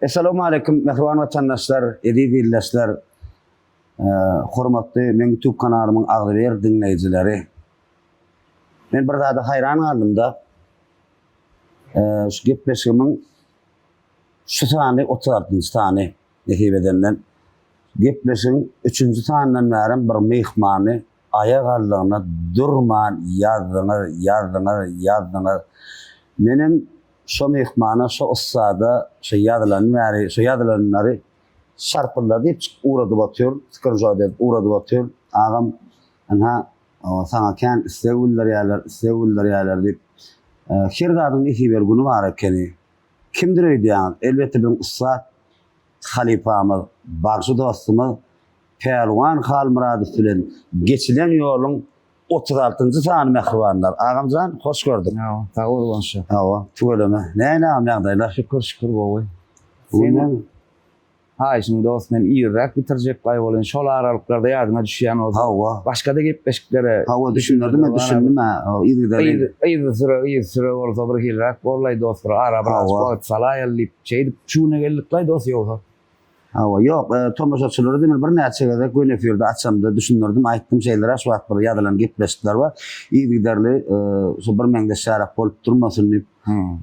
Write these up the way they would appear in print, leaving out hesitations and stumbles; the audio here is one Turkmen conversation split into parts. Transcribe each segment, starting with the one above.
Essalawmaleýkim mähriban watandaşlar, eziz ildeşler, hormatly meň YouTube kanalymyň agzybir diňleýjileri. Men bir zada haýran galdym-da. Şu gepleşigimiň şu sany 36-njy sany nesip edenden. Gepleşigiň üçünji sanyndan bärem bir myhmany aýak aldygyna durman ýazdyňyz, ýazdyňyz, ýazdyňyz. Menem şo myhmana, şo ussada şo ýazylany bäri, şo ýazylanlary şarpyldadyp çykyp ugradyp otyr, skrinşot edip ugradyp otyr. Agam, ynha, saňa kän isleg bildirýärler, isleg bildirýärler diýip. Her zadyň nesibeli güni bar ekeni. Kimdir öýdýäňiz? Elbetde biziň ussat halypamyz, bagşy dostumyz Pälwan Halmyradow bilen geçilen ýoluň 36-njy sany mähribanlar. Agamjan, hoş gördük. Hawa, sag bol goňşy. Hawa, tüweleme. Nähili agam ýagdaýlar? Şükür, şükür gowy. Seniň haýyşyň dost men irräk bitirjek baý bolyn. Şol aralyklarda ýadyňa düşýän bolsa. Hawa. Başga-da gepleşiklere. Hawa, düşündirdim men, düşündim-ä. Yzygiderli. Yzysüre, yzysüre bolsa bir hiliräk borlaý dost, bir ara biraz wagt salaýaly diýip, şeýdip şu güne geldik-laý dost ýogsa. Hawa, ýok, tomaşaçylara-da men birnäçe gezek göni efirde açamda düşündirdim, aýtdym, şeýleräk şu wagt bir ýazylan gepleşikler bar, yzygiderli şu birmeňzeş ýarak bolup durmasyn diýip,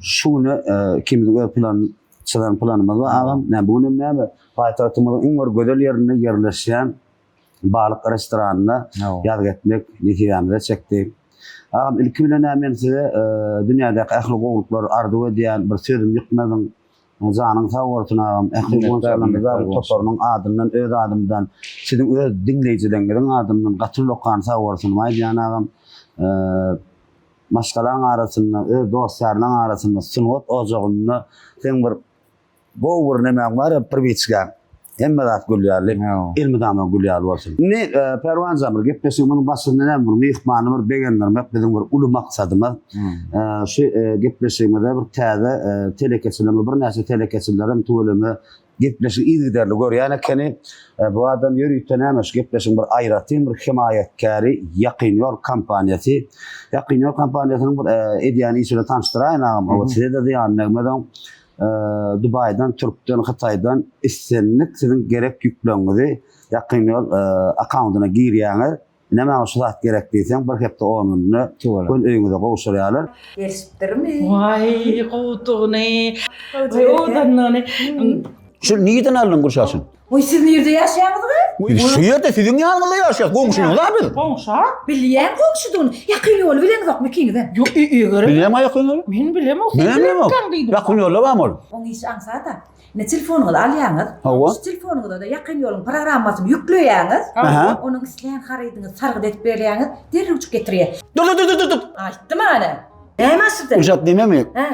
şu güne ikimiziň öz plan, çyzan planymyz bar, agam, näme, bu günem näme, paýtagtymyzyň iň bir gözel ýerinde ýerleşýän Balyk restoranynda ýazgy etmek nesibämize çekdi. Agam, ilki bilen-ä men size dünýädäki ähli gowulyklary arzuw edýän, bir sözüm ýykmadyň, Janyň sag bolsun agam. Ähli Guwanç Allamnazarow toparynyň adyndan, öz adymdan, siziň öz diňleýjileriňiziň adyndan gaty ullakan sag bolsunymy aýdýan agam. Maşgalaň arasynda, öz dost-ýarlaň arasynda, sungat ojagynda seň bir gowy bir nemäň bar, priwiçkaň. Hemme zat gül ýaly, elmydama gül ýaly bolsun. Indi Perwanjan bir gepleşigimiziň başynda näme bir myhmany bir begendirmek biziň bir uly maksadymyz. Şu gepleşigimize bir täze telekeçilerimiz birnäçe telekeçilerem tüweleme gepleşigi yzygiderli görýän ekeni. Bu adam ýörite näme şu gepleşigiň bir aýratyn bir hemaýatkäri Ýakyn ýol kompaniýasy. Ýakyn ýol kompaniýasynyň bir edýän işi bilen tanyşdyraýyn agam. Size-de zyýany degmez oň. Dubaýdan, Türkden, Hytaýdan islendik siziň gerek ýükleňizi ýakyn ýol akkaundyna girýäňiz. Ine maňa şu zat gerek diýseň, bir hepde on günde göni öýüňize gowşurýarlar. Gelişipdirmi? Waý, gowudygyny, owadanlygyny. Şu nirden aldyň Gülşaşyn? Oý siz nirde ýaşaýaňyz gyz? Biz şu ýerde siziň ýanyňyzda ýaşaýas, goňşyňyz-a biz. Goňşa? Bilýän goňşudygyny. Ýakyn ýoly bileňizokmy ikiňizem? Ýok, eger. Bilýäň-ä ýakyn ýoly? Men bilemok, sen Men bilemok. bilerkäň diýdim. Ýakyn ýolda barmy ol? Oň işi aňsat-a. Ine telefonyňyzy alýaňyz. Hawa. Şu telefonyňyza-da ýakyn ýoluň programmasyny ýükleýäňiz. Aha. Onuň islän harydyňyzy sargyt edip berýäňiz, derrewjik getirýär. Dur, dur, dur, dur, dur. Aýtdym ana. Näme aşyrdy? Gülşat nememi? Hä.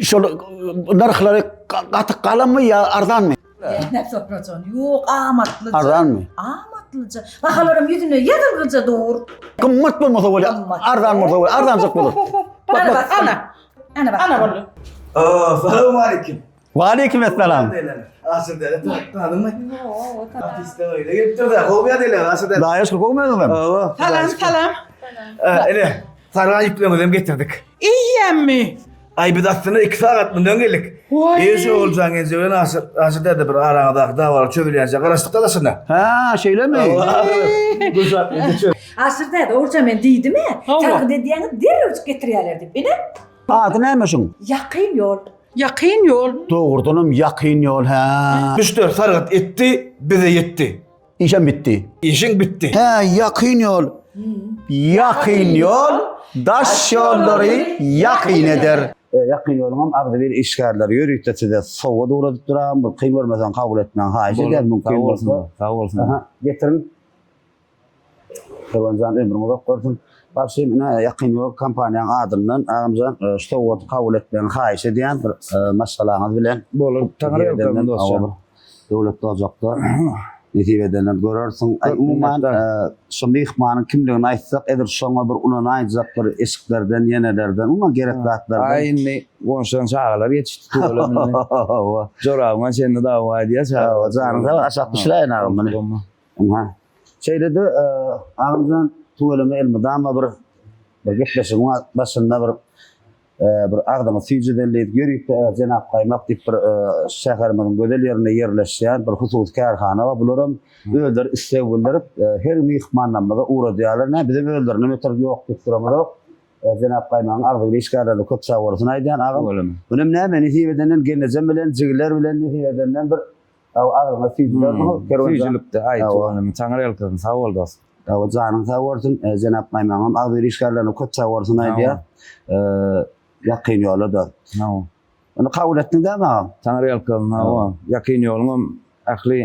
Şol nyrhlary gaty galanmy ýa arzanmy? Näme sorajan? Ýok, amatlyja. Arzanmy? Amatlyja. Bahalaram ýüzüne ýazylgyja dur. Gymmat bolmasa bolýar, arzan bolsa bolýar, arzanjyk bolar. Bak, bak, ana. Ana bak. Ana boldy. Salam aleyküm. Waleýkim essalam. Aşyr däde tanadymmy? Ýok, Artistler öýüne gelipdir de, gowy ýa Aşyr däde. Daýa şükür gowmy özüňem? Hawa. Salam, salam. Ine, sargan ýükleňizem getirdik. Eýýämmi? Aý biz aslynda 2 sagat mundan geldik. Waý. Eý şu Oguljan genje bilen Aşyr, Aşyr däde bir araňyzdaky dawalar çözülýänçä garaşdyk da daşynda. Ha, şeýlemi? Gülşat indi çöz. Aşyr däde, Oguljan men diýdim-ä, Hawa. sargyt edýäňiz derrewjik getirýärler diýip. Ine, Ady näme şuň? ýakyn ýol. Ýakyn ýol. Dogrudanam ýakyn ýol, hä. Müşderi sargyt etdi, bize ýetdi. Işem bitdi. Işiň bitdi. Hä, ýakyn ýol. Ýakyn ýol daş ýollary ýakyn eder. Ýakyn ýoluňam agzybir işgärleri ýörite size sowgat ugradyp duran, bir kyn görmeseň kabul etmegiňi haýyş edýäris, mümkin bolsa. Sag bolsun. Aha, getiriň. Perwanjan ömrüň uzak bolsun. Bagşym ine ýakyn ýol kompaniýaň adyndan agamjan şu sowgaty kabul etmegiňi haýyş edýän bir maşgalaňyz bilen. Bolar. Taňry ýalkasyn dostjan. Döwletli ojakda nesip edenden görersiň. Aý umuman şu myhmanyň kimligini aýtsak edil şoňa bir ulanaýjak bir eşiklerden ýenelerden umuman gerek zatlardan. Aý indi goňşudan çagalar ýetişdi tüweleme indi. Hawa. Jorabyňa çenli dawa edýär çagalar. Hawa janyň sag aşak düşüräýin agam muny. Ynha. Şeýle-de agamjan tüweleme elmydama bir bir gepleşigiň başynda bir. Bir agzyňy süýjüdelli diýip, ýörite Jenap Gaýmak diýip bir şäherimiziň gözel ýerinde ýerleşýän bir hususy kärhana bar. Bularam özleri isleg bildirip, her myhmanlarymyza ugradýarlar. Nä, bizem özlerinden öter ýok diýip duramyzok. Jenap Gaýmagyň agzybir işgärlerine köp sag bolsun aýdýan agam. Munem näme, nesip edenden gelnejem bilen, jigiler bilen nesip edenden bir agzyňa süýjüdersiňiz. Süýjülikde, aý, tüweleme, Taňry ýalkasyn, sag bol dost. Hawa, janyň sag bolsun. Jenap Gaýmagyňam agzybir işgärlerine köp sag bolsun aýdýar. Ýakyn ýola-da. Hawa. Ony kabul etdiň dämi agam? Taňry ýalkasyn, hawa. Ýakyn ýoluňam ähli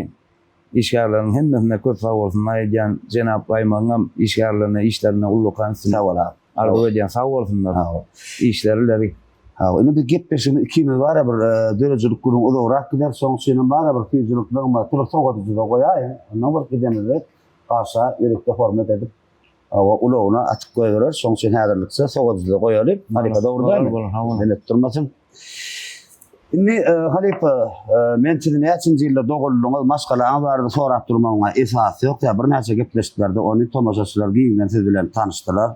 işgärleriň hemmesine köp sag bolsun aýdýan. Jenap Gaýmagyňam işgärlerine işlerinde ullakan üstünlik. Sag bol agam. Arzuw edýän, sag bolsunlar. Hawa. Işleri ileri. Hawa, indi biz gepleşigimiz ikimiz bar-a bir döredijilik gürrüň uzagrak gider, şonuň üçinem bar-a bir süýjülik nygmaty bir sowadyjyda goýaýyň. Ondan bir gidenimizde Paşa ýörite hormat edip, hawa, ulagyna atyp goýberer. Şonuň üçin häzirlikçe sowadyjyda goýaly. Halypa dogry dälmi? Bolar, hawa. Emet durmasyn. Indi, halypa, men sizi näçinji ýylda doguldyňyz, maşgalaňyz barada sorap durmagyňa esas ýok. Ýa birnäçe gepleşiklerde ony tomaşaçylar giňden siz bilen tanyşdylar.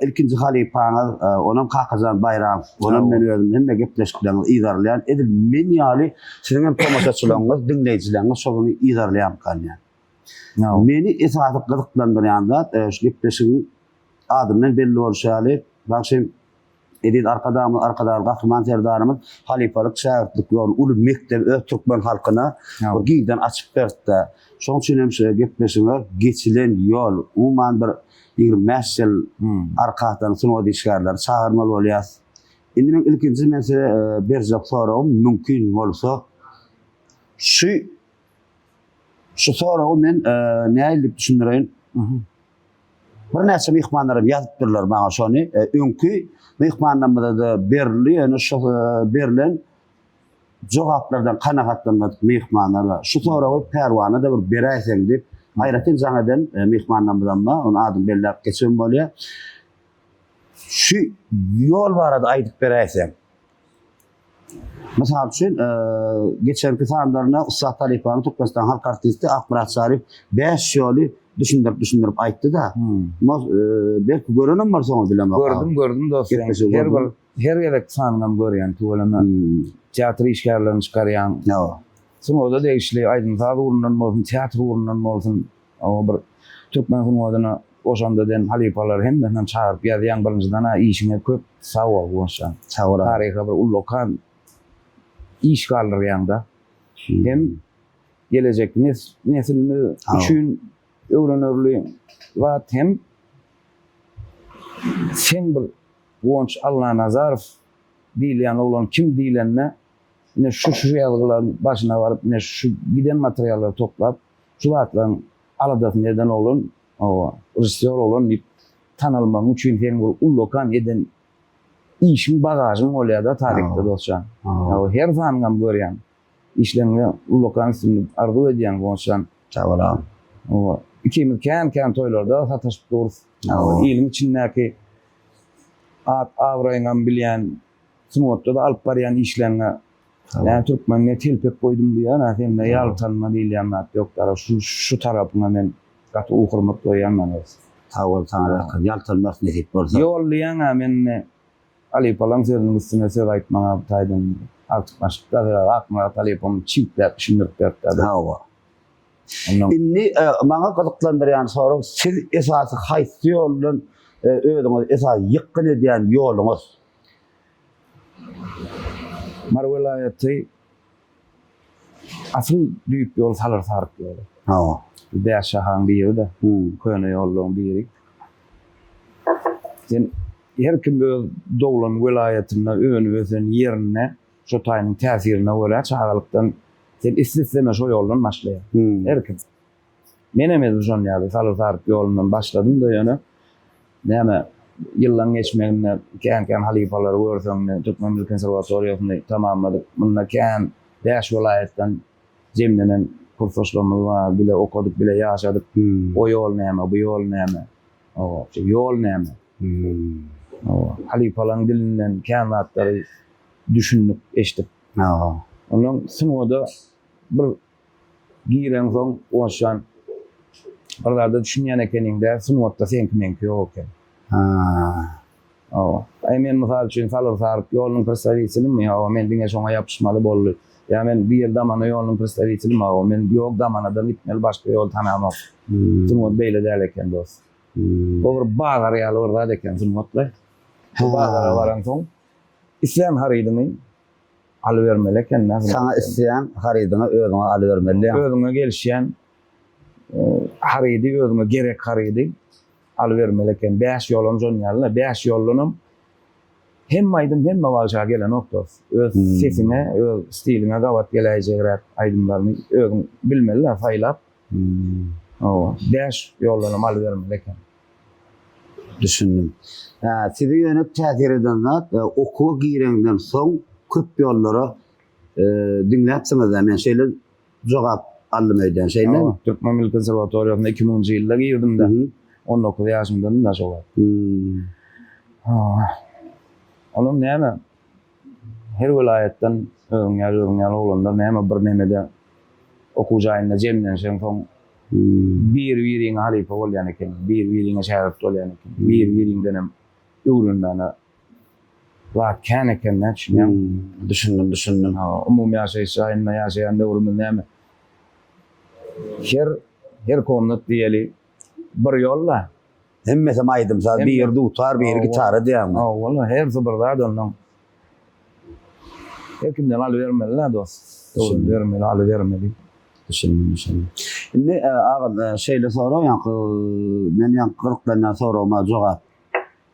Ilkinji halypaňyz, onam Kakajan Baýramow, onam men özüm hemme gepleşikleriňizi yzarlaýan. Edil men ýaly siziň hem tomaşaçylaryňyz, diňleýjileriňiz şol yzarlaýarmykan diýýän. Meni esasy gyzyklandyrýan zat, şu gepleşigiň adyndan belli bolşy ýaly, bagşym Eziz Arkadagymyz, Arkadagly Gahryman Serdarymyz halypalyk, şägirtlik ýoluny uly mekdebi öz türkmen halkyna bir giňden açyp berdi. Şonuň üçin hem şu gepleşige geçilen ýol, umuman bir 25 ýyl arkadan sungat işgärleri çagyrmaly bolýar. Indi men ilkinji men size berjek soragym mümkin bolsa şu şu soragy men nähili diýip düşündireýin? Birnäçe myhmanlar hem ýazypdyrlar maňa şony. Öňki myhmanlarymyza-da berildi, ýöne şu berlen jogaplardan kanagatlanmadyk myhmanlar bar. Şu soragy Pärwana-da bir beräýseň diýip, aýratyn jaň eden myhmanlarymyzam bar, onuň adyny belläp geçen bolýar. Şu ýol barada aýdyp beräýseň. Mysal üçin, geçenki sanlarynda ussat halypamyz Türkmenistanyň halk artisti Akmyrat Çaryýew 5 ýoly düşündirip-düşündirip aýtdy-da. Belki görenem bolsaňyz bilemok. Gördüm, gördüm dost. Her bir her gezek sanyňam görýän tüweleme. Teatr işgärlerini çykarýaň. Sungata degişli aýdym-saz ugrundan bolsun, teatr ugrundan bolsun, bir türkmen sungatyna goşant eden halypalary hemmesinem çagyryp ýazýaň. Birinjiden-ä işiňe köp sag bol Guwançjan. Sag bol. Taryha bir ullakan iş galdyrýaň-da. Hem gelejekki neslimiz üçin öwrenerli zat hem sen bir Guwanç Allanazarow diýilýän oglan kim diýlende ine şu şu ýazgylaryň başyna baryp ine şu giden materiallary toplap şu zatlaryň aladasyny eden oglan hawa režissýor oglan diýip tanalmagyň üçin seniň bir ullakan eden işiň bagažyň bolýada taryhda dostjan. Hawa her sanyňam görýän. Işleriňde ullakan üstünlik arzuw edýän Guwançjan. Sag bol agam. Hawa ikimiz kän kän toýlarda sataşyp durus. Iliň içindäki at abraýyňam bilýän sungatda-da alyp barýan işleriňe Näme türkmen ne telpek goýdum diýýän a sende ýaltanma diýilýän zat ýok dara şu şu tarapyňa men gaty uly hormat goýýan men öz. Sag bol saňa rahmet ýaltanmas nesip bolsa. Ýol diýýäň a men indi halypalaň sözüniň üstüne söz aýtmaň a bu taýdan artykmaçlyk da sebäbi Akmyrat halypam çintläp düşündirip beripdi. Hawa. Indi maňa gyzyklandyrýan sorag siz esasy haýsy ýoldan özüňiz esasy ýykgyn edýän ýoluňyz? Mary welaýaty asyl düýp ýol Salyr Saryk ýoly. Hawa. Bäş şahaň biri-de, köne ýollaryň biri. Sen her kim öz doglan welaýatynda, önüp ösen ýerinde şo taýynyň täsirine görä çagalykdan sen isle-isleme şo ýoldan başlaýaň. Her kim. Menem edil şon ýaly Salyr Saryk ýolundan başladym-da ýöne näme ýyllaň geçmeginde kän-kän halypalary görseň indi Türkmen milli konserwatoriýasyny tamamladyk. Munda kän bäş welaýatdan jemlenen kursdaşlarymyz bar. Bile okadyk, bile ýaşadyk. O ýol näme, bu ýol näme? Hawa, şu ýol näme? Hawa, halypalaryň dilinden kän zatlary düşündik, eşidip. Hawa. Ondan sungata bir Gireňsoň Guwançjan bir zada düşünýän ekeniň-dä, sungatda seňki-meňki ýok eken. Ha. Hawa. Aý men mysal üçin Salyr Saryk ýolunyň predstawitelimi? Hawa, men diňe şoňa ýapyşmaly boldy. Ýa men bir ýyl Damana ýolunyň predstawitelimi? Hawa, men ýok Damanadan gitmeli başga ýol tanamok. Sungat beýle däl eken dost. Bu bir bazar ýaly bir zat eken sungat-la. Bu bazara baransoň islän harydyňy alybermeli eken-dä. Saňa isleýän harydyňy özüňe alybermeli. Özüňe gelişýän harydy, özüňe gerek harydy alybermeli eken. Bäş ýolam şon ýaly-la. Bäş ýoldanam hemme aýdym hemme bagşa gelenok dost. Öz sesiňe, öz stiliňe gabat geläýjegräk aýdymlaryny özüň bilmeli-dä saýlap. Hawa, bäş ýoldanam alybermeli eken. Düşündim. Sizi ýöne täsir eden zat, okuwa gireňden soň köp ýollara diňläpsiňiz-dä, men şeýle jogap aldym öýdýän, şeýlemi? Hawa, Türkmen milli konserwatoriýasyna 2000-nji ýylda girdim-de, 19 ýaşymdadym-da şo wagt. Hawa. Olam näme, her welaýatdan özüň ýaly, özüň ýaly oglanlar näme bir nemede okuw jaýynda jemlenşeň soň biri-biriňe halypa bolýan ekeniň, biri-biriňe şägirt bolýan ekeniň, biri-biriňdenem öwrenmäne zat kän eken-dä, düşünýäňmi? Düşündim, düşündim. Hawa, umumy ýaşaýyş jaýynda ýaşaýan döwrümiz näme? Her, her komnat diýeli bir ýol-da. Hemmesem aýdym-saz, biri dutar, biri gitara diýýäňmi? Hawa, hersi bir zat onnoň. Her kimden alybermeli-dä dost. Öwrenibermeli, alybermeli. Düşündim, düşündim. Indi agam şeýle sorag, ýaňky men ýaňky gyzyklanýan soragyma jogap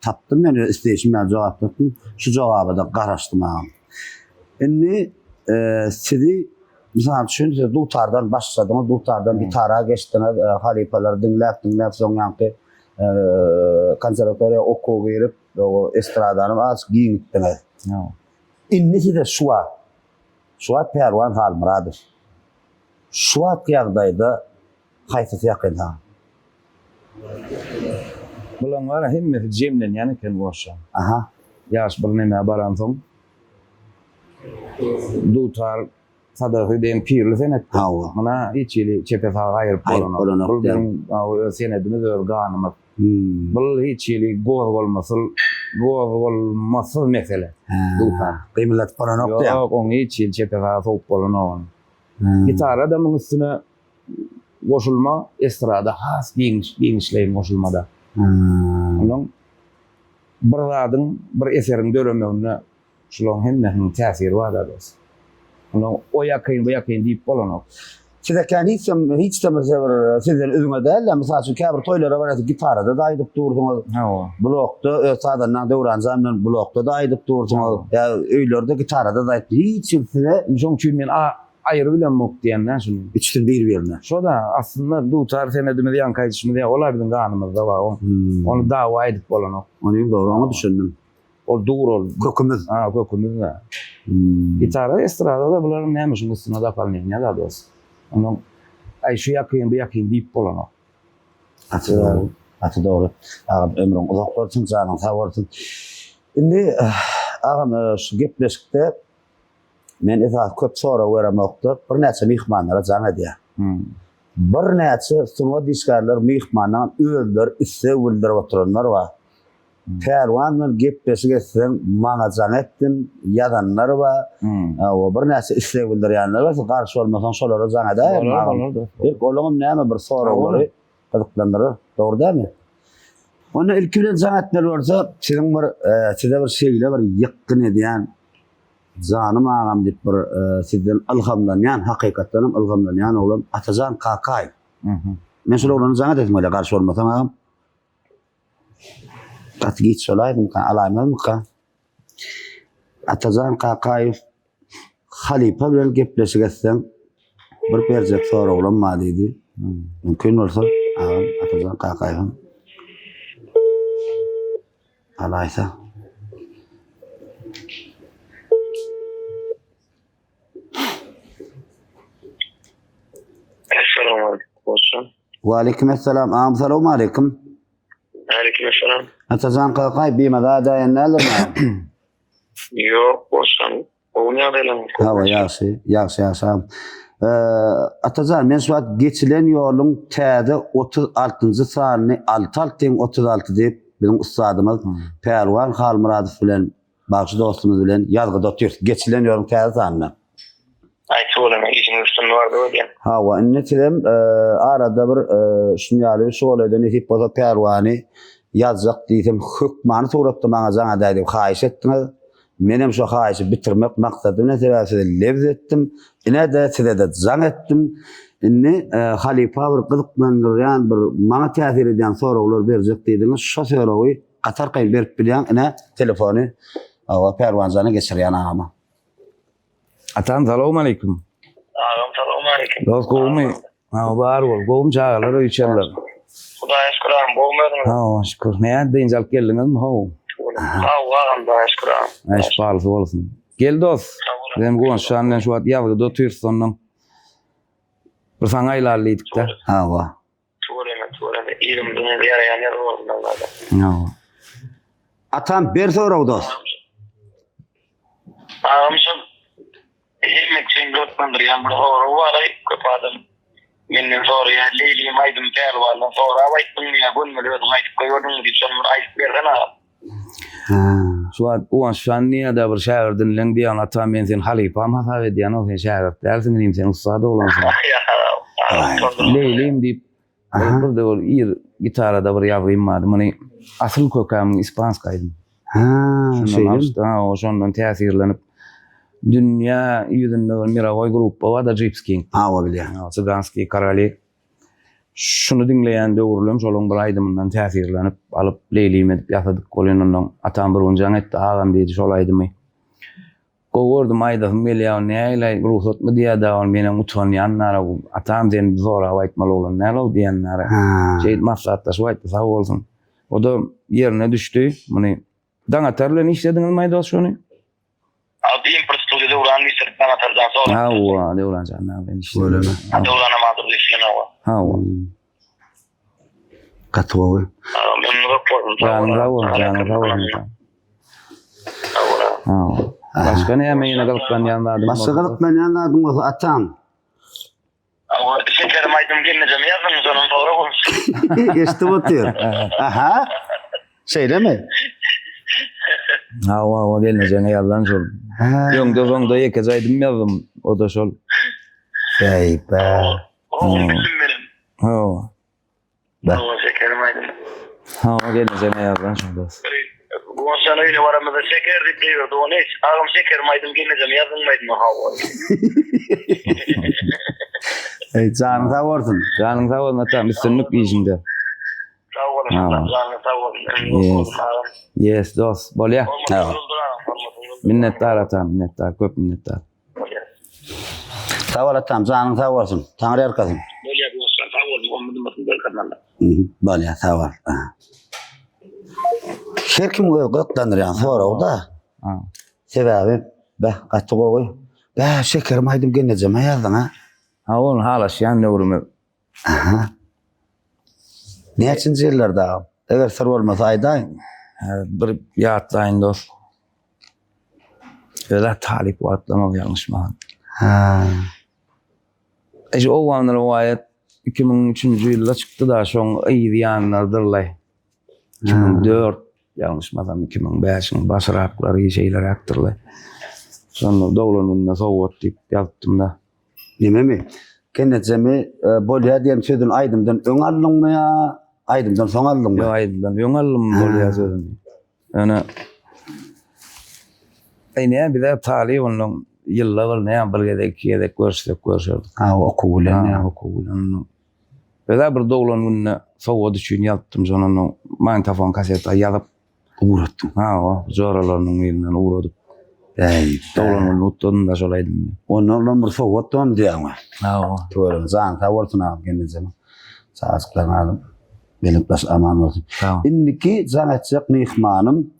tapdym, men öz isleýşim ýaly jogap tapdym. Şu jogaba-da garaşdym agam. Indi sizi mysal üçin siz dutardan başladyňyz, dutardan gitara geçdiňiz, halypalary diňläp-diňläp soň ýaňky konserwatoriýa okuwa girip, estradany azajyk giňitdiňiz. Indi size şu wagt, şu wagt Pälwan Halmyradow şu wagtky ýagdaýda haýsysy ýakyn saňa? Bulaň bara hemmesi jemlenýän eken goşa. Aha. Ýaş bir nämä baransoň dutar sadasy diýen pirli senet. Hawa. Muna hiç hili çepe saga aýyryp Aýyryp bolanok. bolanok Bul diýen. biziň hawa öz senedimiz, öz ganymyz. Hmm. Bul hiç hili gozgalmasyl, gozgalmasyz mesele. Dutar. Gymyldatyp bolanok diýen. Ýok, oň hiç hili çepe saga sowup bolanok ony. Hmm. Gitara da muň üstüne goşulma, estrada has giňiş, giňişleýin goşulmada. Hmm. Onuň bir zadyň, bir eseriň döremeginde şularyň hemmesiniň täsiri bar-da dost. Onuň o ýakyn, bu ýakyn diýip bolanok. Size kän hiç hem, hiç de bir sizden üzňe däl-de, mysal üçin käbir toýlara barýarsyňyz, gitarada-da aýdyp dursuňyz. Hawa. Blokda öz sazandaň Döwran jan bilen blokda-da aýdyp dursuňyz. Ýa öýlerde gitarada-da aýdyp, hiç kim size Şoň üçin men aýry bilemok diýen-dä şuny. Üçüsini bir-birine. Şo-da, aslynda dutar senedimiz ýaňky aýdyşymyz ýaly, ol-a biziň ganymyzda bar. Ony dawa edip bolanok. Ony dogry, oňa düşündim. Ol dur ol. Kökümiz. Ha, kökümiz da. Gitara, estrada da bularyň näme şuň üstüne dapalneniýa da dost. Onuň aý şu ýakyn, bu ýakyn diýip bolanok. Gaty dogry. Gaty dogry. Agam ömrüň uzak bolsun, janyň sag bolsun. Indi agam şu gepleşikde men esasy köp sorag beremokda, birnäçe myhmanlara jaň edýär. Birnäçe sungat işgärleri myhmandan özleri isleg bildirip oturanlar bar. Pälwan bilen gepleşik etseň maňa jaň etsin ýazanlar bar. Hawa birnäçe isleg bildirýänler bar. Siz garşy bolmasaň şolara jaň edäýerin. Bolar bolar dost. Belki olaňam näme bir soraglary gyzyklandyrar. Dogry dälmi? Onda ilki bilen jaň etmeli bolsa siziň bir size bir şeýle bir ýykgyn edýän janym agam diýip bir sizden ylhamlanýan hakykatdan hem ylhamlanýan oglan Atajan Kakaýew. Men şol oglana jaň edesim gelýär garşy bolmasaň agam. Gaty giç bolaýdymyka, alaýmazmyka? Atajan Kakaýew halypa bilen gepleşik etseň, bir berjek soraglam bar diýdi. Mümkin bolsa, agam Atajan Kakaýewiň alaýsa. Essalamu aleýkum. Waleýkim essalam. Agam salowmaleýkim. Aleýkim essalam. Atajan kakaý bimaza edäýen däldirmi agam? Ýok, bolsam, gowy ýagdaýlaryň. Hawa, ýagşy, ýagşy, ýagşy agam. Atajan, men şu wagt geçilen ýoluň täze 36-njy sanyny alty altyň 36 diýip. Biziň ussadymyz Pälwan Halmyradow bilen bagşy dostumyz bilen ýazgyda otyrys. Geçilen ýoluň täze sanynda. Aý tüweleme işiňiz üstünde bardy öýdýän. Hawa, indi sizem arada bir şuny ýaly şu golaýda nesip bolsa Pälwany ýazjak diýsem hökmany suratda maňa jaň edäý diýip haýyş etdiňiz. Menem şo haýyşy bitirmek maksady bilen sebäbi sizi lebz etdim. Ine-de size-de jaň etdim. Indi halypa bir gyzyklandyrýan bir maňa täsir edýän soraglar berjek diýdiňiz. Şo soragy gaty arkaýyn berip bilýäň. Ine telefony hawa Pälwanjana geçirýän agama. Atam salowmaleýkim. Agam salowmaleýkim. Dost gowumy? Hawa bar bol. Gowumy çagalar öý içeriler? Hudaýa şükür agam gowumy özüňiz? Hawa şükür. Näme dynç alyp geldiňizmi how? Hawa agam Hudaýa şükür agam. Aý şypalysy bolsun. Gel dost. Bizem Guwançjan bilen şu wagt ýazgyda otyrys ondan. Bir saňa aýlaly diýdik-de. Hawa. Tüweleme tüweleme ilimiziň ýaraýan ýeri bolsun Allada. Hawa. Atam ber sorag dost. Agam şol hemme üçin gyzyklandyrýan bir sorag bar-aý köp adam menden soraýar Leýlim aýdym Pälwandan sorap aýtdyňmy ýa gönümel özüň aýdyp goýberdiňmi diýip şony bir aýdyp bersene agam. Şu wagt Guwançjan diýýär-de bir şägirdinleň diýýän atam men seni halypam hasap edýän-ow sen şägirt dälsiň inim sen ussat oglansyň. Leýlim diýip bir de bir ir gitarada bir ýazgym bardy. Muny asyl kökämiň ispansk aýdym. Ha, şeýlemi? Ha, şondan täsirlenip dünýä ýüzünde bir mirowoý gruppa bar-da Gypsy King. Hawa bilýän. Cyganskiý koroli. Şuny diňleýän döwürlem şolaň bir aýdymyndan täsirlenip alyp Leýlim edip ýasadyk welin ondan atam bir gün jaň etdi agam diýdi şol aýdymy gowy gördüm aýdasym gelýär ony nähili rugsatmy diýýär ony menem utanýan nara atam sen zorap aýtmaly oglan däl ol diýen nara şeýdip maslahatlaşyp aýtdy sag bolsun o-da ýerine düşdi muny Daňatar bilen işlediňizmi aý dost şony? Ady Import studio Döwran işledip Daňatardan sorap. Hawa, Döwran jan bilen işledim. Öylemi? Döwran Amadow işleyen hawa. Hawa. Gaty gowy. Ömrüň uzak bolsun. Janyň sag bolsun, janyň sag bolsun. Hawa. Başga näme ýene gyzyklanýan zadyň Başga gyzyklanýan zadyň bolsa atam. Hawa, şekerim aýdym gelnejeme ýazdyňmy şonam sora goňşy. Eşidip otyr. Aha. Şeýlemi? Hawa, hawa gelnejeňe ýazlan şol. Öňde soňda ýekeje aýdym ýazdym. O-da şol. Beý-be. Oňam bildim menem. Hawa. Hawa, şekerim aýdym. Hawa, gelnejeňe ýazlan şol dost. Guwançjan öýüne baramyzda şeker diýip gygyrdy ony. Agam şekerim aýdym gelnejeme ýazdyňmy aýdymy? Hawa. Eý, janyň sag bolsun. Janyň sag bolsun atam, üstünlik işiňde. Sag boluň, janyň sag bolsun. Yes. Yes, dost, bolýa. Minnetdar atam, minnetdar, köp minnetdar. Sag bol atam, janyň sag bolsun. Taňry ýalkasyn. Bolýa dostlar, sag boluň, ömrüňiz bolsun, berkat Allah. Bolýa, sag bol. Her kim öz gyzyklandyrýan sorag-da. Sebäbi, beh, gaty gowy. Beh, şekerim aýdym gelnejeme ýazdyň a. Ha, ony halaşýan döwrümiz. Aha. Näçinji ýyllarda agam? Eger syr bolmasa aýdaýyň. Bir ýatlaýyn dost. Özä talyp wagtlamak ýalňyşmasam. Ha. Eje Owgan rowaýat 2003-nji ýylda çykdy-da, şoň yz ýanlarydyr-laý. 2004 ýalňyşmasam 2005-iň başyraklary şeýleräkdir-laý. Şonda doglan gününe sowgat diýip ýazypdym-da. Nememi? Kennejemi bolýa diýen sözüni aýdymdan öň aldyňmy ýa aýdymdan soň aldyňmy? Ýok, aýdymdan öň aldym bolýa sözüni. Ýöne Eý näme bize talyp ondan ýylda bir näme bir gezek iki gezek görüşsek görüşerdik. Ha okuw bilen näme okuw bilen. Özä bir doglan gününe sowgat üçin ýazypdym şondan magnitofon kaseta ýazyp ugratdym. Ha o joralarynyň birinden ugradyp. Eý doglan gününi gutladym da şol aýdymny. Ondan olam bir sowgat dom diýýäňmi? Ha o. Tüweleme jan sag bolsun agam gelnejem. Çagajyklaryň alyp. Belent baş aman bolsun. Indiki jaň etjek myhmanym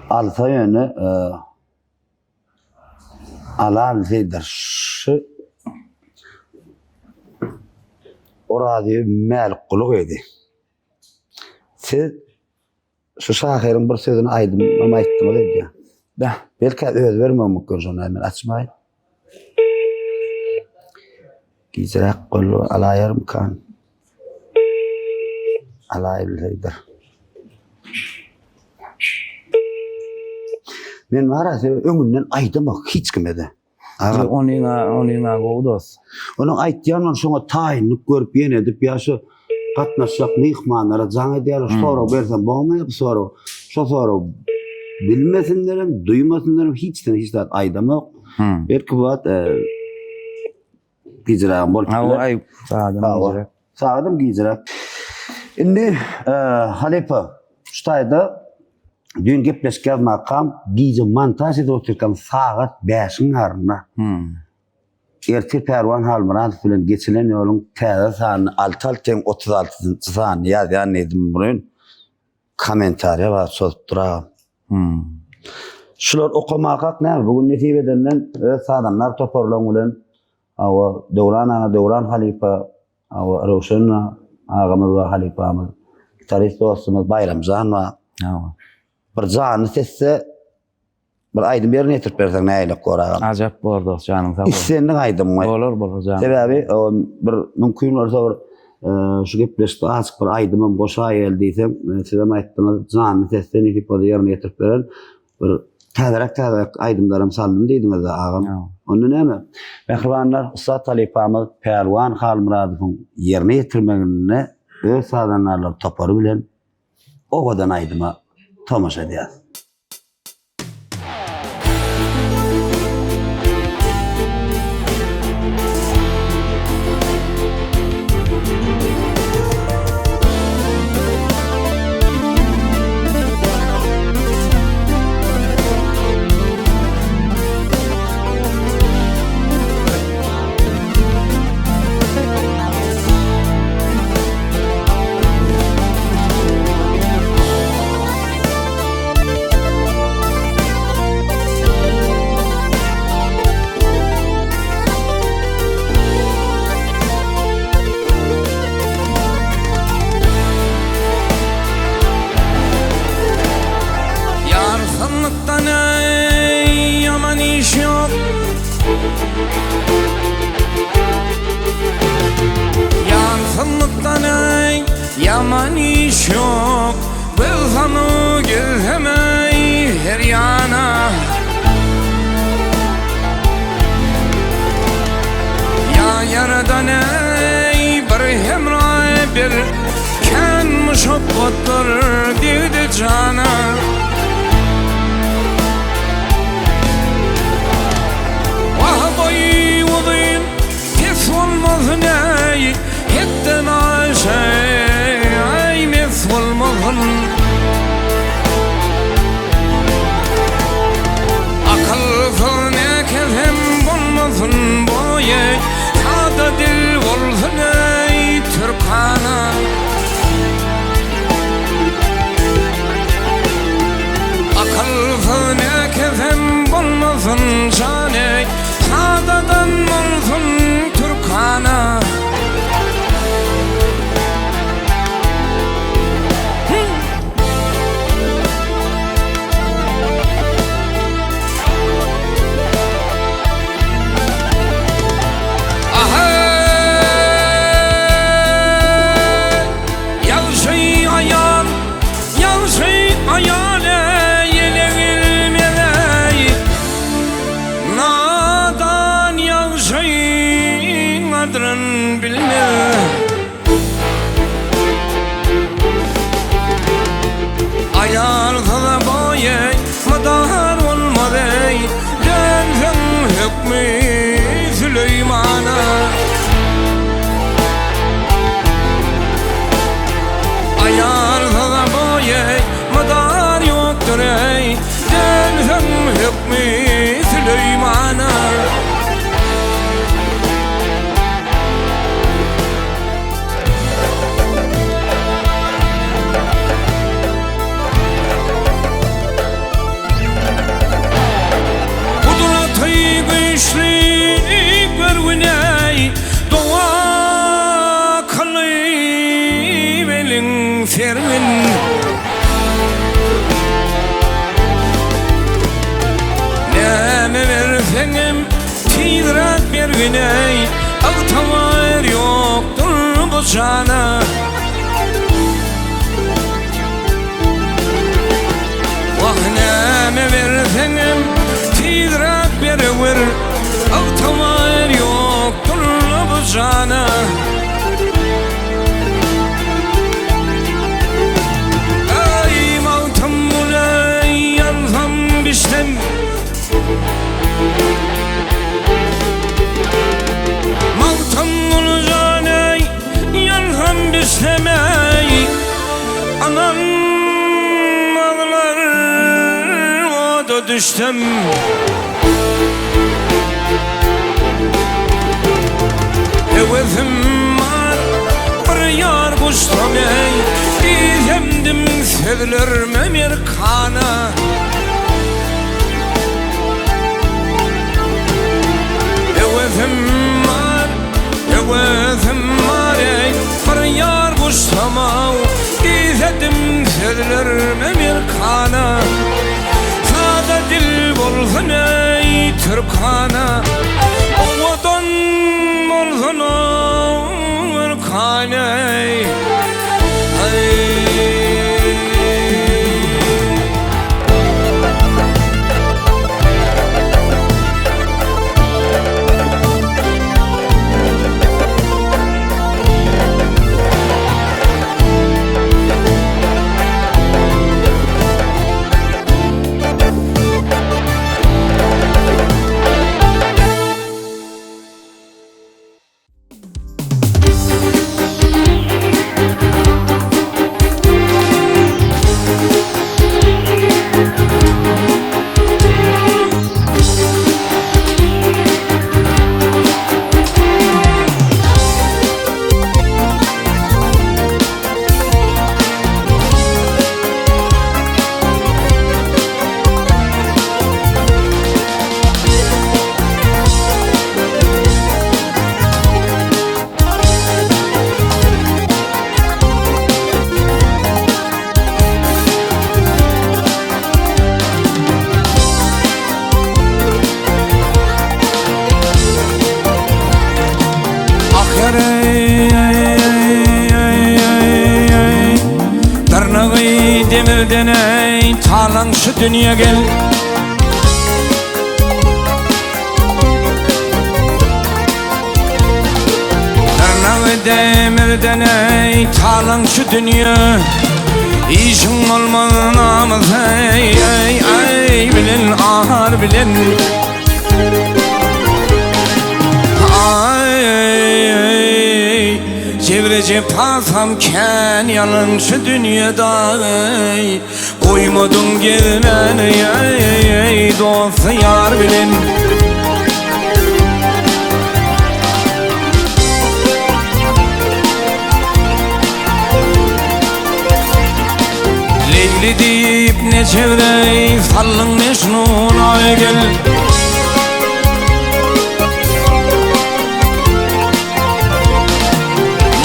alsa ýöne e, ala bilseýdir şu Orazy Mälikguly gyzy. Siz Şu şahyryň bir sözüni aýdymam aýtdyňyz öýdýän. Beh, belki özi bermegi mümkin şony men açmaýyn. Gijräk boldy, alaýarmykan? Alaý bilseýdir. Men bar-a öňünden aýdamok hiç kime-de. Agam. Onyň-a, onyň-a gowy dost. Onuň aýtýan ol şoňa taýynlyk görüp ýene edip ýa şu gatnaşjak myhmanlara jaň edýärler, şu sorag bersem bolmaýar bu sorag. Şo sorag bilmesinlerem, duýmasynlaram hiç hiç zat aýdamok. Belki bu wagt gijrägem bolup biler. Aý, sagadam gijräk. Sagadam gijräk. Indi halypa şu taýda Düýn gepleşik ýazmakam gije montaž edip otyrkam sagat bäşiň ýarynda. Ertir Pärwan Halmyradow bilen geçilen ýoluň täze sanyny alty altyň 36-njy sanyny ýazýan diýdim muny. Kommentariýa bar çozup dur agam. Şular okamakak näme bu gün nesip edenden öz sazandar toparlaň bilen hawa Döwran aga Döwran halypa Hawa, Röwşen agamyz we halypamyz, gitarist dostumyz Baýramjan bar. Hawa. Bir janly sesde bir aýdym ýerine ýetirip berseň nähili bor agam? Ajap bor dost, janyň sag bolsun. Islendik aýdym. Bolar, bolar janyň. Sebäbi bir mümkin bolsa bir şu gepleşikde azajyk bir aýdymam goşaýaly diýsem, sizem aýtdyňyz, janly sesde nesip bolsa ýerine ýetirip berer. Bir täzeräk täzeräk aýdymlaram saldym diýdiňiz-de agam. Onda näme? Mähribanlar, ussat halypamyz Pälwan Halmyradowyň ýerine ýetirmeginde öz sazandarlar topary bilen owadan aýdyma tomaşa edýäris. Ýarsanlykdan eý ýaman iş ýok. Ýarsanlykdan eý ýaman iş ýok. Göz salyp gezsem eý her ýana. Ýa ýaradan eý bir hemra ber Kän muşakgatlar degdi jana. Wah boýy uzyn pes bolmasyn eý Hetden aşa eý mes bolmasyn. Akylsyz näkesem bolmasyn boýy Sada dil bolsun eý türkana. Akylsyz näkesem bolmasyn jan eý Sadadan bolsun türkana. Ýagşy aýal, ýagşy aýal eý, ele gelmez eý. Nadan ýagşyň gadryn bilmez. Aýalsyz boýy mydar bolmaz eý, Dönseň hökmi Süleýmana. Aýalsyz boýy mydar ýokdur eý, Dönseň hökmi Süleýmana. Gudraty güýçli görgüneý, Doga kylyp eliň sergin. Näme berseňem Tizräk bergin-eý, ygtybar ýokdur bu jana. Ýola düşsem. Höwesim bar bir ýar guçsam eý, Diýsemdim sözlerime merkana. Höwesim bar, höwesim bar eý, Bir ýar guçsam-ow, Diýsedim sözlerime merkana. Sada dil bolsun eý türkana, Owadan bolsun örkana eý. Ahyry Dyrnagy demirden eý Talaň şu dünýä gel Dyrnagy demirden eý Talaň şu dünýä Işiň bolmaz namys eý eý eý Bilen ar bilen Aý, Jebri jepasam kän ýalançy dünýede aý, Goýmadyň gezmän eý, dosty ýar bilen. Leýli diýip ne çebreý saldyň Mejnuna gel.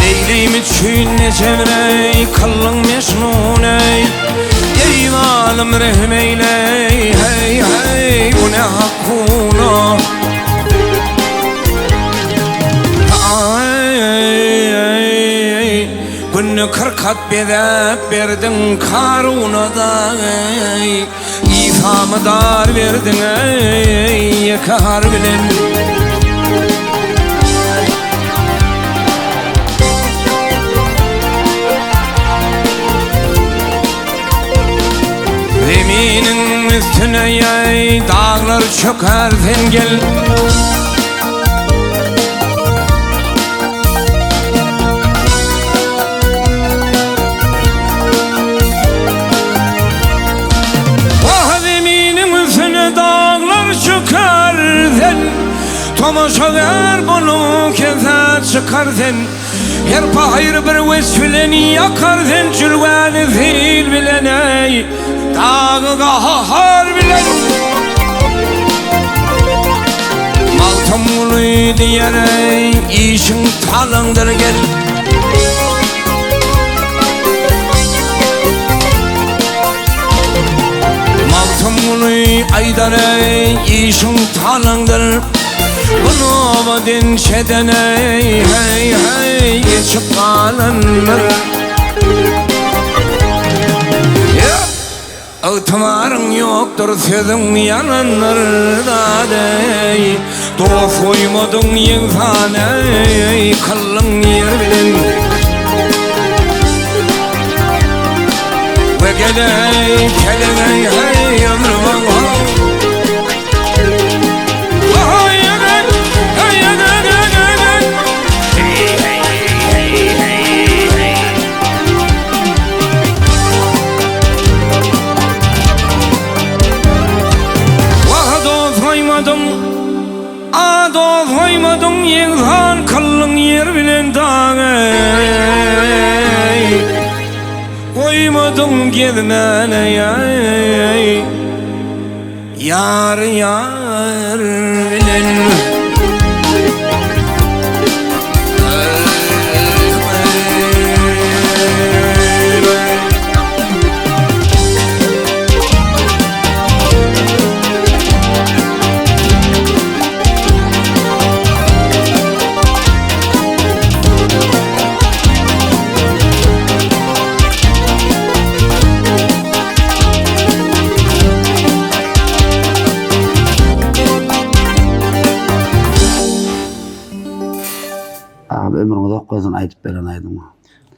Leýlim üçin ne çebreý kyldyň Mejnun eý. Eý zalym rehim eýleý heý heý bu ne hakuna. Aý günde 40 at bezäp berdiň Karuna daý. Isamy dar berdiň eý ýeke har bilen. Zeminiň üstüne ýaý daglar çöker sen gel. Wah zeminiň üstüne daglar çöker sen Tomaşagär bolup keser çykar sen Her pahyr bir weç bilen ýakar sen Jülgäni sil bilen eý dagy gahar bilen Magtymguly diýer eý işiň talaňdyr gel. Magtymguly aýdar eý işiň talaňdyr Bu nobat ençeden eý heý heý geçip galandyr. Ygtybaryň ýokdur sözüň ýalandyr zat eý Dost goýmadyň ýegsan eý kyldyň ýer bilen We geleý keleňeý heý ömrümiň how. Ýegsan kyldyň ýer bilen dagy Goýmadyň gezmäne Ýar ýar bilen. Agam ömrüň uzak bolsun aýdyp beren aýdymyň.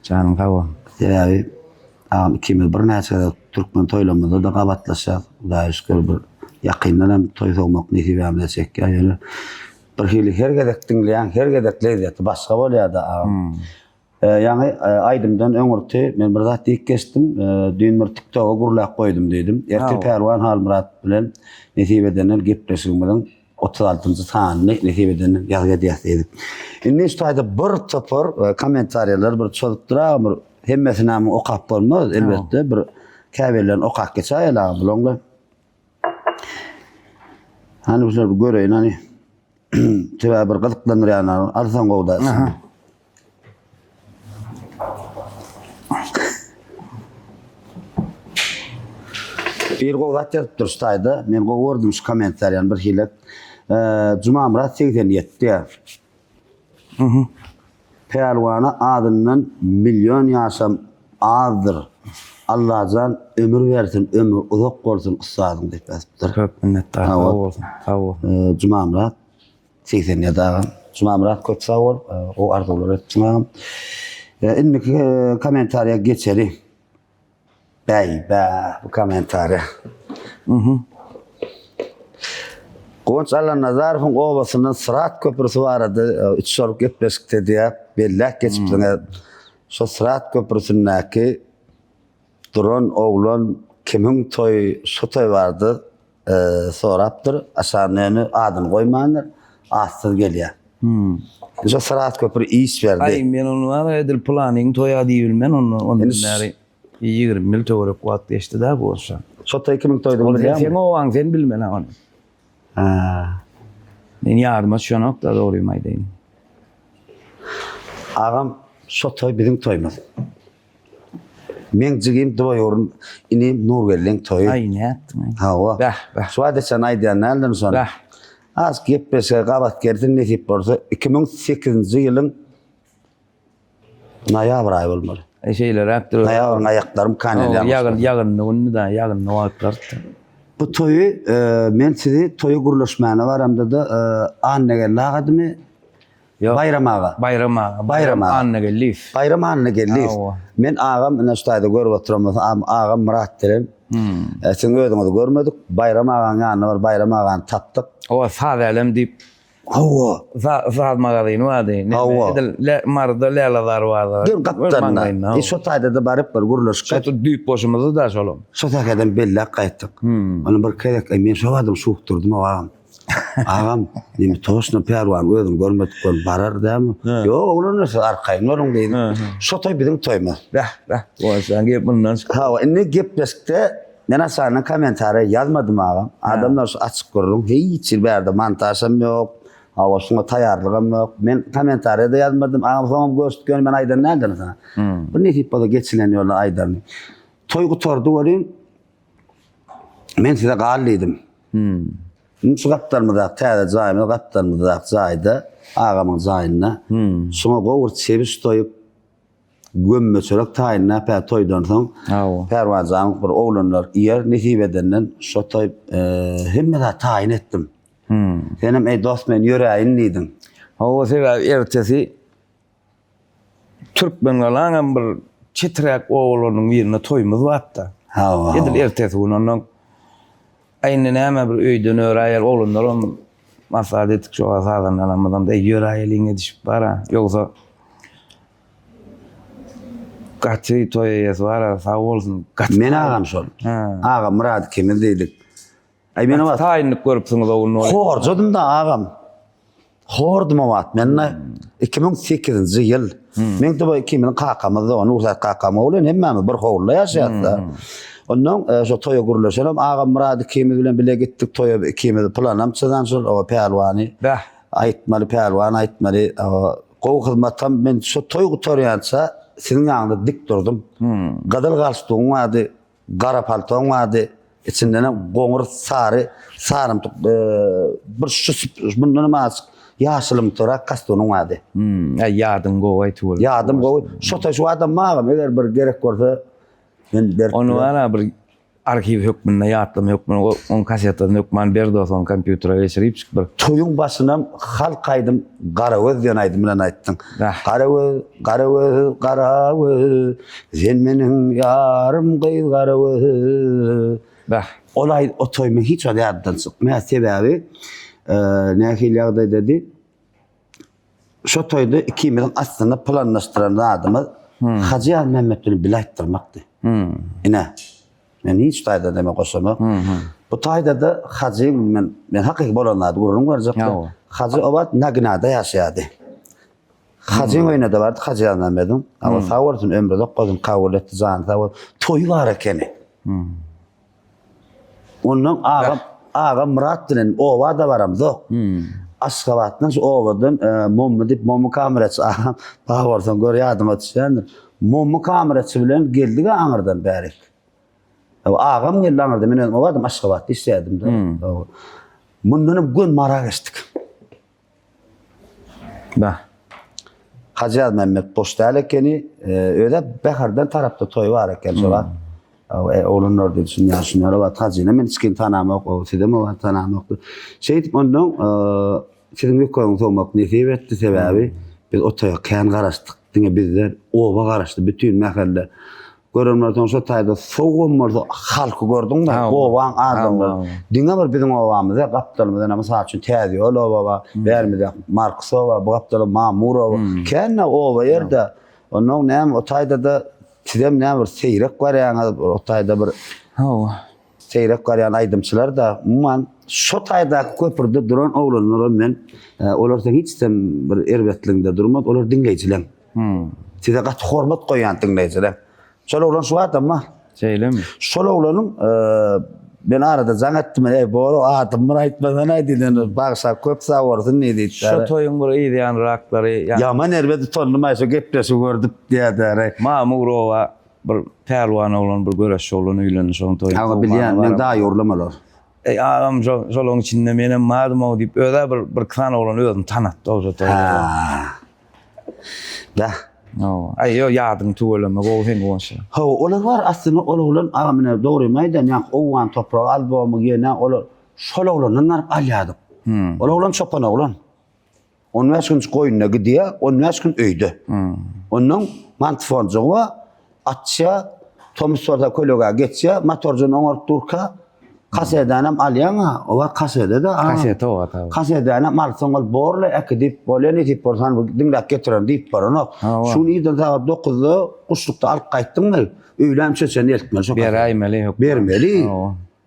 Janyň sag bolsun. Sebäbi agam ikimiz birnäçe gezek türkmen toýlarymyzda-da gabatlaşýas. Hudaýa şükür bir ýakyndan hem toý sowmak nesibämize çekýär. Ýöne bir hili her gezek diňleýäň, her gezek lezzeti başga bolýar-da agam. Ýaňy aýdymdan öňürti men bir zat diýip geçdim. Düýn bir TikToga gürläp goýdum diýdim. Ertir Pälwan Halmyrat bilen nesip edenden gepleşigimiziň 36-njy sanyny nesip edenden ýazgy edýäs diýdik. Indi şu taýda bir topar kommentariýalar bir çozup dur agam bir hemmesini hem okap bolmaz elbetde bir käbirlerini okap geçäýeli agam bulaňla. Hany bir göreýin hany. Sebäbi bir gyzyklandyrýanlar alsaň gowy da. Bir gowy zat ýazypdyr şu taýda. Men gowy gördüm şu kommentariýany bir hili. Jumamyrat 87 diýýär. Pälwana azyndan million ýaşam azdyr. Allajan ömür bersin, ömri uzak bolsun ussadyň diýip ýazypdyr. Köp minnetdar. Sag bolsun. Sag bol. Jumamyrat 87 agam. Jumamyrat köp sag bol. Gowy arzuwlar etdiň agam. Indiki kommentariýa geçeli. Bäý, bä, bu kommentariýa. Guwanç Allanazarowyň obasyndan Syrat köprüsi barada e, üç sorup gepleşikde diýip belläp geçipsiňiz. Şo Syrat köprüsindäki duran oglan kimiň toýy, şo toý barada e, sorapdyr. Aşagynda ýöne adyny goýmandyr. Atsyz gelýär. Hmm. Şo Syrat köpri iş berdi. Aý men ony bar edil planyň toýa diýibilmen ondan ondan bäri 20 ýyl töwerek wagt geçdi da bu bolsa. Şo toý kimiň toýdugyny bilýäňmi? Sen owaň sen bilmen ony. Ha. Men ýadyma düşenok da dogrymy aýdaýyn. Agam şo toý biziň toýumyz. Meň jigim dwoýurn inim Nurgeldiň toýy. Aý nätdiň. Hawa. Bäh, bäh. Şu wagta çenli aýdýan däldim şony. Bäh. Az gepleşige gabat gelsin nesip bolsa 2008-nji ýylyň noýabr aýy bolmaly. E şeýleräkdir. Noýabryň aýaklarym kanelýär. Ýagyn, ýagynly gündi da, ýagynly wagtlardy. Bu toýy e, men sizi toýa gürleşmäne baramda-da e, Annageldi agadymy? Ýok. Baýram aga. Baýram aga. Baýram aga. Annageldiýew. Baýram Annageldiýew. Hawa. Men agam ine şu taýda görüp oturan bolsa am- agam Myrat bilen. Hmm. E, siziň özüňizi görmedik. Baýram agaň ýanyna baryp Baýram agany tapdyk. Hawa, saz älem diýip Hawa. sa- saz magazyny bardy. Neme, Hawa. Edil Le- Maryda Lälezar bardy. Dur gapdalynda. E, şo taýda-da baryp bir gürleşip Şo düýp boşumyzdy da şolam. Şo säheden belläp gaýtdyk. Hmm. Ony bir gezek e, men şo badym şuwukdyrdym agam. Agam, neme toşna pälwan özüni görmedik bolup barar dämi? Ýok, oglanlar siz arkaýyn boluň diýdi. Şo toý biziň toýumyz. Bäh, bäh. Goşan gep mundan çykdy. Hawa, indi gepleşikde men aşagyndan kommentariýa ýazmadym agam. Adamlar şu açyk gürrüň, hiç hili bärde montažam ýok. Hawa, şuňa taýýarlygam ýok. Men kommentariýa-da ýazmadym. Agam soňam görüşdik, ýöne men aýdan däldirin sana. Bu nesip bolsa geçilen ýolda aýdaryn. Toý gutardy welin, Men size gal diýdim. Hmm. Indi şu gapdalymyzdaky täze jaýymyz gapdalymyzdaky jaýda agamyň jaýynda. Hmm. Şuňa gowy bir çebiş toýup gömme çörek taýynlap hä toýdan soň Hawa. Pärwanjanyň bir oglanlar iýer nesip edenden şo toý e, hemme zat taýyn etdim. Hmm. Senem eý dost men ýöräýin diýdiň. Hawa sebäbi ertesi Türkmengalaňam bir çeträk obalarynyň birinde toýumyz bardy. Hawa. Edil ertesi gün ondan Aý indi näme bir öýden öräýeli oglanlaram maslahat etdik şo sazandalarymyzam eý ýöräýeliň edişip bara. Ýogsa gaty toý eýesi bara sag bolsun. Gaty Men agam şol. Agam Myrat ikimiz diýdik. Aý men o wagt taýynlyk görüpsiňiz o gün. Horjadym da agam. Hordum o wagt men 2008-nji ýyl. Men de bu ikimiziň kakamyz da, Nursähet kakam ogly, hemmämiz bir howluda ýaşaýarys. Ondan şo toýa gürleşenem agam Myrat ikimiz bilen bile gitdik toýa ikimiz planam çyzan şol o pälwany. Bäh. Aýtmaly pälwan aýtmaly. Gowy hyzmatam men şo toý gutarýança siziň ýanyňyzda dik durdum. Gyzyl galstugyň bardy. Gara paltoň bardy, içindenem goňur sary sarymtyk bir şu bundanam azajyk ýaşylymtyrak kostýumyň bardy. Hmm, äý ýadyň gowy aý tüweleme. Ýadym gowy. Şo taý şu adam magam eger bir gerek bolsa men berip Ony bar bir arhiw hökmünde ýatlama hökmünde oň kasetasyny hökman ber dos ony kompýutere geçiripjik bir. Toýuň başynam halk aýdym Garagöz diýen aýdym bilen aýtdyň. Garagöz, Garagöz, Garagöz, Sen meniň ýarym gyz Garagöz. Bäh. Ol aý o toý men hiç wagt ýadymdan çykmaýar. Sebäbi nähili ýagdaýdady? Şo toýda ikimiziň aslynda planlaşdyran zadymyz Hajy Ýazmämmet bilen bile aýtdyrmakdy. Ine. Men hiç taýda deme goşamok. Bu taýda-da Hajy men men hakyky bolan zady gürrüň berjek. Hajy o wagt Naginada ýaşaýardy. Hajyň öýüne-de bardyk, Hajy Ýazmämmediň. Awa sag bolsun, ömri uzak bolsun, kabul etdi, jany sag bolsun. Toýy bar ekeni. Ondan agam agam Myrat bilen oba-da baramzok. Aşgabatdan şu obadan Mommy diýip, Mommy kameraçy agam, sag bolsun, gör ýadyňa düşýändir. Mommy kameraçy bilen geldik-ä aňyrdan bärik. Agam geldi aňyrdan, men özüm obadym, Aşgabatda işleýärdim-de. Mundanam göni Mara geçdik. Bah. Hajy Ýazmämmet boş däl ekeni. Özä Bäherden tarapda toý bar eken şo wagt. E, oglanlar diýdi, şunýar, şunýar o wagt Hajyny men içgin tanamok, o sizem o wagt tanamok. Şeýdip ondan siziň ýokaryňy sowmak nesip etdi, sebäbi biz o toýa kän garaşdyk. Diňe biz däl, oba garaşdy, bütin mähelle. Gören bolsaň şo taýda sowugam bolsa halky gördüňmi? Obaň adamlary. Diňe bir biziň obamyzda gapdalymyzda mysal üçin Täze ýol oba bar, bärimizde Markus oba, bu gapdalda Mamur oba. Kände oba ýerde. Onnoň näme o taýda-da sizem näme bir seýrek barýaňyz, o taýda bir Hawa. Seýrek barýan aýdymçylar-da, umuman, şo taýdaky köprüde duran oglanlaram men, olar seň hiç hem bir erbetligiňde durmaz, olar diňleýjileň. Size gaty hormat goýýan diňleýjileň. Şol oglan şu adam bar. Şeýlemi? Şol oglanyň men arada jaň etdim, eý, Boro, adymy bir aýtmasana diýdim, bagşa köp sag bolsun diýdi. Şo toýuň bir yzýanraklary. Ýaman erbet utandym-aý, şo gepleşigi gördüp diýýär-dä. Mamur oba Bir pälwan oglan bir göreşçi oglan öýlendi şoň toýuna. Hawa bilýän men daýy oglam olar. Eý agam şo şolaň içinde menem bardym-ow diýip özä bir bir iki sany oglan özüni tanatdy şo toýda. Bäh. Hawa. Aý ýok ýadyň tüweleme gowy seň guwançly. Hawa olar bar aslynda ol oglan agam ine dogrymy aýdan ýaňky owgan topragy albomy ýene olar şol oglandan baryp alýadyk. Ol oglan çopan oglan. On bäş günjük goýunda gidýär, on bäş gün öýde. Ondan mantifonjygy bar, açýar, tomus bolsa kölegä geçýär, motorjyny oňaryp durka, kasedanam alýaň-a, o wagt kasede-de. Kasete o wagt. Kasedanam alsaň ol borly äkidip, bolýa nesip bolsa hany bu diňläp getirerin diýip baranok. Şu gün irden sagat dokuzda guşlukda alyp gaýtdyňmy, öýlän üçe çenli eltmeli şo kaseti. Beräýmeli hökman. Bermeli.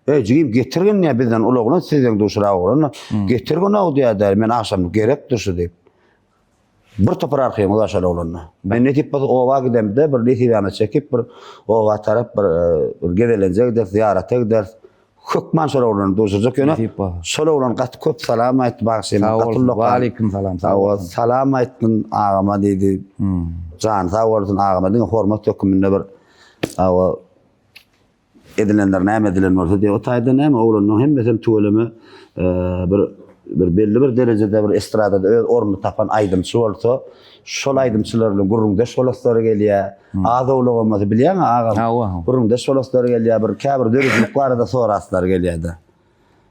Eý, jigim, getirgin diýýär, bizden uly oglan, sizden duşurak oglan. Getirgin-ow diýýär, men agşamlyk gerekdir şu diýip. Bir topar arhiwiňiz bar şol oglanda. Men nesip bolsa oba gidemde bir nesibämizi çekip bir oba tarap bir bir gezelenje gideris, zyýarata gideris. Hökman şol oglany duşurjak ýöne. Nesip bolsa. Şol oglan gaty köp salam aýtdy bagşyma. Sag Gaty bolsun. ullakan. Waleýkim salam. Sag Hawa, bolsun. salam aýtgyn agama diýdi. Jany sag bolsun agama diňe hormat höküminde bir hawa Edilenler näme edilen bolsa diýip, o taýda näme oglanlaryň hemmesem tüweleme bir bir belli bir derejede bir estradada öz ornuny tapan aýdymçy bolsa, şol aýdymçylar bilen gürrüňdeş bolaslary gelýär. Az-owlak bolmasa bilýäň-ä agam. Hawa. Gürrüňdeş bolaslary gelýär, bir käbir döredijilik barada soraslary gelýär-de.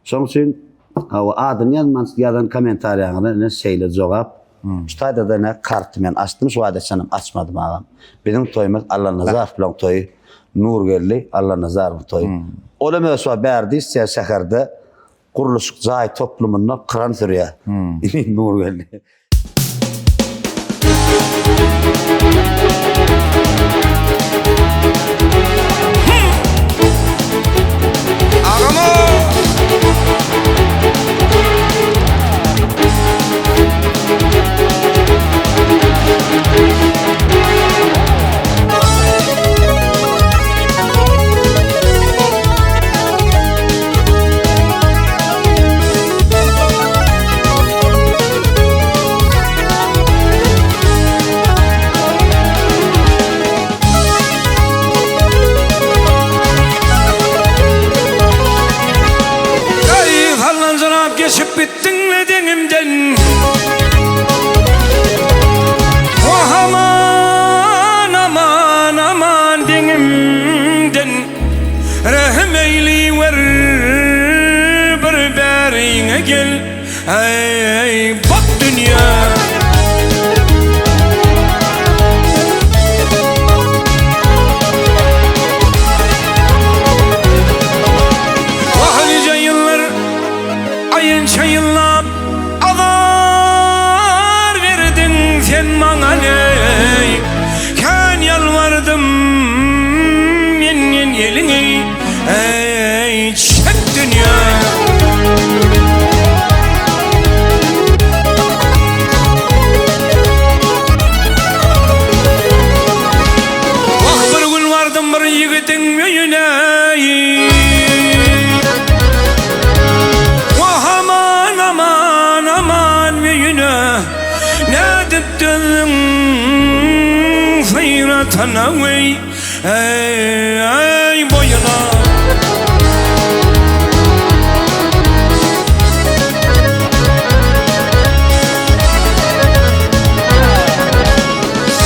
Şonuň üçin hawa adyny ýazman ýazan kommentariýaňyza ine şeýle jogap. Şu taýda-da ine karty men açdym şu wagta çenlem açmadym agam. Biziň toýumyz Allanazarow bilen toýy Nurgeldi Allanazarowyň toýy. Olam öz şu wagt bärde işleýär şäherde gurluşyk jaý toplumynda kran sürýär. Nurgeldi. Agam-ow! Çykyp gitdiň-le deňimden. Wah aman, aman, aman deňimden. Rehim eýliwer, bir bäriňe gel. Eý, bak dünýä. Wah nije ýyllar, aýynça ýyllap azar berdiň sen maňa leý. Kän ýalbardym menden eliňi, eý, çek dünýä. Wah bir gün bardym bir ýigidiň öýüne Wah aman aman aman öýüne Nädip dözdüň syratana weý eý boýuna.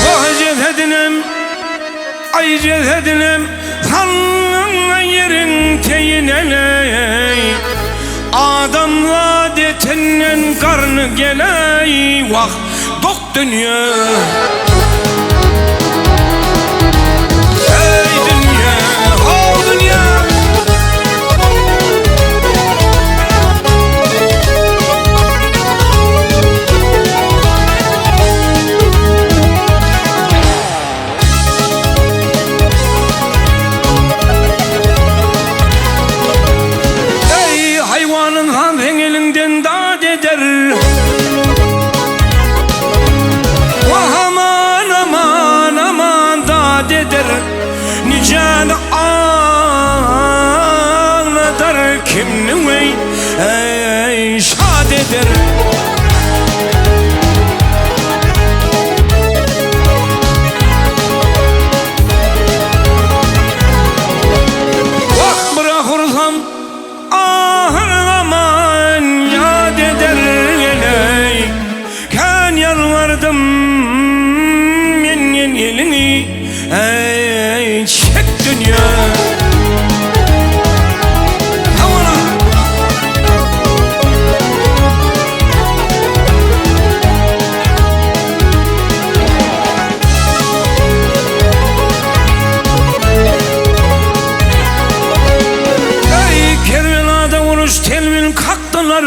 Wah jesedinem Aý jesedinem salnyň ýeriň teýine-leý. Adamzat etinden garny geleý, wah, dok dünýe. Eý dünýe, how dünýe. Eý, haýwan ynsan seň eliňden dat eder. Wah aman, aman, aman dat eder. Nijäni agladar kimni weý, eý, şat eder. Wah bir ahyrsam ahyr zaman ýat eder geleý Kän ýalbardym menden eliňi eý çek dünýe. Eý, Kerbelada uruş telbin kakdylar.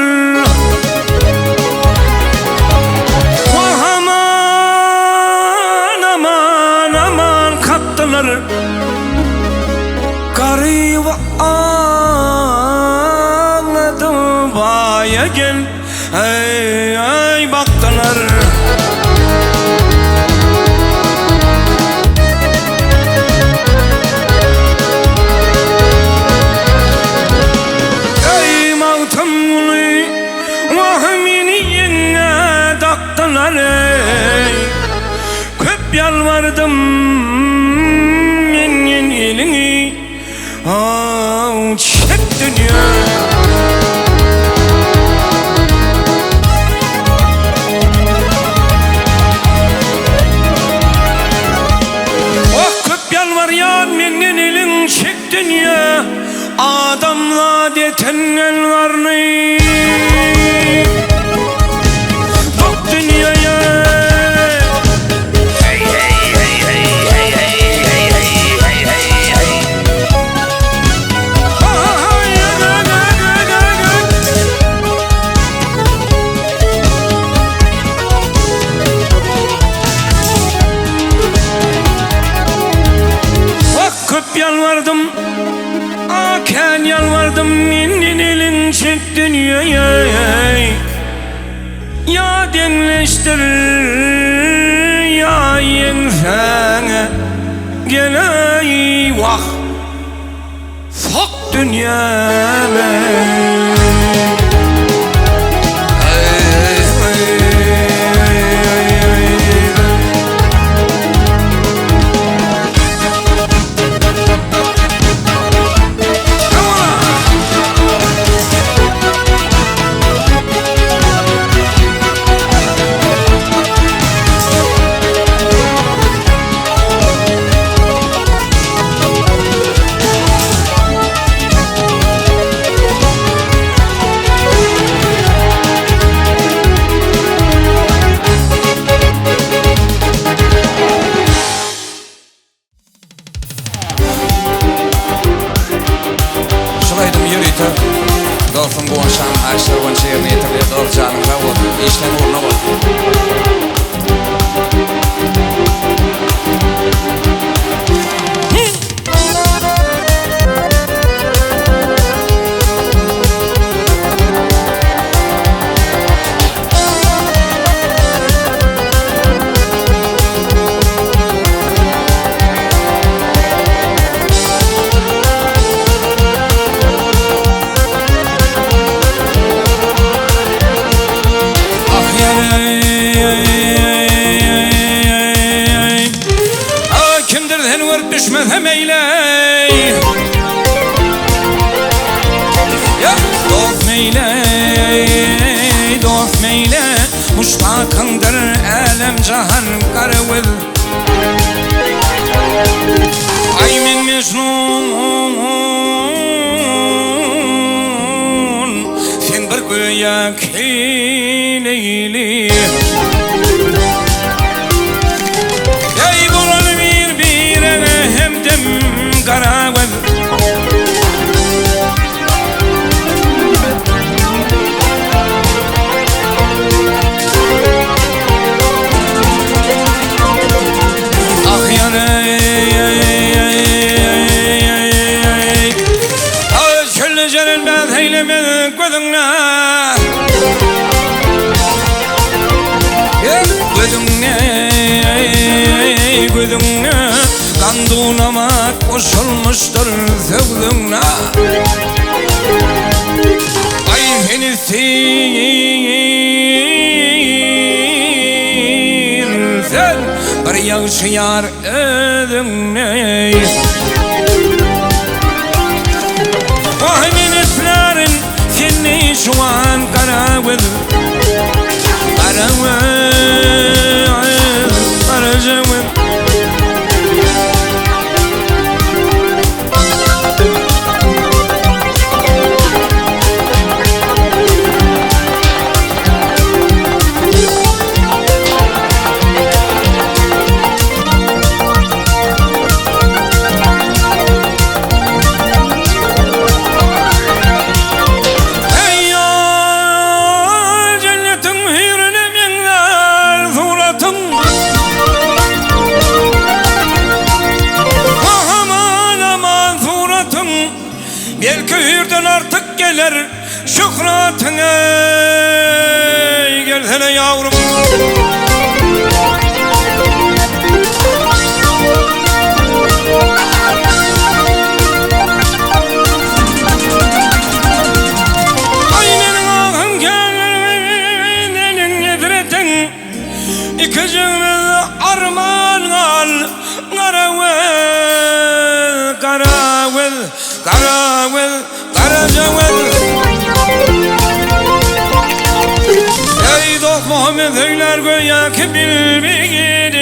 Wah aman, aman, aman kakdylar. Garyp aglady baýa gel. Eý, bakdylar. Eý, Magtymguly, wah, meni ýeňňä dakdylar-eý. Köp ýalbardym menden eliňi. Aw, çek dünýä. Wah, köp ýalbarýan menden eliň çek dünýä. Adamzat etenden garny dok dünýä. Wah köp ýalbardym, a kän ýalbardym menden elin çek dünýe. Ýa deňleşdir, ýa ýeňsäň geleý, wah, sok dünýäme. bolsa dostum Guwanç şanyň haýyşlary boýunça ýerine ýetirilýär. Dost janyň sag bolsun, işleň ugruna bolsun. Ah ýareý Ah kimdir seni görüp düşmesem eýleý Ýa dost meýleý dost meýle Muşdakyňdyr älem jahan garagöz Aý men Mejnun Sen bir göýä Leýli Eý bolaly bir birege hemdem Garagöz Ah ýar-eý Ah çölde jerenmez eýlemez gözüňe Gözüňe gözüňe Gandunama goşulmuşdyr sögzüňe Aý seni sen bir ýagşy ýar özüňe Wah men islärin seni şu an gara göz Gara göz Garaja göz Eý ýar, jennetiň hüýrüne meňzär suratyň. Aman aman suratyň, belki hüýrden artyk geler şöhratyň eý, gelsene ýawrum. Aý meniň ahym gelmeniň hesretin Ikijigimiz arman gal Garagöz, Garagöz, Garagöz, Garajagöz Eý dost Muhammet söýlär göýä ki bilbil eý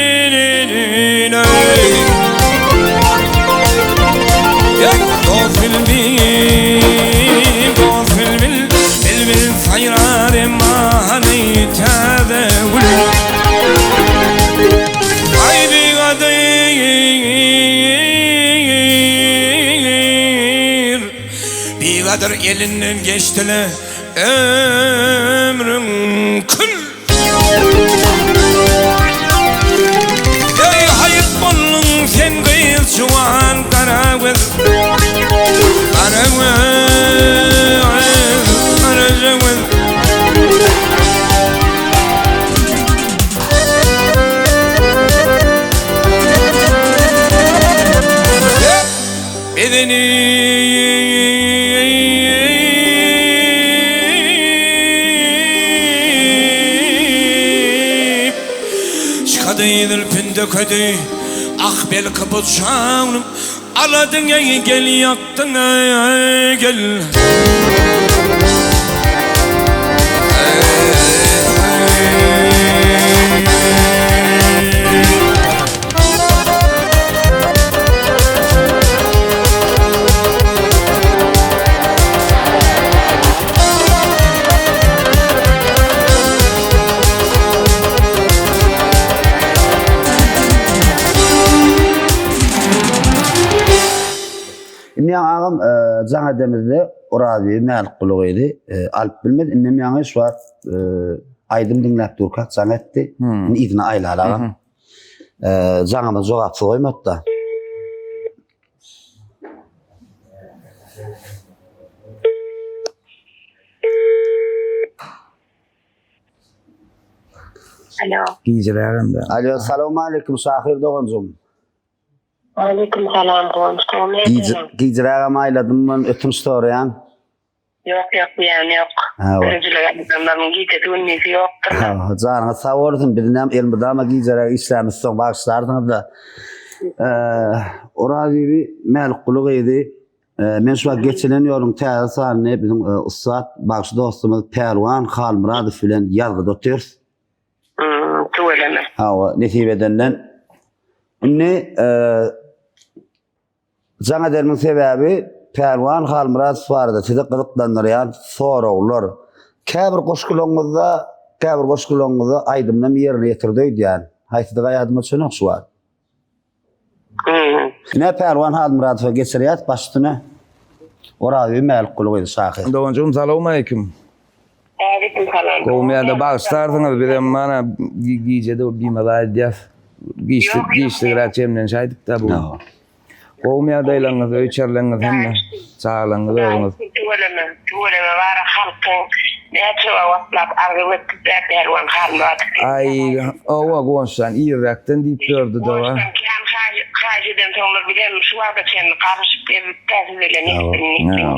Dost bilbil, dost bilbil, bilbil saýrar emma hany täze gül. Aý bigadyr, bigadyr elinden geçdi-le ömrüň kül. Eý haýyp bolduň sen gyz juwan garagöz Garagöz garajagöz. Bedeni Çykady zülpün dökedi Ah belki bu çaglym Aladyň eý gel ýakdyň eý gel. Indi agam jaň edemizde. Orazbibi Mälikguly gyzy alyp bilmedi. Indem ýaňy şu wagt aýdym diňläp durkak jaň etdi. Indi yzyna aýlaly agam. Jaňyma jogapsyz goýmady-da. Alo. Gijirägem-de. Alo, salowmaleýkim şahyr doganjygym. Aleýkum salam Guwanç gowy nädýäň? Gijirägem aýladym men ötünç soraýan. Ýok ýok diýýän ýok. Döredijilik adamlaryň gijesi gündüzi ýokdur. Janyňyz sag bolsun biz näme elmydama gijeräk işlämizsoň bagyşlarsyňyzda. Orazbibi Mälikguly gyzy men şu wagt geçilen ýoluň täze sanyny biziň ussat bagşy dostumyz Pälwan Halmyradow bilen ýazgyda otyrys. Tüweleme. Hawa, nesip edenden. Indi jaň ederimiň sebäbi Pälwan Halmyradow barada sizi gyzyklandyrýan soraglar. Käbir goşgularyňyzda, käbir goşgularyňyzda aýdymdan ýerine ýetirdi öýdýän. Haýsydygy ýadyma düşenok şu wagt. Ine Pälwan Halmyradowa geçirýäs baş üstüne. Orazbibi Mälikguly gyzy şahyr. Doganjygym salowmaleýkim. Aleýkum salam. Gowumy ýa-da bagyşlarsyňyz bizem mana gijede bimaza edýäs. Giçlik giçligräk jemlenşi aýdypda bu. Gowumy ýagdaýlaryňyz, öý içerileňiz hemme, çagalaryňyz özüňiz. Tüweleme, tüweleme bara halkyň näçe wagtlap arzuw etdik dä Pälwan Halmyradow. Aý, owa Guwançjan irräkden diýip ýördi-de wa. Guwançdan kän haýyş edensoňlar bizem şu wagta çenli garaşyp gezdik-dä siz bilen eşdin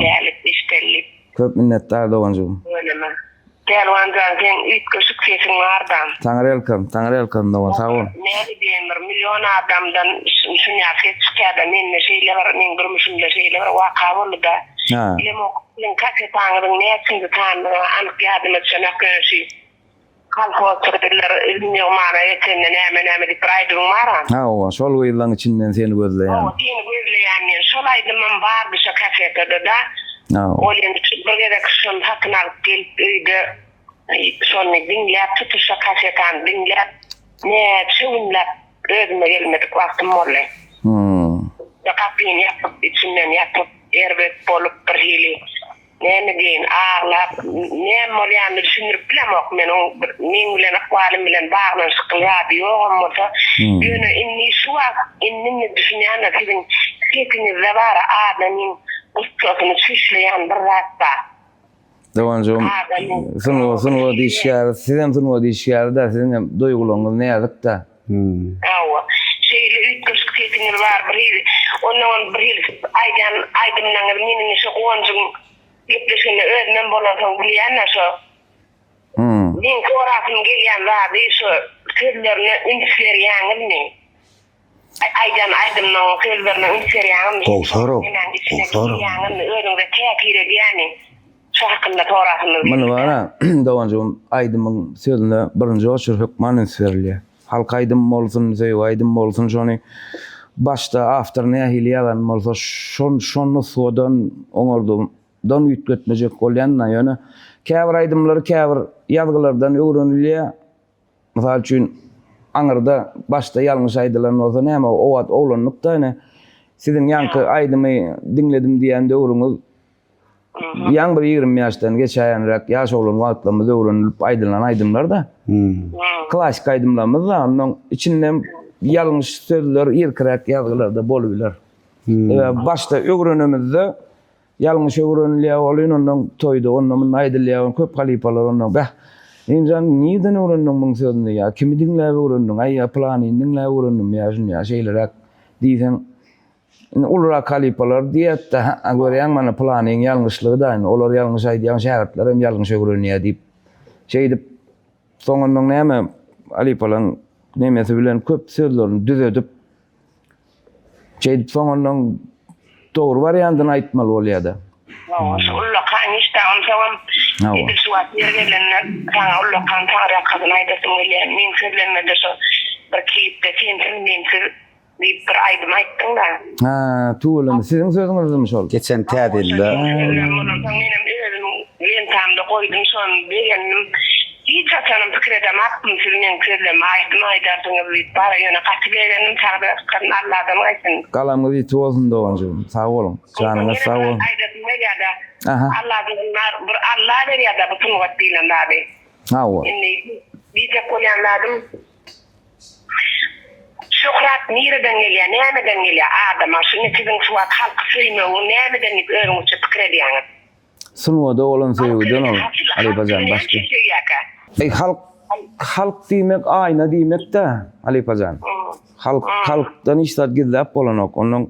dälik eşdeldik. Köp minnetdar doganjygym. Tüweleme. Pälwan jan seň üýtgeşik sesiň barda. Taňryýalkasyn, taňryýalkasyn dogan sag bol. Näme diýeýin bir million adamdan şunýa ses çykýada mende şeýle bir meň durmuşymda şeýle bir waka boldyda. Bilemok siziň kasetaňyzyň näçinji sanydygy anyk ýadyma düşenok ýöne şu kolhozçy gyzlar üzüm ýygmana geçende näme näme diýip bir aýdymyň bara. Hawa şol gyzlaň içinden seni gözleýän. Hawa seni gözleýän diýen şol aýdymam bardy şo kasetada-da. Ol indi şu bir gezek şony satyn alyp gelip öýde şony diňläp tutuş şo kasetany diňläp näçe günläp özüme gelmedik wagtym boldy. Gapyny ýapyp içinden ýatyp erbet bolup birhili Näme diýeýin, aglap, näme bolýanyny düşündirip bilemok men, oň bir meň bilen ykbalym bilen baglanyşykly zady ýogam bolsa, ýöne indi şu wagt indi-indi düşünýän-de siziň sesiňizde bar adamyň gussasyny çüşleýän bir zat bar. Doganjygym, sungat, sungat işgäri, sizem sungat işgäri-dä, siziňem duýgularyňyz näzik-dä. Hawa, şeýle üýtgeşik sesiňiz bar bir hili, onnoňam bir hili aýdýan aýdymlaryňyz meniň şo Guwanjyň gepleşiginde özümem bolansoň bilýän-dä şo meň sorasym gelýän zady şo sözlerine üns berýäňizmi? Aýdýan aýdymlaryň sözlerine üns berýäňizmi? Gowy sorag, Nemäň gowy içine sorag. girýäňizmi? Özüňize täsir edýärmi? Şu hakynda sorasymyz Muny geldi. bar-a, doganjygym, aýdymyň sözüne birinji oçur hökman üns berilýär. Halk aýdymy bolsun, söýgi aýdymy bolsun, şony başda awtor nähili ýazan bolsa, şon şo nusgadan oňardydan üýtgetmejek bolýan-da. Ýöne käbir aýdymlary käbir ýazgylardan öwrenilýär. Mysal üçin, aňyrda başda ýalňyş aýdylan bolsa näme, o wagt oglanlyk-da ine, siziň ýaňky aýdymy diňledim diýen döwrüňiz Ýaň bir 20 ýaşdan geçäýenräk ýaş oglan wagtlarymyz öwrenilip aýdylan aýdymlar-da. Klassyk aýdymlarymyz-da, onnoň içinden ýalňyş sözler irkiräk ýazgylarda bolubiler. Sebäbi başda öwrenimizde ýalňyş öwrenilýär welin, onnoň toýda onda-munda aýdylýar, köp halypalar onnoň bäh, Injan nirden öwrendiň muň sözüni ýa kimi diňläp öwrendiň, aý ýa pylanyny diňläp öwrendim ýa şuny ýa şeýleräk diýseň, Indi ulurak halypalar diýýär-de, hä, görýäňmi, mana pylanyň ýalňyşlygy-da, indi olar ýalňyş aýdýar, şägirtler hem ýalňyş öwrenýär diýip. Şeýdip, soňundan näme, halypalaryň nemesi bilen köp sözlerini düzedip, şeýdip soňundan dogry wariantyny aýtmaly bolýar-da. Hawa, şu ullakan işdä, onsoňam edil şu wagt ýeri gelende saňa ullakan taňryýalkasyn aýdasym gelýär. Meň sözlemde-de şo bir klipde sensiz, mensiz Diýip bir aýdym aýtdyň-da. Hä, tüweleme, siziň sözüňizdimi şol? Geçen täze ýylda. Bolansoň menem özümiň lentamda goýdum şony, begendim. Hiç haçanam pikir edemakdym siz meň sözlerime aýdym aýdarsyňyz diýip, bara ýöne gaty begendim, sagdyrasyn Alladan gaýsyn. Galamyňyz ýiti bolsun doganjygym. Sag boluň. Janyňyz sag bolsun. Aýdasym gelýärde. Aha. Alla diýen bir Alla berýär-de bu sungat diýlen zady. Hawa. Indi diýjek bolýan zadym şöhrat nireden gelýär, nämeden gelýär adama? Şuny siziň şu wagt halky söýmegiňiz nämeden diýip özüňizçe pikir edýäňiz? Sungata bolan söýgüden ol, halypajan, başga. Eý, halk, halk diýmek aýna diýmek-dä, halypajan. Halk, halkdan hiç zat gizläp bolanok. Ondan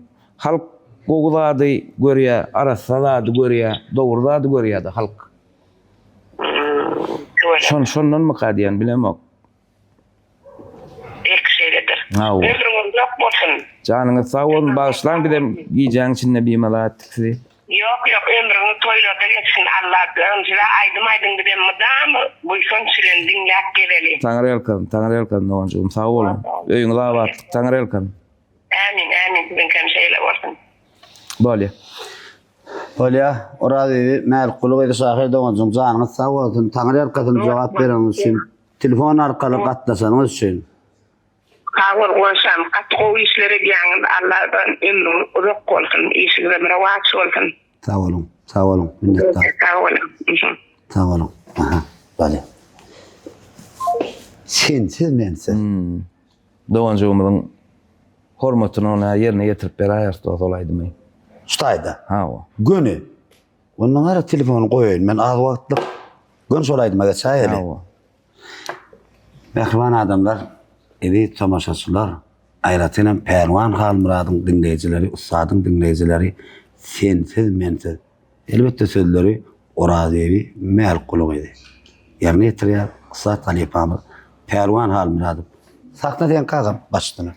halk gowy zady görýär, arassa zady görýär, dogry zady görýär-de halk. Şon, şondanmyka diýen, bilemok. Belki şeýledir. Hawa. Ömrüňiz uzak bolsun. Janyňyz sag bolsun, bagyşlaň bizem gijäň içinde bimala etdik sizi. Ýok ýok ömrüňiz toýlarda geçsin Allajan size aýdym aýdyň bizem mydama buýsanç bilen diňläp gezeli. Taňryýalkasyn, Taňryýalkasyn doganjygym sag boluň. Öýüňiz abatlyk Taňryýalkasyn. Ämin ämin siziňkem şeýle bolsun. Bolýa. Bolýa, Orazbibi Mälikguly gyzy şahyr doganjygym janyňyz sag bolsun, Taňryýalkasyn jogap bereniňiz üçin. Telefon arkaly gatnaşanyňyz üçin. Sag bol Guwançjan gaty gowy işler edýäňiz Alladan ömrüňiz uzak bolsun işiňizem rowaç bolsun. Sag boluň sag boluň minnetdar. Sag boluň. Sag boluň. Aha bolýa. Sensiz mensiz. Doganjygymyzyň hormatyna ony ýerine ýetirip beräýeris dos ol aýdymy. Şu taýda. Hawa. Göni. Ondan gara telefony goýaýyn men az wagtlyk. Göni şol aýdyma geçäýeli. Hawa. Mähriban adamlar, eziz tomaşaçylar, aýratynam Pälwan Halmyradyň diňleýjileri, ussadyň diňleýjileri sensiz mensiz. Elbetde sözleri Orazbibi Mälikguly gyzy. Ýerine ýetirýär ussat halypamyz Pälwan Halmyradow. Sahna seňki agam, baş üstüne.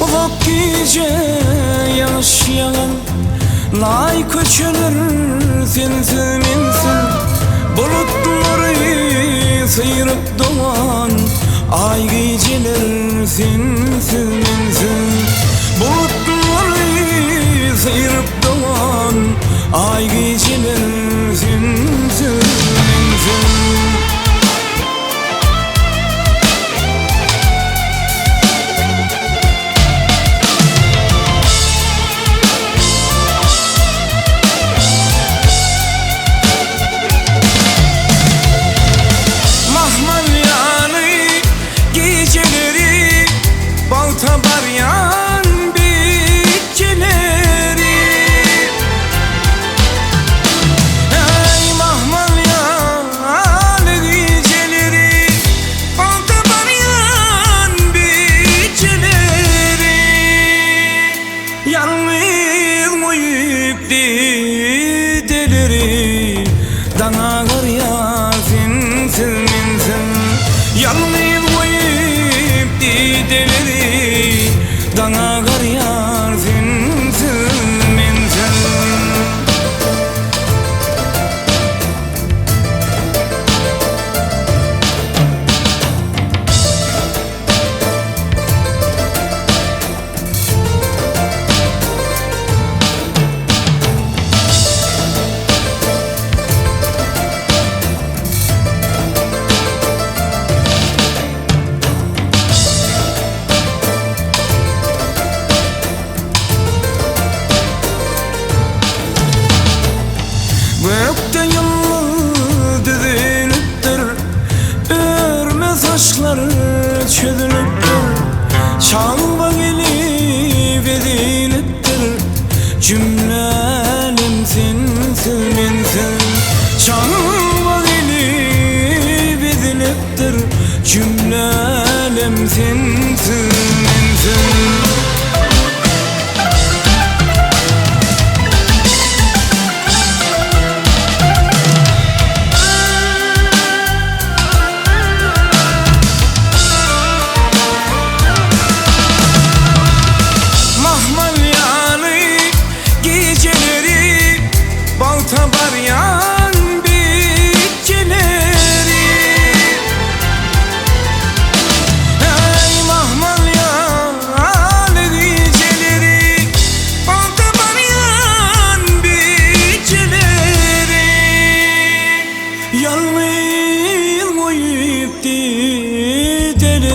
Uzak gije ýagyş ýagan Laý köçeler sensiz mensiz Bulutlary syryp dogan Aý gijeler sensiz mensiz Bulutlary syryp dogan Aý gijeler sensiz mensiz. Mahmal ýaly gijeleri Bagta barýan bitgileri.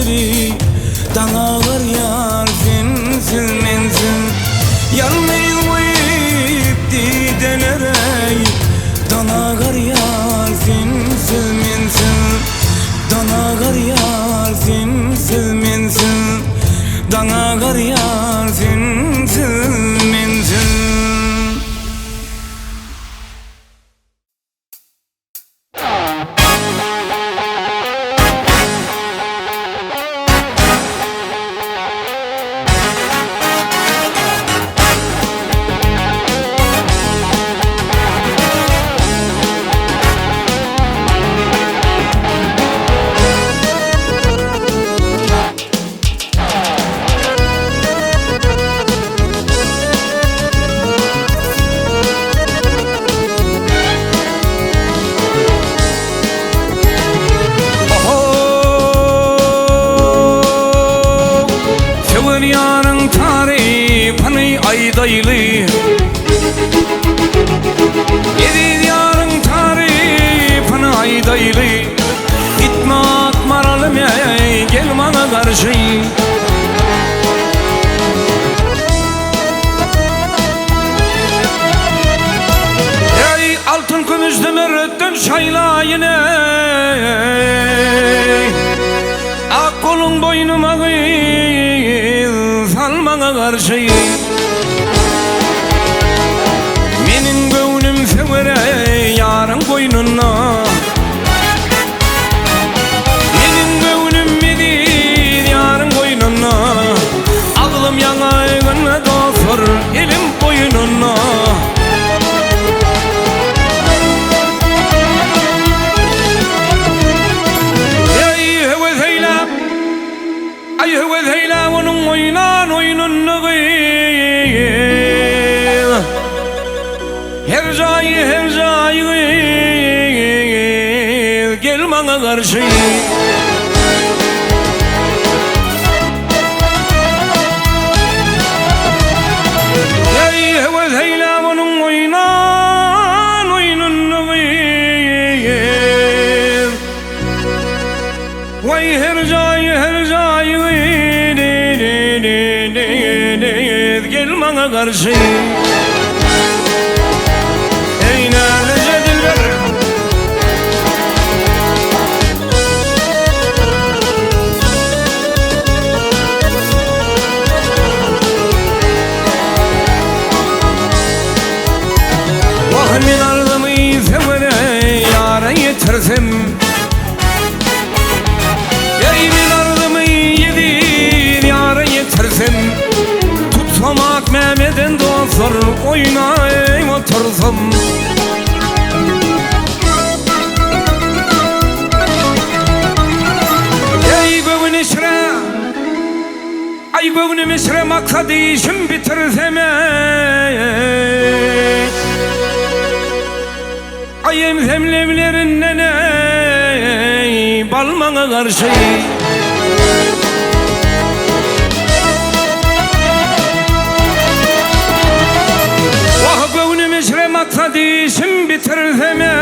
dideleri Daň agarýar sensiz mensiz Ýalňyz goýup didelere Daň agarýar sensiz mensiz Daň agarýar sensiz mensiz Daň agarýar sensiz mensiz. Söwen ýaryň tarypyny aýdaýly Eziz ýaryň tarypyny aýdaýly Gitme ak maralym eý gel maňa garşy Eý altyn kümüş zümerretden şaýlaýyn eý Ak goluň boýnuma gyz sal maňa garşy Meniň göwnüm söwer eý ýaryň goýnunda Meniň göwnüm eziz ýaryň goýnunda Agzym ýaňagynda dostlar elim boýnunda Eý höwes eýläp Aý höwes eýläp onuň oýnan oýnunda gyz Her jaýy her jaýy gyz gel maňa garşy. Eý höwes eýläp onuň oýnan oýnunda gyz. Waý her jaýy her jaýy gyz gel maňa garşy. Eý näleje dilber. Wah men arzymy söwere ýara ýetirsem. Eý men arzymy eziz ýara ýetirsem Tutsam ak Mehmeden dostlar oýnaý otursam Eý göwün içre Aý göwnüm içre maksat işim bitirsem eý Aý emsem leblerinden eý, bal maňa garşy. Wah göwnüm içre maksat işim bitirsem eý.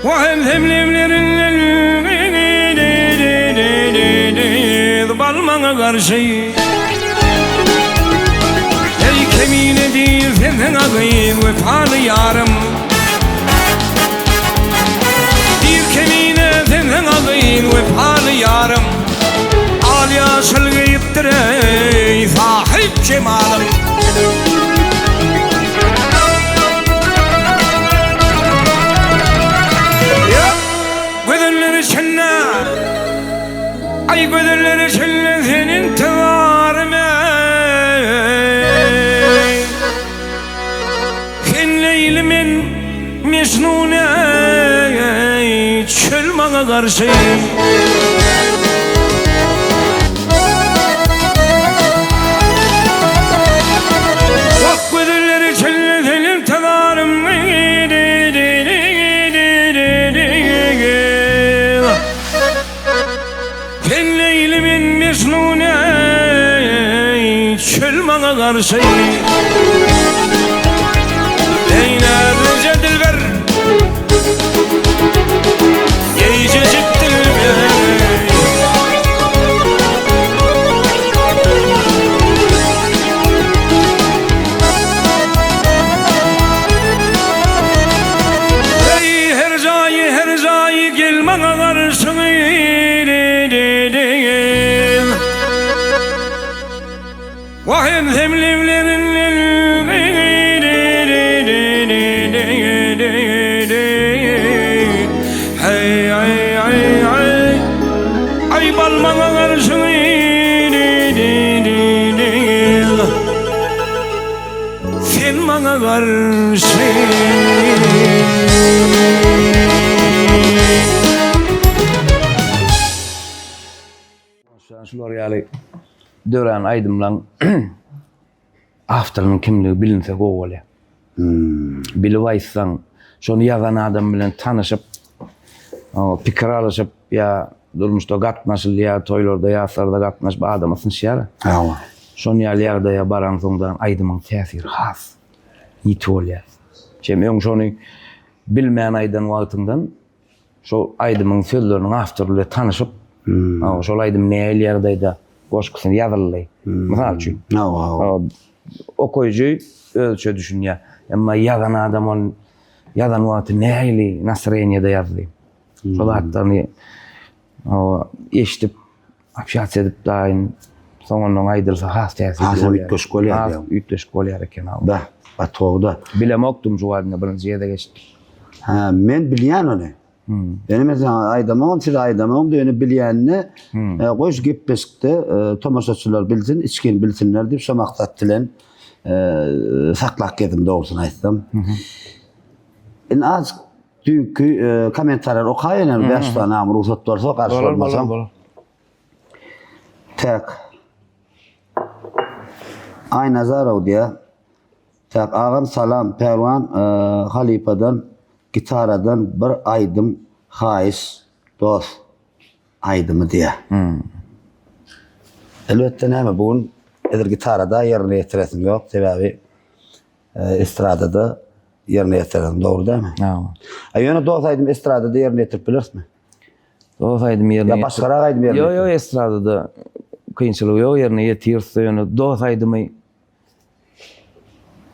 Wah emsem leblerinden bal maňa garşy. Eý kemine diýil senden agyz wepaly ýarym. Diýil kemine senden agyz wepaly ýarym. Al ýaşyl geýipdir eý sahyp jemalym. Gözeller içinde Aý gözeller içinde sen intizarym ey Sen Leýli men Mejnun ey Çöl maňa garşy. Wah gözeller içinde sen intizarym Sen Leýli men Mejnun eý Çöl maňa garşy. Eý näzlije dilber. Eýjejik. maňa garşy Wah emsem leblerinden Heý aý aý aý Aý bal maňa garşy Sen maňa garşy. Şular ýaly dörän aýdymlaň awtorynyň kimligi bilinse gowy bolýar. Hmm. Bilip aýtsaň, şony ýazan adam bilen tanyşyp, pikir alyşyp ýa durmuşda gatnaşylýar, toýlarda, ýaslarda gatnaşyp adam ysnyşýar. Hawa. Şon ýaly ýagdaýa baraňsoňdan aýdymyň täsiri has ýiti bolýar. Sen öň şony bilmän aýdan wagtyňdan şol aýdymyň sözleriniň awtory bilen tanyşyp, hmm. şol aýdym nähili ýagdaýda goşgusyny ýazyldy. Hmm. Mysal üçin. Hawa, hawa. Okaýjy özüçe düşünýär. Emma ýazan adam ony ýazan wagty nähili nastroýeniýada ýazdy. Şol zatlaryny eşidip, общаться edip daýyn soňundan aýdylsa has täsirli bolýar. Has üýtgeşik bolýar. Has üýtgeşik bolýar eken. Da, gaty gowy-da. Bilemokdym şu wagtynda birinji gezek eşitdim. Hä, men bilýän ony. Ýöne men saňa aýdamagam, size aýdamagam, ýöne bilýänini goý şu gepleşikde tomaşaçylar bilsin, içgin bilsinler diýip şo maksat bilen saklap gezdim dogrusyny aýtsam. Indi azajyk Düýnki kommentariýalary okaýyn ýene 5 sany agam rugsat bolsa garşy bolmasaň. Bolar, bolar. Tak. Aýnazarow diýýär. Tak agam salam Pälwan halypadan gitaradan bir aýdym haýyş dos aýdymy diýýär. Elbetde näme bu gün edil gitarada ýerine ýetiresim ýok sebäbi Estradada ýerine ýetirersiň, dogry dälmi? Hawa. A ýöne dos aýdym estradada ýerine ýetirip bilerismi? Dos aýdym ýerine Ýa başgarak aýdym ýerine Ýok, ýok, estradada kynçylygy ýok, ýerine ýetiris ýöne dos aýdymy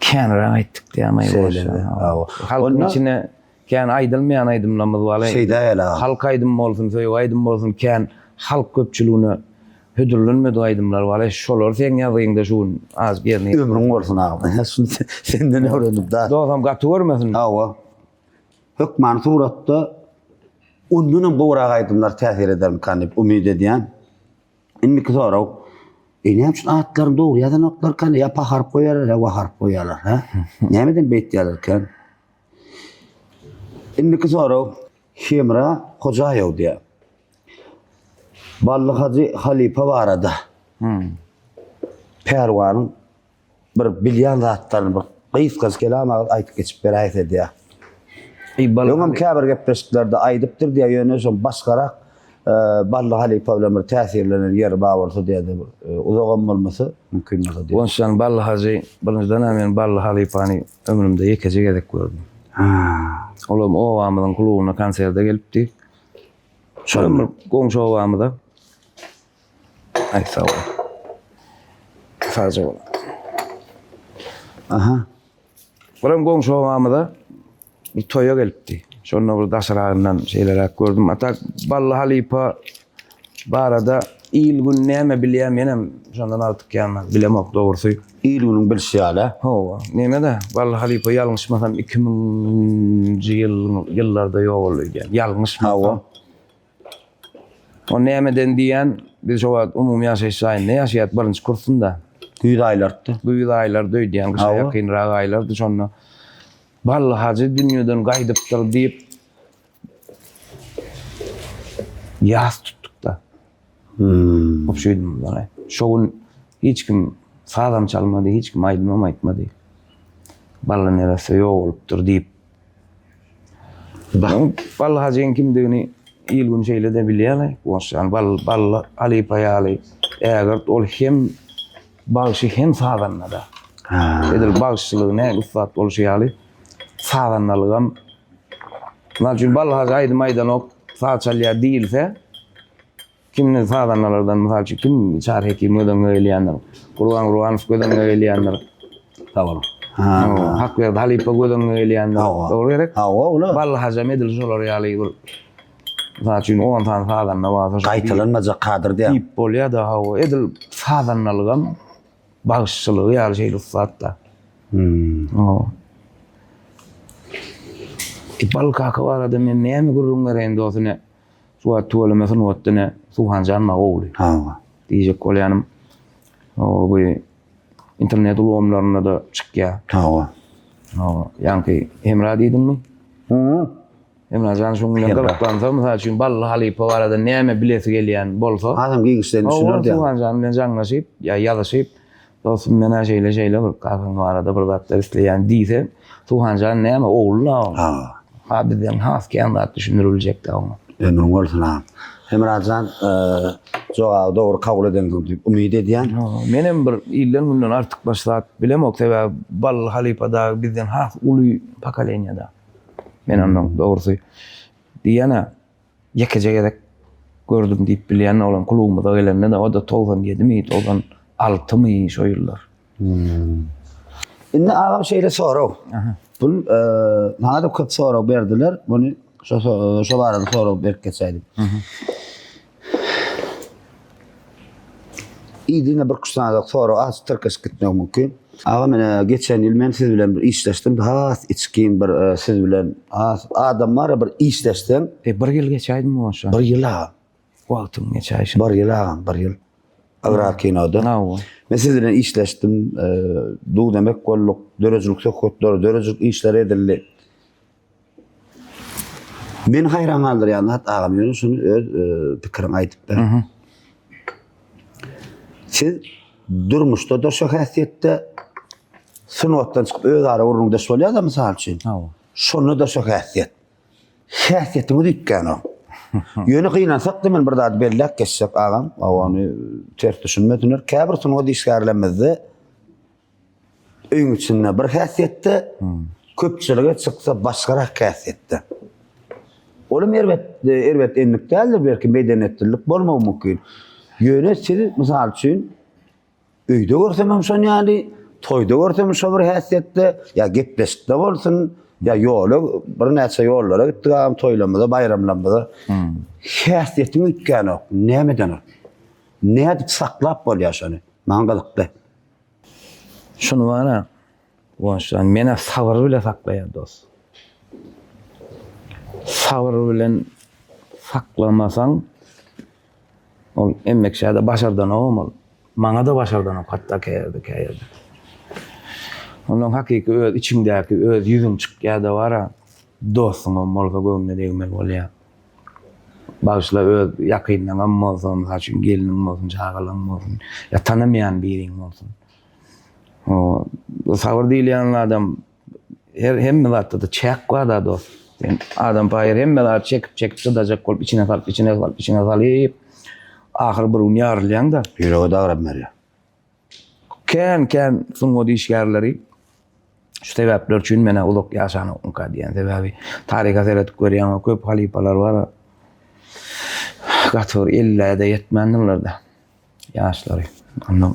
känräk aýtdyk diýäm aý. Şeýle. Hawa. Halkyň içine Kän aýdylmaýan aýdymlarymyz bar. Şeýdä gel agam. Halk aýdymy bolsun, söýgi aýdymy bolsun kän halk köpçüligine hödürlenmedik aýdymlar bar. Şolary seň ýazgyňda şu gün azajyk ýerine ýetir. Ömrüň bolsun agam. Ine şuny senden öwrendim da. Dosam gaty görmesin. Hawa. Hökmany suratda ondanam gowrak aýdymlar täsir edermikan diýip umyt edýän. Indiki sorag. E näme üçin atlaryny dogry ýazanoklarkan? Ýa pa harp goýarlar, ýa wa harp goýarlar, hä? Nämeden beýtýärlerken? Indiki sorag Hemra Hojaýew diýýär. Bally hajy halypa barada. Pälwanyň bir bilýän zatlaryny bir gysgaça kelam agyz aýdyp geçip beräýse diýýär. Öňem käbir gepleşiklerde aýdypdyr diýýär, ýöne şo başgarak Bally halypa bilen bir täsirlenen ýeri bar bolsa diýýär, uzagam bolmasa mümkin bolsa diýýär. Onsoň Bally hajy birinjiden-ä men Bally halypany ömrümde ýekeje gezek gördüm. Olam obamyzyň klubuna konserte gelipdi. Şol bir goňşy obamyza. Aý sag bol. Sagja bol. Aha. Biram goňşy obamyza bir toýa gelipdi. Şonda bir daşragyndan şeýleräk gördüm. A tak Bally halypa barada il-gün näme bilýär, menem şondan artyk ýa bilemok dogrusy. Il-günüň bilşi ýaly. Hawa, neme-de, Bally halypa ýalňyşmasam 2000-nji ýyllarda ýogaldy öýdýän. Ýalňyşmasam. Hawa. O nämeden diýýän, biz şo wagt umumy ýaşaýyş jaýynda ýaşaýardyk, birinji kursunda. Güýz aýlarydy. Güýz aýlarydy öýdýän, gyşa ýakynrak aýlardy şonda. Bally hajy dünýeden gaýdypdyr diýip, ýas tutduk-da. Obşeýdimizden. Şo gün hiç kim sazam çalmady, hiç kim aýdymam aýtmady. Bally neresse ýogalypdyr diýip. Bally hajyň kimdigini il-gün şeýle-de bilýärler. Goşýan Bally, Bally halypa ýaly ägirt ol hem bagşy hem sazanda-da. Edil bagşyçylygy nähili ussat bolşy ýaly sazandalygam. Mysal üçin Bally hajy aýdym aýdanok, saz çalýar diýilse, Kimdir sazandalardan mysal üçin kim Çary Hekim göz öňüňe gelýändir. Gurban Gurbanow göz öňüňe gelýändir. Sag boluň. Hakberdi halypa göz öňüňe gelýändir. Dogry gerek? Hawa, ola. Bally hajam edil şolar ýaly bir. Mysal üçin 10 sany sazanda barsa şo Gaýtalanmajak kadyr diýýäň. Diýip bolýar-da, hawa, edil sazandalygam bagşyçylygy ýaly şeýle ussat-da. Hawa. E, Bally kaka barada men näme gürrüň bereýin dos ine, şu wagt tüweleme sungatda ine Suhanjan maňa ogly. Hawa. Diýjek bolýanym, hawa, bu internet ulgamlarynda-da çykýar. Hawa. Hawa, ýaňky Hemra diýdiňmi? Hı. Hemra jan şuň bilen gyzyklansa, mysal üçin Bally halypa barada näme bilesi gelýän bolsa, Hasam giňişleýin düşüner diýýän. Suhan jan bilen jaňlaşyp ýa ýazyşyp, dostum men-ä şeýle-şeýle bir kakaň barada bir zatlar isleýän diýse, Suhan jan näme ogly-la ol. Ha bizden has kän zat düşündiribiljek-dä oňa. Ömrüň bolsun agam. Hemra jan jogaby dogry kabul edensiň diýip umyt edýän. Menem bir ilden-günden artykmaç zat bilemok, sebäbi Bally halypa dagy bizden has uly pokoleniýada. Men ondan dogrusy diýýän-ä, ýekeje gezek gördüm diýip bilýän, olam klubymyza gelende-de, o-da 97-mi, 96-my şo ýyllar. Indi agam şeýle sorag. Bu maňa-da köp sorag berdiler. Muny şo şo barada sorag berip geçäýdim. Yzyna bir kuşanjak sorag az tirkeşip gitmek mümkin. Agam ine geçen ýyl men siz bilen bir işleşdim. Has içgin bir e, siz bilen has adam bar bir işleşseň. E, bir ýyl geçäýdimi bolsa? Bir ýyl agam. Wagtyň geçäýşi. Bir ýyl agam, bir ýyl. Agrar kinoda. Hawa. Men siz bilen işleşdim. E, duz-emek bolduk, döredijilik söhbetleri, döredijilik işleri edildi. Meni haýran galdyrýan zat agam ýöne şuny öz e, pikiriňi aýdyp ber. Siz durmuşda-da şu häsiýetde sungatdan çykyp özara gürrüňdeş bolýar-da mysal üçin. Hawa. Şonda-da şu häsiýet. Häsiýetiňiz üýtgänok. Ýöne gynansak-da men bir zady belläp geçjek agam, ony ters düşünmesinler. Käbir sungat işgärlerimizde Öýüň içinde bir häsiýetde, köpçülige çyksa başgarak häsiýetde. Olam erbet, erbet endik däldir, belki medeniýetlilik bolmagy mümkin. Ýöne siz, mysal üçin, öýde görsem hem şon ýaly, toýda görsem şo bir häsiýetde, ýa gepleşikde bolsun, ýa ýola, birnäçe ýollara gitdik agam, toýlarymyza, baýramlarymyza. Häsiýetiň üýtgänok, nämeden ol? Nädip saklap bolýar şony? Maňa gyzykly. Şuny bara Guwançjan menä sabyr bile saklaýar dos. Sabyr bilen saklamasaň ol emmekşäde başardanogam ol. Maňa-da başardanok hatda käýerde käýerde. Ondan hakyky öz içiňdäki öz ýüzüň çykýada bara dostuňam bolsa göwnüne degmeli bolýar. Bagyşla öz ýakynlaňam bolsa, mysal üçin gelniň bolsun, çagalaň bolsun, ýa tanamaýan biriň bolsun. O sabyr diýilýän adam her hemme zatda-da çäk bar-da dost. Sen adam paýyr hemme zady çekip çekip çydajak bolup içine salyp içine salyp içine salyp ahyr bir gün ýarylýaň-da. Ýürege dagram berýär. Kän kän sungat işgärleri şu sebäpler üçin menä uzak ýaşanokmyka diýýän. Sebäbi taryha seredip görýäň, köp halypalar bar. Gaty bir ellä-de ýetmändirler-de ýaşlary. Ondan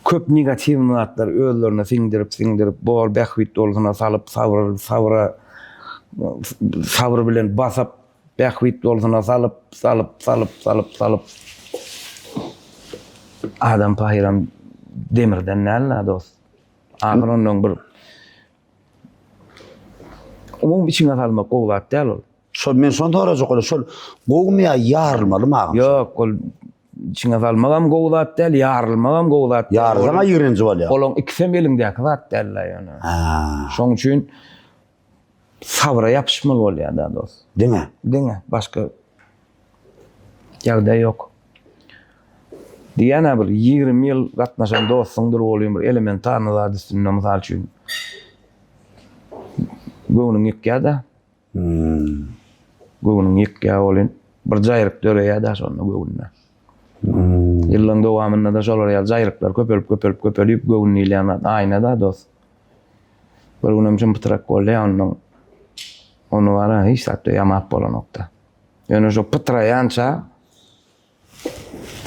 köp negatiw zatlar özlerine siňdirip, siňdirip, bor bähbit dolsuna salyp, sabyr, sabyra sabyr bilen basyp, Bähbit bolsuna salyp, salyp, salyp, salyp, salyp. Adam pahyram demirden däl-la dost. Ahyr ondan bir umumy içiňe salmak gowy zat däl ol. Şol men şony sorajak boldum. Şol gowumy ýa ýarylmalymy agam? Ýok, ol içiňe salmagam gowy zat däl, ýarylmagam gowy zat däl. Ýarylsaň-a ýigrenji bolýar. Olaň ikisem eliňdäki zat däl-la ýöne. Şoň üçin Sabra ýapyşmaly bolýar da dost. Diňe. Diňe başga ýagdaý ýok. Diýýän-ä bir 20 ýyl gatnaşan dostuňdyr welin bir elementarny zat üstünde mysal üçin göwnüň ýykýar-da. Hmm. Göwnüň ýykýar welin bir jaýryk döreýär-de şonda göwnüne. Hmm. Ýyllaryň dowamynda-da şolar ýaly jaýryklar köpelip köpelip köpelip göwün diýilýän zat aýna-da dost. Bir günem jympytrak bolýar ondan. Ony bara hiç zatda ýamap bolanokda. Ýöne şo pytraýança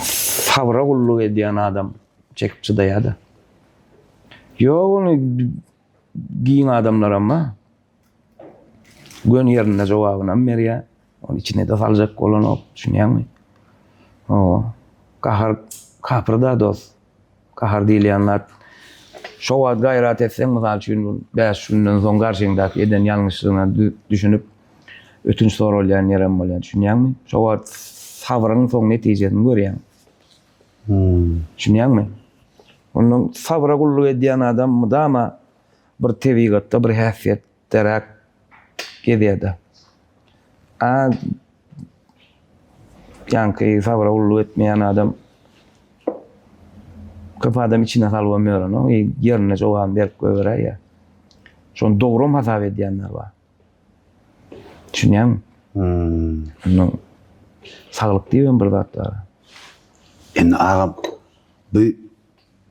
sabra gulluk edýän adam çekip çydaýar-da. Ýok ony giň adamlaram bar. Göni ýerinde jogabynam berýär. Ony içine-de saljak bolanok, düşünýäňmi? Hawa. Gahar kapyr-da dost. Gahar diýilýän zat. Şo wagt gaýrat etseň, mysal üçin, 5 günden soň garşyňdaky eden ýalňyşlygyna düşünip, ötünç soralýan ýerem bolýar, düşünýäňmi? Şo wagt sabryň soň netijesini görýäň. Düşünýäňmi? Ondan sabra gulluk edýän adam mydama bir tebigatda bir häsiýetderäk gezýär-de. A ýaňky sabra gulluk etmeýän adam köp adam içine salybam ýörenok, ýerinde jogabyny berip goýberäýýär. Şony dogrum hasap edýänler bar. Düşünýäňmi? Hmm. Saglyk diýibem bir zat bar. Indi agam bu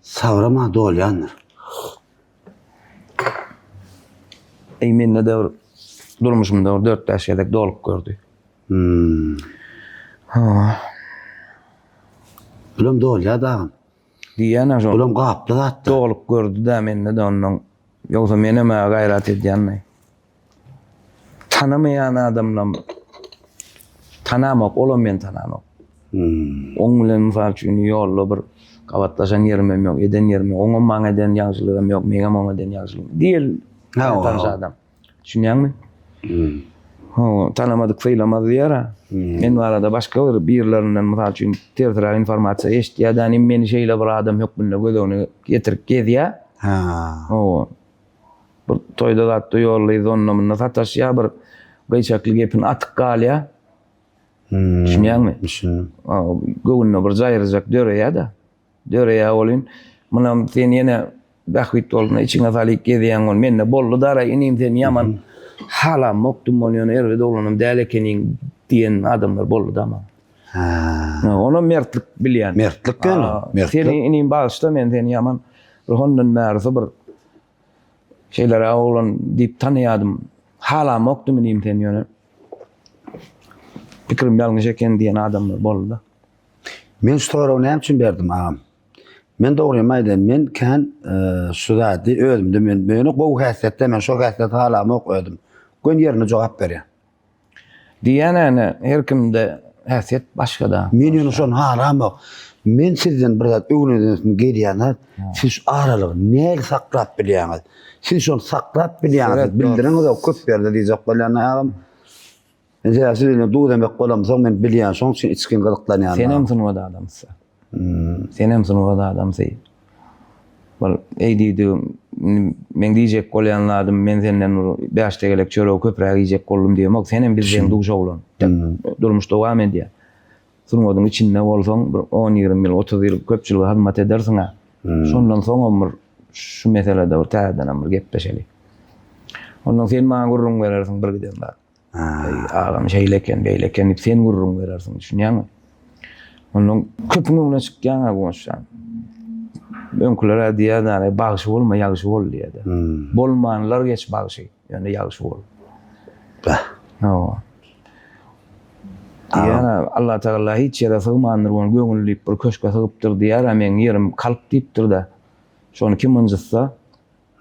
sabrama dolýandyr. Eý mende-de bir durmuşymda bir 4-5 gezek dolup gördi. Hmm. Ha. Bulam dolýar agam. Diýýän-ä şol. Bulam gaply zat. Dolup gördi-dä mende-de ondan. Ýogsa menem-ä gaýrat edýän-le. Tanamaýan adamlam tanamok, olam meni tananok. Hmm. Oň bilen mysal üçin ýolda bir gabatlaşan ýerimem ýok, eden ýerim ýok. Oňam maňa eden ýagşylygam ýok, meňem oňa eden ýagşylygym. Diýel tanyş adam. Düşünýäňmi? Hmm. Hawa, tanamadyk sylamaz diýer-ä. Hmm. Men barada başga bir birlerinden mysal üçin tersräk informasiýa eşitýär-de, indi meni şeýle bir adam hökmünde göz öňüne getirip gezýär. Ha. Hawa. Bir toýda zatda ýolda onda-munda sataşýar, bir gyýçakly gepini atyp galýar. Hmm. Düşünýäňmi? Düşündim. Göwnüne bir jaýryjak döreýär-de. Döreýär welin, munam sen ýene bähbit bolsun içiňe salyp gezýäň ony. Mende boldy dara inim sen ýaman halamokdym ony ýöne erbet oglanam däl ekeniň diýen adamlar boldy-da maňa. Ha. Onam mertlik bilýän. Mertlik ýöne, mertlik. Seni inim bagyşla men seni ýaman bir hondan bärisi bir şeýleräk oglan diýip tanaýadym. Halamokdym inim seni ýöne pikirim ýalňyş eken diýen adamlar boldy-da. Men şu soragy näme üçin berdim agam? Men dogrymy aýdaýyn, men kän e, şu zady özümde men ýöne gowy häsiýetde men şo häsiýeti halamok özüm. Gön ýerine jogap berýän. Diýýän ene her kimde häsiýet başga-da. Men ýöne şony halamok. Men sizden bir zat öwrenesim gelýän zat, siz şu aralygy näli saklap bilýäňiz? Siz şony saklap bilýäňiz, bildiriňiz köp ýerde diýjek bolýan agam. Mesela siz bilen duz emek bolamsoň men bilýän, şoň üçin içgin gyzyklanýan. Senem sungat adamsy. Hmm. Senem sungat adamsy. Bol, eý diýdigim, meň diýjek bolýan zadym, men senden bir 5 tegelek çöregi köpräk iýjek boldum diýemok. Senem bizden duş oglan. Hmm. Durmuş dowam edýär. Sungatyň içinde bolsaň, bir 10-20 ýyl, 30 ýyl köpçülige hyzmat edersiň-ä. Hmm. Şondan soňam bir şu meselede bir täzedenem bir gepleşeli. Ondan sen maňa gürrüň berersiň bir giden zat. Eý, agam şeýle eken, beýle eken diýip sen gürrüň berersiň, düşünýäňmi? Ondan köpüň öňüne çykýaň-a Guwançjan. Öňküler-ä diýýärdi, bagşy bolma, ýagşy bol diýýärdi. Hmm. Bolmanlar geç bagşy, ýöne ýagşy bol. Bah. Hawa. Diýýär, Allah Tagala hiç ýere sygmandyr, ony göwün diýip bir köşke sygypdyr diýýär, meň ýerim kalp diýipdir-de. Şony kim ynjytsa,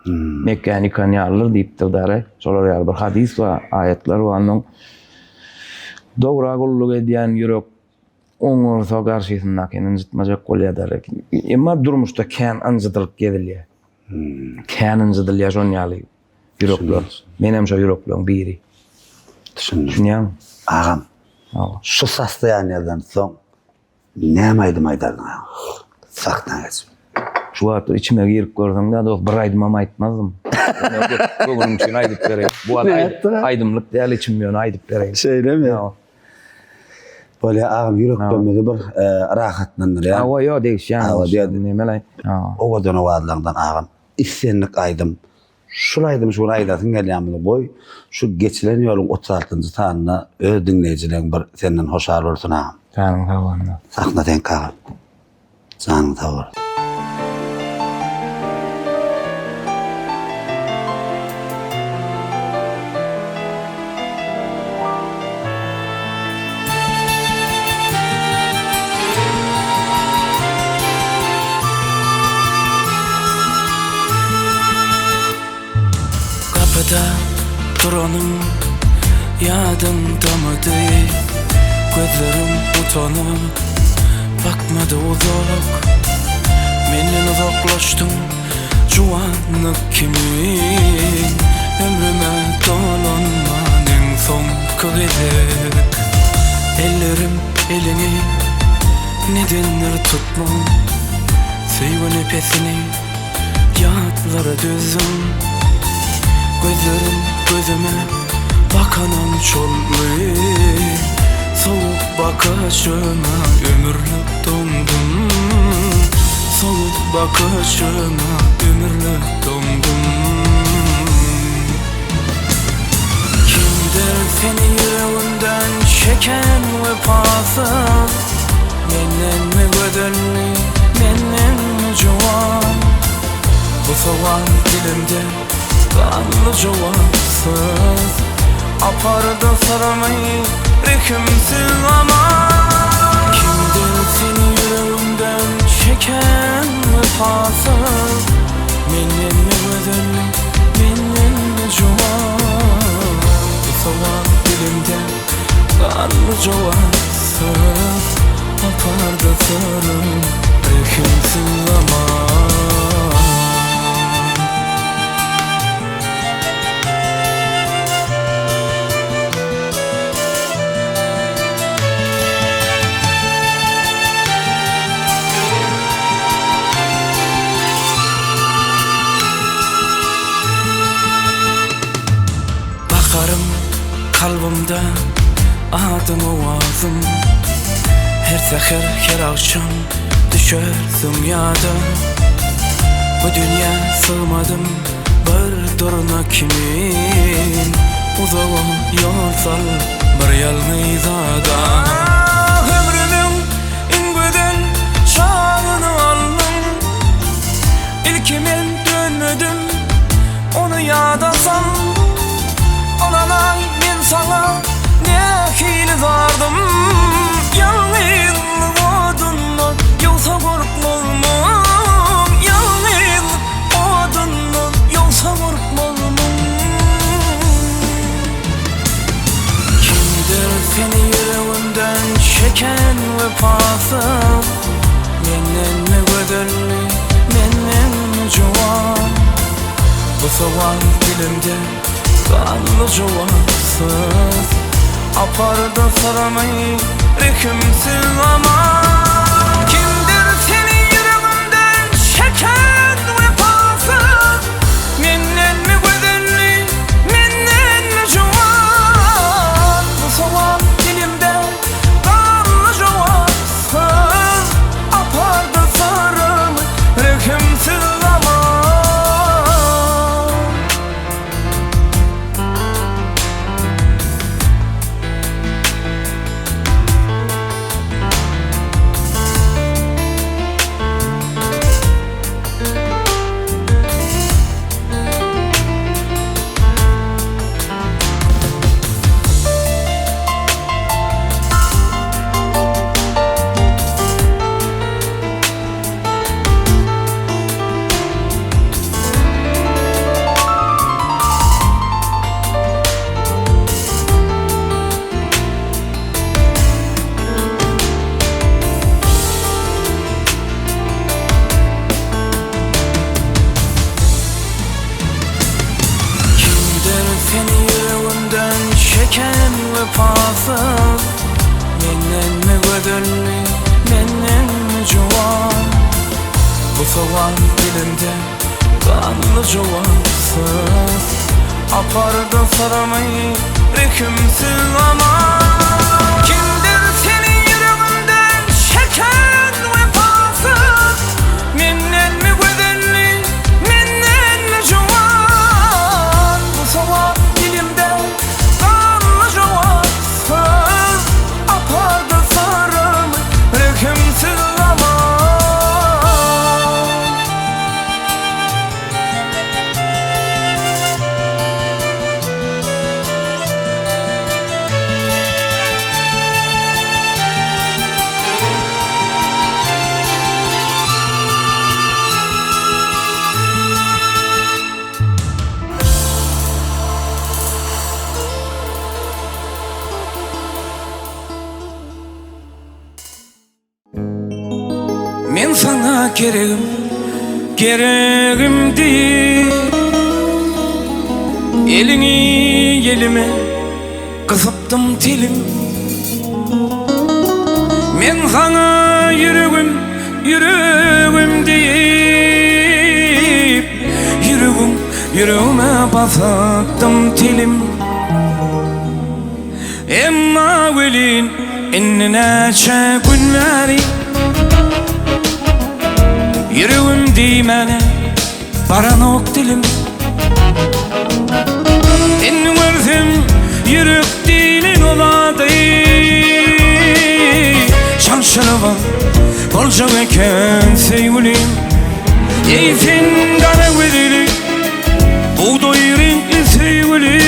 Mekgäni ýykan ýalydyr diýipdir dary. Şolar ýaly bir hadys bar, aýatlar bar. Onnoň dogra gulluk edýän ýürek oňursa garşysyndakyny ynjytmajak bolýar dary. Emma durmuşda kän ynjydylyp gezilýär. Kän ynjydylýar şon ýaly ýürekler. Menem şo ýürekleriň biri. Düşündim. Düşünýäňmi? Agam, şu saslaýan ýerden soň Näme aýdym aýdardyň agam? Sahna geçip. Şu wagt içime girip görseň-de dost bir aýdymam aýtmazdym. Göwnüň üçin aýdyp bereýin. Bu wagt aýdymlyk däl içim ýöne aýdyp bereýin. Şeýlemi? Bolýa agam ýüreklerimizi bir e, rahatlandyrýar. Hawa ýok degişýän. Hawa diýýär. Nemelaý. Owadan owazlaňdan agam. Islendik aýdym Şul aýdymy şu gün aýdasyň gelýänmi goý şu geçilen ýoluň 36-njy sanynda öz diňleýjileň bir senden hoşal bolsun agam. Janyň sag bolsun. Sahna seňki agam. Janyň sag bolsun. Gapyda duranyň. Ýadyňdamydy Gözlerim utanyp Bakmady uzak Menden uzaklaşdyň Juwanlyk kimin Ömrüme dolanman Iň soňky gezek Ellerim eliňi Nedendir tutman Söýgi nepesini Ýatlara düzdüm Gözlerim gözüme Bakanam çolly Sowuk bakaşyňa Ömürlik doňdum Sowuk bakaşyňa Ömürlik doňdum Kimdir seni ýüregimden çeken wepasyz Mendenmi gözelli, mendenmi juwan Bu sowal dilimde galdy jogapsyz Apardy syrymy rehimsiz zaman Kimdir seni ýüregimden çeken wepasyz Mendenmi gözelli, mendenmi juwan Bu sowal dilimde galdy jogapsyz Apardy syrym rehimsiz zaman. Bakarym kalbymda adyň owazym Her säher her agşam düşersiň ýada Bu dünýä sygmadym bir durna kimin Uzaga ýol sal bir ýalňyz ada Ömrümiň iň gözel çagyny aldyň Ilki men dönmedim ony ýada sal Ynanaý men saňa nähili zardym Ýalňyzlyk odundan ýogsa gorkmazmyň Ýalňyzlyk odundan ýogsa gorkmazmyň Kimdir seni ýüregimden çeken wepasyz Mendenmi gözelli, mendenmi juwan Bu sowal dilimde galdy jogapsyz Apardy syrymy rehimsiz zaman Kimdir seni ýüregimden çeken wepasyz Mendenmi gözelli, mendenmi juwan Bu sowal dilimde galdy jogapsyz Apardy syrymy rehimsiz zaman. Kimdir seni ýüregimden çeken wepasyz Mendenmi gözelli, mendenmi juwan Bu sowal dilimde galdy jogapsyz Apardy syrymy rehimsiz zaman Kimdir seni ýüregimden çeken wepasyz Mendenmi gözelli, mendenmi juwan Bu sowal dilimde galdy jogapsyz Apardy syrymy rehimsiz zaman. saňa geregim, geregim diýip Eliňi elime gysypdym telim Men saňa ýüregim, ýüregim diýip Ýüregim ýüregime basypdym telim Emma welin indi näçe gün bäri Ýüregim diýmäne baranok dilim Indi görsem ýürek diýlen ol ady Çalşyrybam boljak eken söýgülim Eý sen gara gözli Bugdaý reňkli söýgüli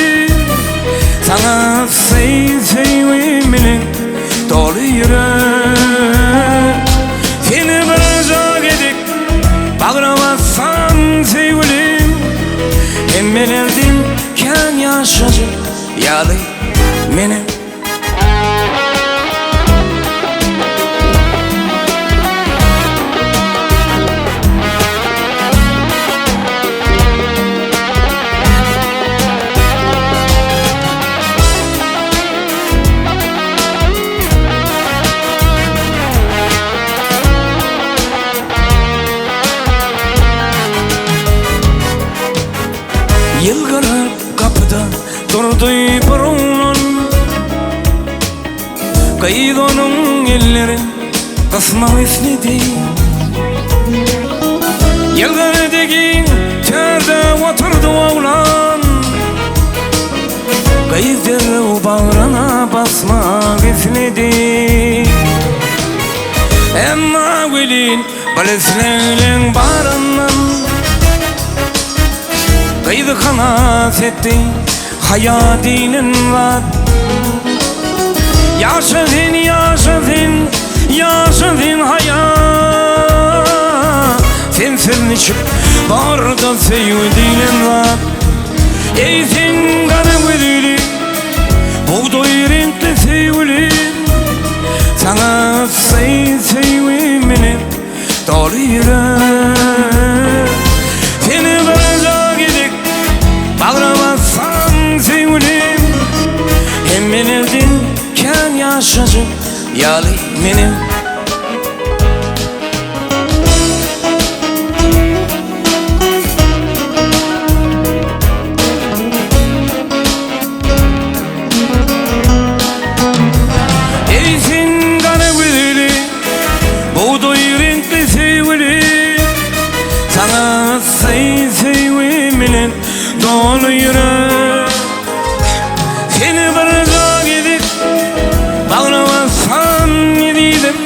Saňa söý söýgi bilen doly ýürek Seni birja gezek bagra bassam söýgülim Hemmelerden kän ýaşajak ýaly menem Ýylgyryp gapyda Durdy bir oglan Gyz onuň ellerin gysmak isledi Ýylgyrdy giň törde oturdy oglan Gyz derrew bagryna basmak isledi Emma welin bir islegleň baryndan Gyzy halas etdi haýa diýlen zat Ýaşa sen, ýaşa sen, ýaşa sen haýa Sensiz niçik barda söýgi diýlen zat Eý sen gara gözli, bugdaý reňkli söýgülim Saňa söý söýgim bilen Doly ýürek Seni birja gezek Bagra bassam söýgülim Hemmelerden kän ýaşajak ýaly menem. Eý sen gara gözli Bugdaý reňkli söýgüli Saňa söý söýgim bilen doly ýürek Seni birja gezek bagra bassam ezizim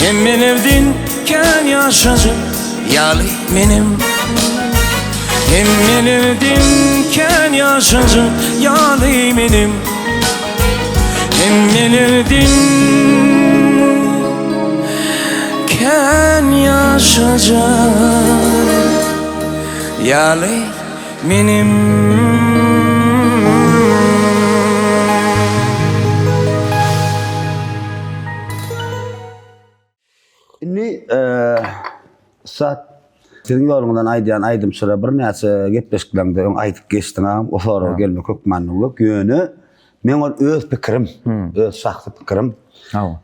Hemmelerden kän ýaşajak ýaly menem Hemmelerden kän ýaşajak ýaly menem Hemmelerden kän ýaşajak ýaly menem. Indi ussat siziň ýoluňyzdan aýdýan aýdymçylara birnäçe gepleşikleňde öň aýdyp geçdiň agam, o soraga gelmek hökmanlyk ýok. Ýöne meň ol öz pikirim, öz şahsy pikirim.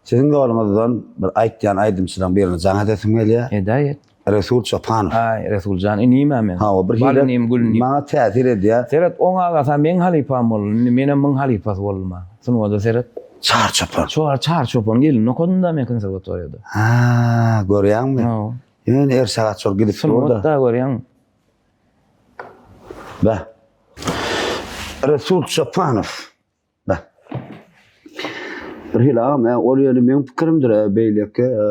Siziň ýoluňyzdan bir aýtýan aýdymçylaryň birine jaň edesim gelýär. Edäý et. Resul Çopanow. Aý, Resuljan inim-ä men. Hawa, bir hili Balynym, gülünim. maňa täsir edýär. Seret, oň agasy-a meň halypam boldy. Indi menem muň halypasy boldum-a. Sungata seret. Çary çopan. Çary, Çary çopan gelnini okadym-da men konserwatoriýada. Hä, görýäňmi? Hawa. Ýöne erşagat şol gidip dur-da. Sungat-da görýäňmi? Beh. Resul Çopanow. Beh. Bir hili agam, e, ol ýöne meň pikirimdir, e, beýleki e,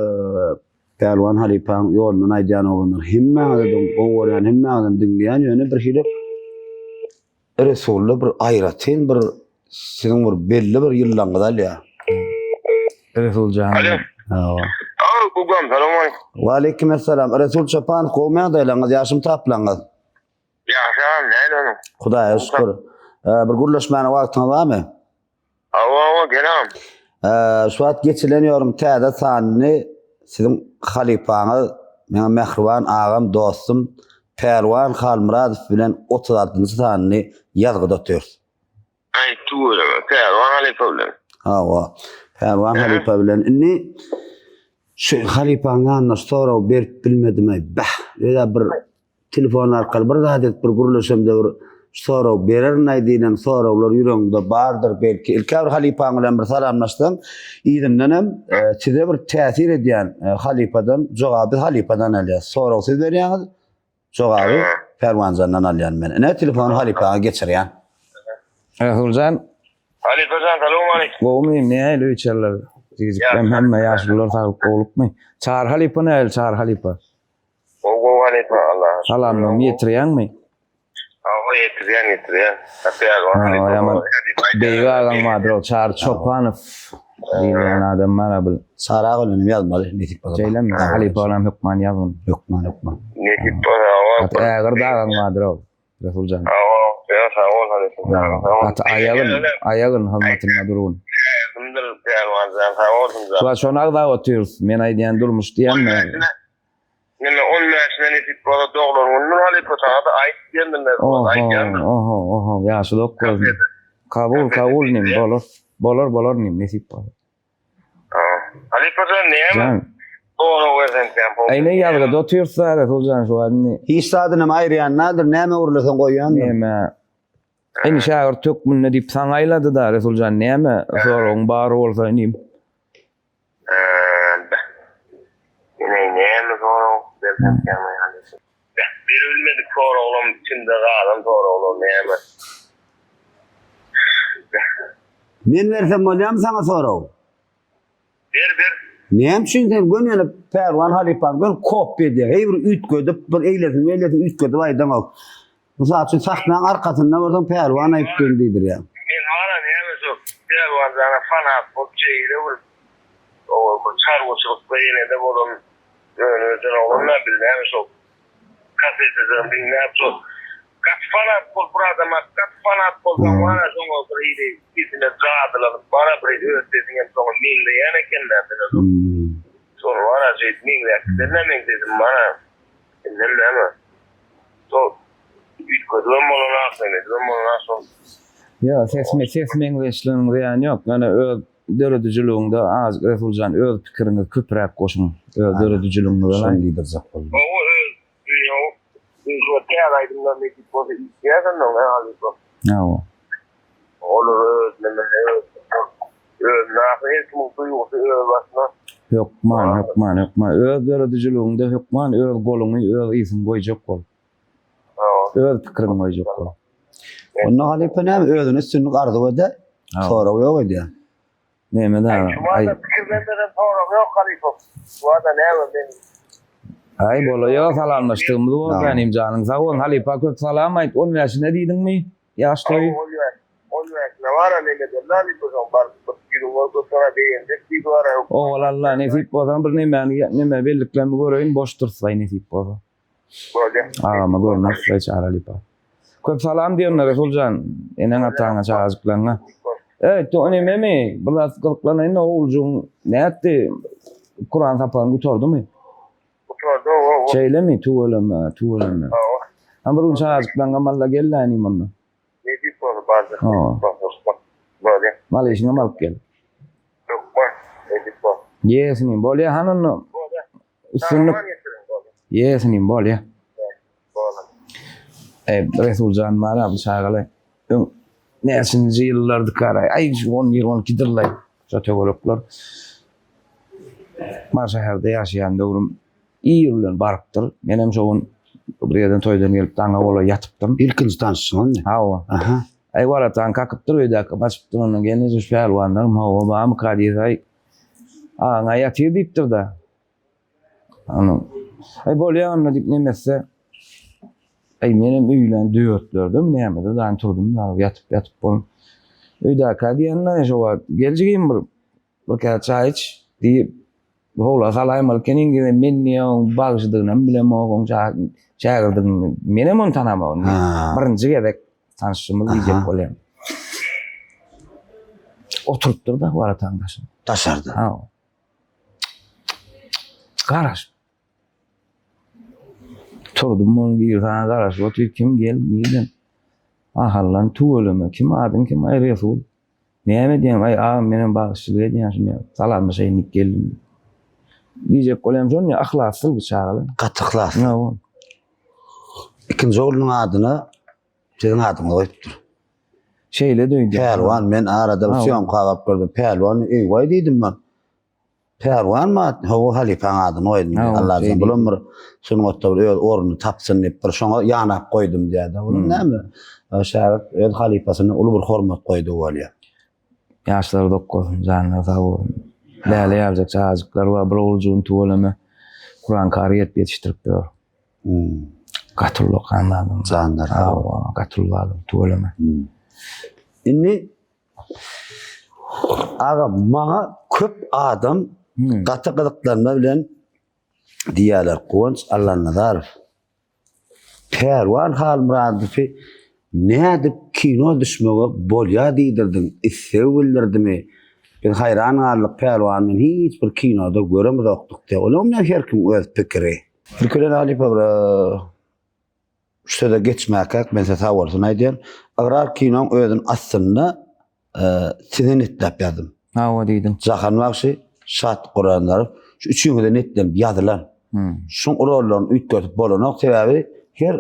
Pälwan halypaň ýolundan aýdýan oglanlar hemmäňizem gowy görýän, hemmäňizem diňleýän, ýöne bir hili Resulda bir aýratyn bir siziň bir belli bir ýyllaňyzy alýar. Resul jan. Alo. Hawa. Aw, gugam, salam aleyküm. Waleýkim esselam. Resul Çopan, gowmy ýagdaýlaryňyz, ýagşymy taplaňyz? Ýagşy agam, näle onuň? Hudaýa şükür. Bir gürleşmäne wagtyňyz barmy? Hawa, hawa, gel agam. Şu wagt geçilen ýorum täze sanyny. siziň halypaňyz, meň mähriban agam, dostum Pälwan Halmyradow bilen 36-njy sanyny ýazgyda otyrys. Aý, tüweleme, Pälwan halypa bilen. Hawa, Pälwan halypa bilen. Indi şu halypaň ýanyna şu soragy berip bilmedim-aý. Bäh, öz-ä bir telefon arkaly bir zat edip bir gürleşemde bir şu soragy bererin-aý diýlen soraglar ýüregiňde bardyr belki. Ilk-ä bir halypaň bilen bir salamlaşsaň, yzyndanam size bir täsir edýän halypadan jogaby halypadan alýas. Soragy siz berýäňiz, Jogaby Pälwanjandan alýan men. Ine telefony halypaňa geçirýän. Resuljan. Halypajan salowmaleýkim. Gowumy nähili öý içeriler? Jigijiklerim hemme ýaşulular saglyk gowlukmy? Çary halypa nähili Çary halypa? Gowy gowy halypa Allaha şükür. Salamlarymy ýetirýäňmi? Hawa ýetirýän ýetirýän. Pälwan halypa. Ýaman beýik agaň bardyr ol Çary Çopanow diýilýän adam bar-a bil. Çary aga bilenem ýazmaly nesip bolsa. Şeýlemi? Halypa bilen hökman ýazgyn. Hökman hökman. Nesip bolsa hawa. Gaty ägirt agaň bardyr ol Resuljan. Hawa ýa sag bol halypa. Gaty aýagyn aýagyn hyzmatynda durgun. Şägirdimdir Pälwanjan sag bolsun jan. Şuwagt şony agzap otyrys. Men aýdýan durmuş diýenmi? Neme on bäşine nesip bolsa doglan günüdir halypa saňa-da aýt diýendim men Oho oho oho ýaşy dok bolsun. Kabul kabul inim bolar. Bolar bolar inim nesip bolsa. Halypa jan näme? Sorag berseň sen. Aý ne ýazgyda otyrsa Resuljan şu wagt indi. Hiç zadynam aýyrýan däldir näme öwrüleseň goýýandyr. Näme? Indi şägirt hökmünde diýip saňa aýlady-da Resuljan näme soragyň bar bolsa inim. Ine näme sorag bersem ýaňy Berilmedik soraglam içimde galan soraglar näme? Men bersem bolýamy saňa sorag? Ber ber. Näme üçin sen göni ýöne Pälwan halypany göni kopýa edýäň? Heý bir üýtgedip, bir eýlesini beýlesini üýtgedip aýdaňok. Mysal üçin sahnaň arkasynda bolsaň Pälwan aýypdyr diýdirýäň. Men bara näme şu Pälwan jana fanat bolup şeýle bir bir çarwaçylykda ýenede bolan Ýöne öten oglan-da biz näme şol kaseteden diňläp şol gaty fanat bolup bir adama gaty fanat bolsaň bara şoňa bir hili sesine jadylanyp bara bir hili öz sesiň hem şoňa meňzeýän ekende sen şol şol bara şeýdip meňzäp gidende meň sesim bara indem näme şol üýtgedibem bolanok nemedibem bolanok şol. Ýok ses ses meňzeşligiň zyýany ýok ýöne öz Döredijiligiňde azk Resuljan öz pikiriňizi köpräk goşuň öz döredijiligiňize. Şony diýdirjek boldum. Gowy öz şu täze aýdymlar nesip bolsa işleýäs onda he halypa. Hawa. Olar öz neme öz öz nahy her kimiň duýgusy öz başyna. Hökman hökman hökman öz döredijiligiňde hökman öz goluňy öz ysyňy goýjak bol. Öz pikiriňi goýjak bol. Onda halypa näme özüne üstünlik arzuw eder. Sorag ýok edýär. Näme da? Ay. Pikirlenmeden sorag ýok halypa. Wada näme men. Aý bolaýa salamlaşdygymyz boldy inim janyň sag bolsun halypa köp salam aýt on bäşine diýdiňmi ýaş toýy. On bäşine bara neme ederler halypa soň baryp bir ýüzüň görkezip sana begenjek diýdi bara. Ogul Alla nesip bolsa bir nemäni neme belliklerimi göreýin boş dursaý nesip bolsa. Bolýa. Agama görnüp Reç Aralypa. Köp salam diýenler Resuljan, eneň ataňa çagajyklaryňa. Eý, to nememi? Bir zat gyzyklanaýyn oguljygyň nätdi? Kuran sapagyny gutardymy? Gutardy, owa. Şeýlemi? Tüweleme, tüweleme. Hawa. Ha bir gün çagajyklaryňa malla gelläýinim onda. Nesip bolsa barjak. Bolýa. Mal işiňem alyp gel. Hökman, nesip bolsa. Ýesinim, bolýa han onda. Bolýa. Üstünlik. Ýes inim bolýa. Ey Resuljan bar bu çagalar. Öň näçinji ýyllardyka aý 11 12 dyrlaý şo töwerekler. Mary şäherde ýaşaýan döwrüm ir bilen barypdyr. Menem şo gün bir ýerden toýdan gelip daňa golaý ýatypdyryn. Ilkinji tanyşyňyzmy? Hawa. Aha. Aý waratan kakypdyr öýdäki gaçypdyr ondan gelneje şu pälwanlarym hawa barmyka diýse aý agaň ýatyr diýipdir-de. Anu, Aý bolýa onda diýip neme etse, aý menem öýlän dörtlerdemi nämede daýym turdum da ýatyp ýatyp bolup. Öýdäkä diýende şo wagt gel jigim bir bir käse çaý iç diýip howla salaýmaly ekeniň diýip men diýýän oň bagşydygynam bilemok oň şägirdigini menem ony tanamok. Birinji gezek tanyşymyz diýjek bolýan. Oturypdyr da warataň daşynda. Daşarda. Ha. Garaşyp. Turdum ol bir sana garaşyp otyr kim gel nirden? Ahaldan tüweleme kim adyň kim aý Resul. Näme edýäň aý agam menem bagşyçylyk edýän şuny salamlaşaýyn diýip geldim. Diýjek bolýam şony yhlassyz bu çagalar. Gaty yhlasly. Hawa. Ikinji oglunyň adyna siziň adyňyzy goýupdyr. Şeýle döýdýär. Pälwan men arada bir syýomka baryp gördüm. Pälwan eý-waý diýdim ben. Pälwan bar, hawa halypaň adyny goýdum diýdi. Allajan bulam bir sungatda bir öz ornuny tapsyn diýip bir şoňa ýanap goýdum diýýär-de. Onuň näme? Şägirt öz halypasyna uly bir hormat goýdy bolýar. Ýaşlar dok bolsun, janlary sag bolsun. Läle ýaljak çagajyklar bar, bir oguljygyny tüweleme Kuran kary edip ýetişdirip ýör. Gaty ullakan adam. Janlary sag bolsun. Gaty uly adam, tüweleme. Indi Aga maňa köp adam gaty gyzyklanma bilen diýýärler Guwanç Allanazarow Pälwan Halmyradowy nädip kino düşmege bolýa diýdirdiň isleg bildirdimi biz haýran galdyk Pälwan bilen hiç bir kinoda göremizokdyk diýýär olam her kim öz pikiri. Ilki bilen halypa bir Şu söze geçmäkäk men size sag bolsun aýdýan. Ygrar kinoň özüni aslynda size netläp ýazdym. Hawa diýdiň. Jahan bagşy, Şat Gurannarow şu üçüňize netlenip ýazylan. Şuň rollaryny üýtgedip bolanok sebäbi her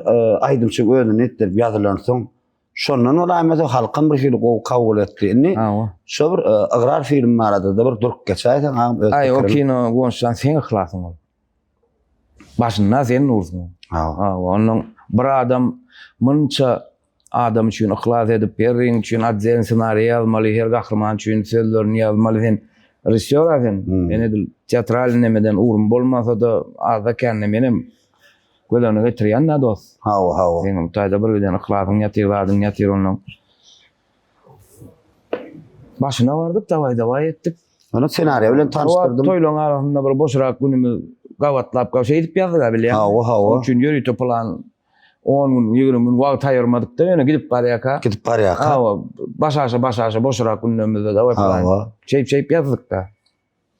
aýdymçy özüne netlenip ýazylansoň şondan bolaýmasa halkam bir hili gowy kabul etdi. Indi şo bir Ygrar film barada-da bir durup geçäýseň agam öz pikiriňi. Aý o kino Guwançjan seň yhlasyň ol. Başynda sen dursuň. Hawa, ondan bir adam munça adam üçin yhlas edip, her ring üçin otdelny ssenariý ýazmaly, her gahryman üçin sözlerini ýazmaly. Sen režissýor-a sen. Hmm. Men edil teatral nemeden ugrum bolmasa-da, azda-kände menem göz öňüne getirýän-dä dost. Hawa, hawa. Seň taýda bir giden yhlasyň ýatyr, zadyň ýatyr ondan. Başyna bardyk, dawaý dawaý etdik. Ony ssenariýa bilen tanyşdyrdym. Toýlaryň arasynda bir boşrak günümiz gabatlap, şeýdip ýazdyk-a bilýäňmi? Hawa, hawa. Şonuň üçin ýörite plan 10 gün, 20 gün wagt aýyrmadyk-da, ýöne gidip barýarka. Gidip barýarka. Hawa, başaşa başaşa boşrak günlerimizde dawaý plan. Hawa. Şeýip şeýip ýazdyk-da.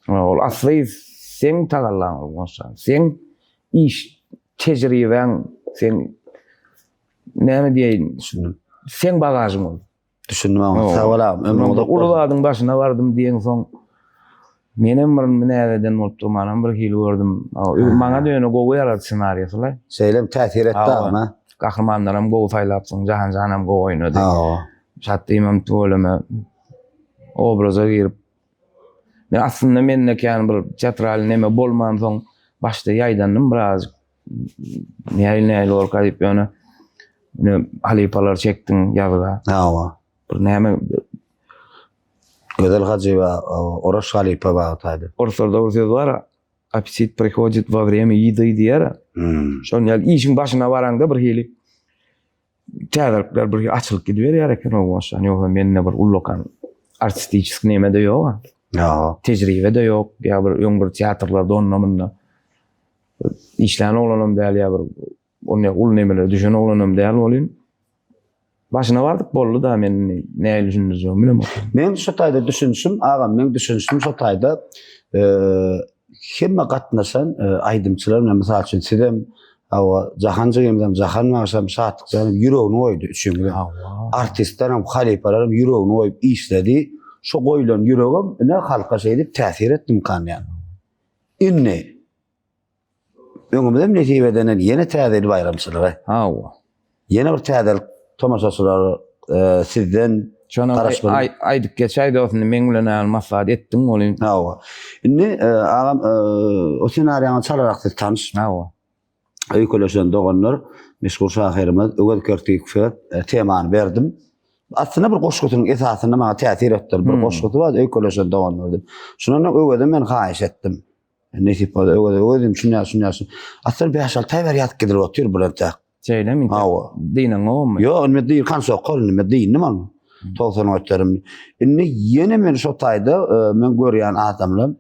Ol asly seň tagallaň ol bolsa. Seň iş tejribäň, seň näme diýeýin, seň bagažyň ol. Düşündim agam. Sag bol agam. Ömrüň uzak bolsun. Uly zadyň başyna bardym diýeňsoň menem bir näzeden bolup durmanam bir hili gördüm. Maňa-da ýöne gowy ýarady ssenariýasy-laý. Şeýlem täsir etdi agam ha. Gahrymanlaram gowy saýlapsyň. Jahanjanam gowy oýnady. Hawa. Şatdymam tüweleme obraza girip Men aslynda mende kän bir teatral neme bolmansoň başda ýaýdandym birazjyk. Nähili nähili bolka diýip ýöne ine halypalar çekdiň ýazga. Hawa. Bir näme Gözel Hajyýewa, Oraş halypa bagtaýdy. Orslarda bir söz bar, appetit prihodit во время еды diýer. Hmm. Şonuň ýaly işiň başyna baraňda bir hili täzelikler bir açylyp gidiberýär eken o boşan. Ýogsa mende bir ullakan artistiçeskiý neme-de ýok. Ýok. Tejribe-de ýok. Ýa bir öň bir teatrlarda onda munda işlän oglanam däl ýa bir onda uly nemelere düşen oglanam däl bolyn. Başyna bardyk boldy da men indi nähili düşündirjegimi bilemok. Men şu taýda düşünişim, agam meň düşünişim şu taýda hemme gatnaşan aýdymçylar bilen mysal üçin sizem hawa Jahan jigimizem Jahan bagşam Şatlyk janem ýüregini goýdy üçüňizem. Artistlerem halypalaram ýüregini goýup işledi. Şo goýlan ýüregem ine halka şeýdip täsir etdimikan diýýän. Indi Öňümizem nesip edenden ýene täze ýyl baýramçylygy. Hawa. Ýene bir täzelik tomaşaçylar e, sizden Şony garaşmaly. aýdyp geçäý dost indi meň bilen äl maslahat etdiň welin. Hawa. Indi e, agam e, o ssenariýaňy çalarak siz tanyş. Hawa. Öýkeleşen doganlar meşhur şahyrymyz Öwez Kertikowe e, temany berdim. Aslynda bir goşgusynyň esasynda maňa täsir etdi. Bir hmm. goşgusy bar, Öýkeleşen doganlar diýip. Şundan Öweze men haýyş etdim. Nesip bolsa öwez öwez diýdim, şunýa şunýa şun. Aslynda 5-6 aý bäri ýazyp gidilip otyr bu entek. Şeýlemi? Hawa. Dynaň gowumy? Ýok, indi dyn konsokol, indi men dynnym ony. 90 göterim. Indi ýene men şo taýda e, men görýän adamlar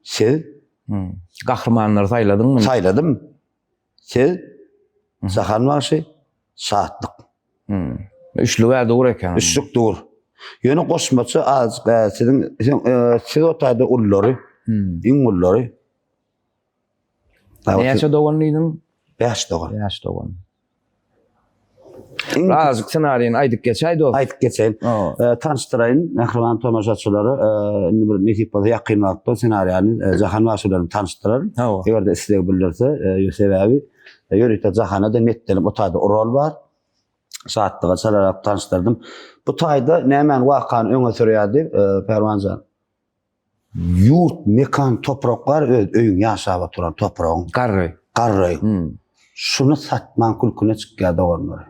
siz hmm. gahrymanlary saýladyňmy? Saýladym. Siz Jahan bagşy Şatlyk. Hmm. Üçlük-ä dur eken. Üçlük dur. Ýöne goşmaça azajyk e, siziň e, siz o taýda ullary, hmm. iň ullary. Näçe dogan diýdiň? 5 dogan. 5 dogan. Birazjyk ssenariýini aýdyp geçäý dost. Aýdyp geçeýin. Tanyşdyraýyn mähriban tomaşaçylary. Indi bir nesip bolsa ýakyn wagtda ssenariýany Jahan bagşy bilen tanyşdyraryn. Eger-de isleg bildirse, sebäbi ýörite Jahana-da niýetlenip o taýda rol bar. Şatlyga çalarak tanyşdyrdym. Bu taýda nämäni wakany öňe sürýärdi Pärwanjan? Ýurt, mekan, toprak bar, öz öýüň ýaşap oturan topragyň. Garry. Garry. Şuny satman külküne çykýar doganlar.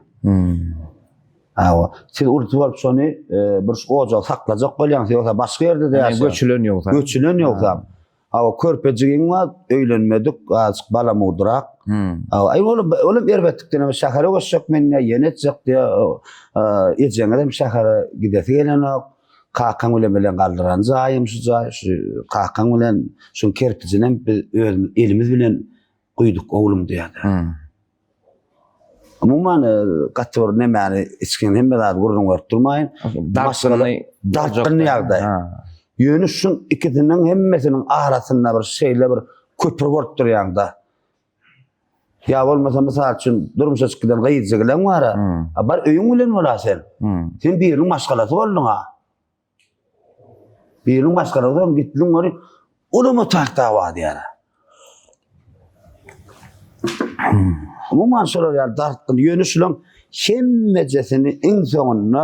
Hawa. Siz urusy bolup şony bir şu ojagy saklajak bolýaňyz, ýogsa başga ýerde-de ýaşaýaň. Göçülen ýogsa. Göçülen ýogsa. Hawa, körpejigiň bar, öýlenmedik, azajyk balamudrak. Hawa, aý olam, olam erbetlikden hem şähere göçjek men diýýär, ýene etjek diýýär. Ejeňiz hem şähere gidesi gelenok. Kakaň bilen bilen galdyran jaýym şu jaý, şu kakaň bilen şuň kerpijinem biz özümiz elimiz bilen guýduk oglum diýýärdi. Umuman gaty bir nemäni içgin hemme zady gürrüň berip durmaýyn. Dartgynly dartgynly ýagdaý. Ýöne şuň ikisiniň hemmesiniň arasynda bir şeýle bir köpri bolup durýaňda. Ýa bolmasa mysal üçin durmuşa çykyp giden gyzjygylaň bar-a. A bar öýüň bilen bola sen. Sen biriniň maşgalasy bolduň-a. Biriniň maşgalasy bolduň, gitdiň ony olam otak dawa diýär. Umuman şolar ýaly dartgyn. Ýöne şulaň hemmejesini iň soňunda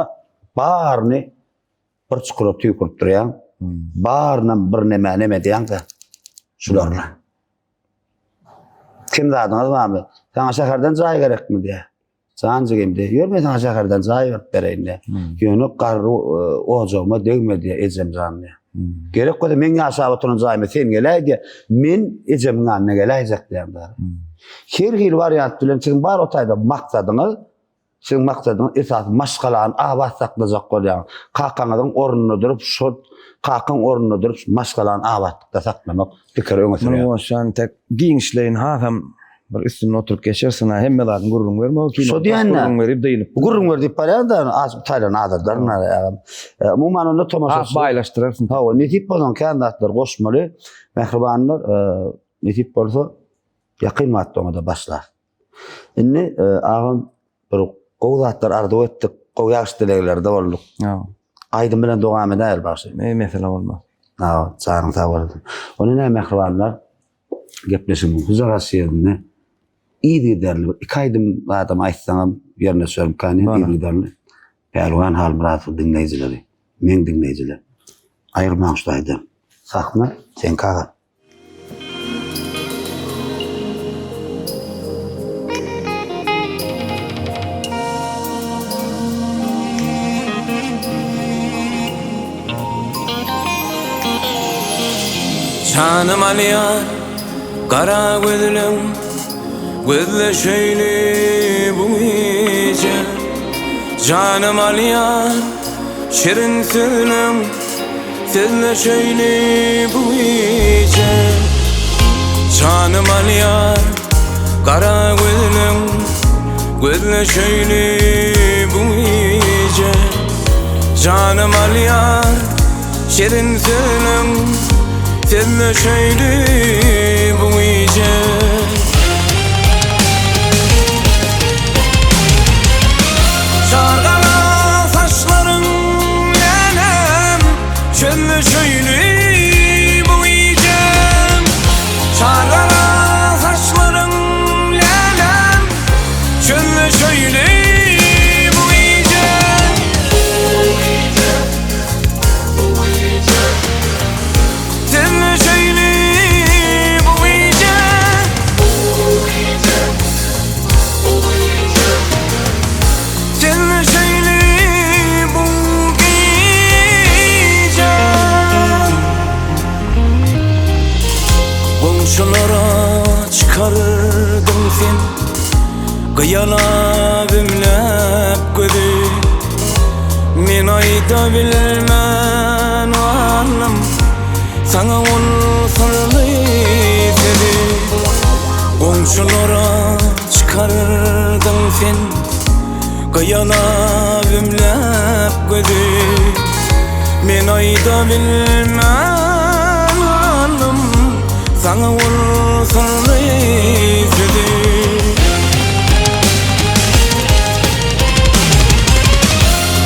baryny bir çukura tüýkürip durýaň. Barynam bir neme neme diýäň-de şularla. Kim zadyňyz barmy? Saňa şäherden jaý gerekmi diýýär. Jan jigim diýýär. Ýör men saňa şäherden jaý berip bereýin diýýär. Ýöne garry ojagyma degme diýýär ejem jan diýýär. Gerek bolsa meň ýaşap oturan jaýyma sen geläý diýýär. Men ejemiň ýanyna geläýjek diýýär. Her hili wariant bilen siziň bar o taýda maksadyňyz Siziň maksadyňyz esasy maşgalany abat saklajak bolýaňyz. Kakaňyzyň ornunda durup şol kakaň ornunda durup maşgalany abatlykda saklamak pikiri öňe sürýär. Muny goşan tek giňişleýin hasam bir üstünde oturyp geçersiň ha hemme zadyň gürrüň berme o Şo diýende gürrüň berip dynyp. Gürrüň ber diýip barýan da az taýlan adadlaryn agam. Umuman onda tomaşaçy. Has baýlaşdyrarsyň. Hawa nesip bolsa kän zatlar goşmaly. Mähribanlar nesip bolsa ýakyn wagtda oňa-da başlar. Indi agam bir gowy zatlar arzuw etdik, gowy ýagşy dileglerde bolduk. Aýdym bilen dowam edäýeli bagşy. Ne mesele bolmaz. Hawa, janyň sag bolsun. Ony näme mähribanlar gepleşigiň huzurasy ýerinde yzygiderli bir iki aýdym zadam aýtsaňam ýerine düşermikäni yzygiderli. Pälwan Halmyradow diňleýjileri, meň diňleýjiler. Aýyrmaň şu taýdan. Sahna seňki agam. Janym alýar gara gözleň Gözleşeýli bu gije Janym alýar şirin sözleň Sözleşeýli bu gije Janym alýar gara gözleň Gözleşeýli bu gije Janym alýar şirin sözleň Sözleşeýli bu gije Çar gara saçlaryň Läläm, çözleşeýli bu gije Çar gara saçlaryň läläm, çözleşeýli bu gije Sözleşeýli bu gije Sözleşeýli bu gije Goňşulara çykardyň sen Gyýalap ümläp gözi Men aýda bilmän galdym Saňa ol syrly sözi Goňşulara çykardyň sen Gyýalap ümläp gözi Men aýda bilmän galdym Saňa ol. syrly sözi.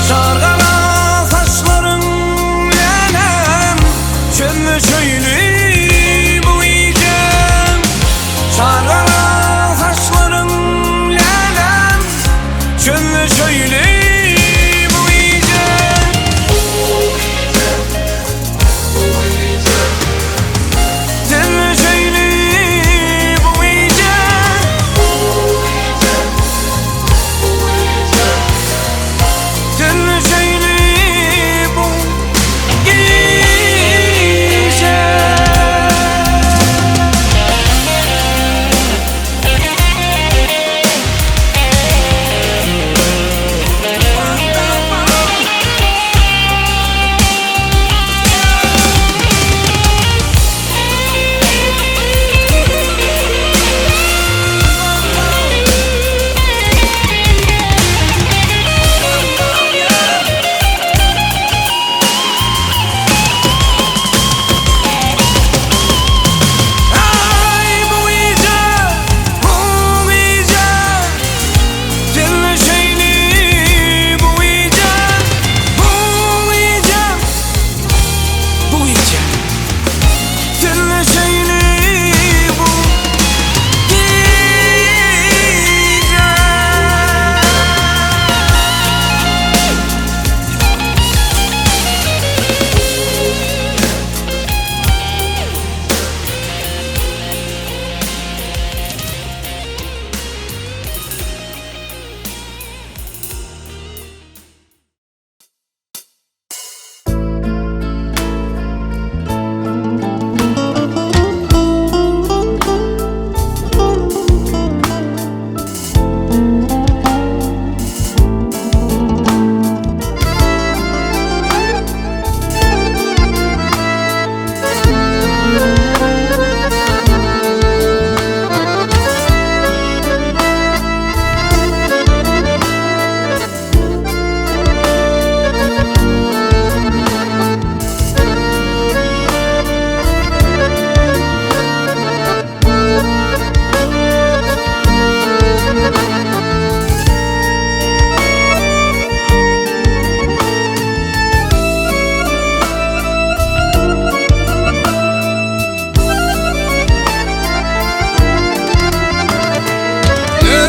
Çar gara saçlaryň läläm, Çözme şöýli bu gijäm. Çar gara saçlaryň läläm, Çözme şöýli bu gijäm. Çözme şöýli bu gijäm. Çözme şöýli bu gijäm. Ay bu gece, bu gece Çözme şöýli bu gece, bu gece Bu gece Çözme şöýli bu gece.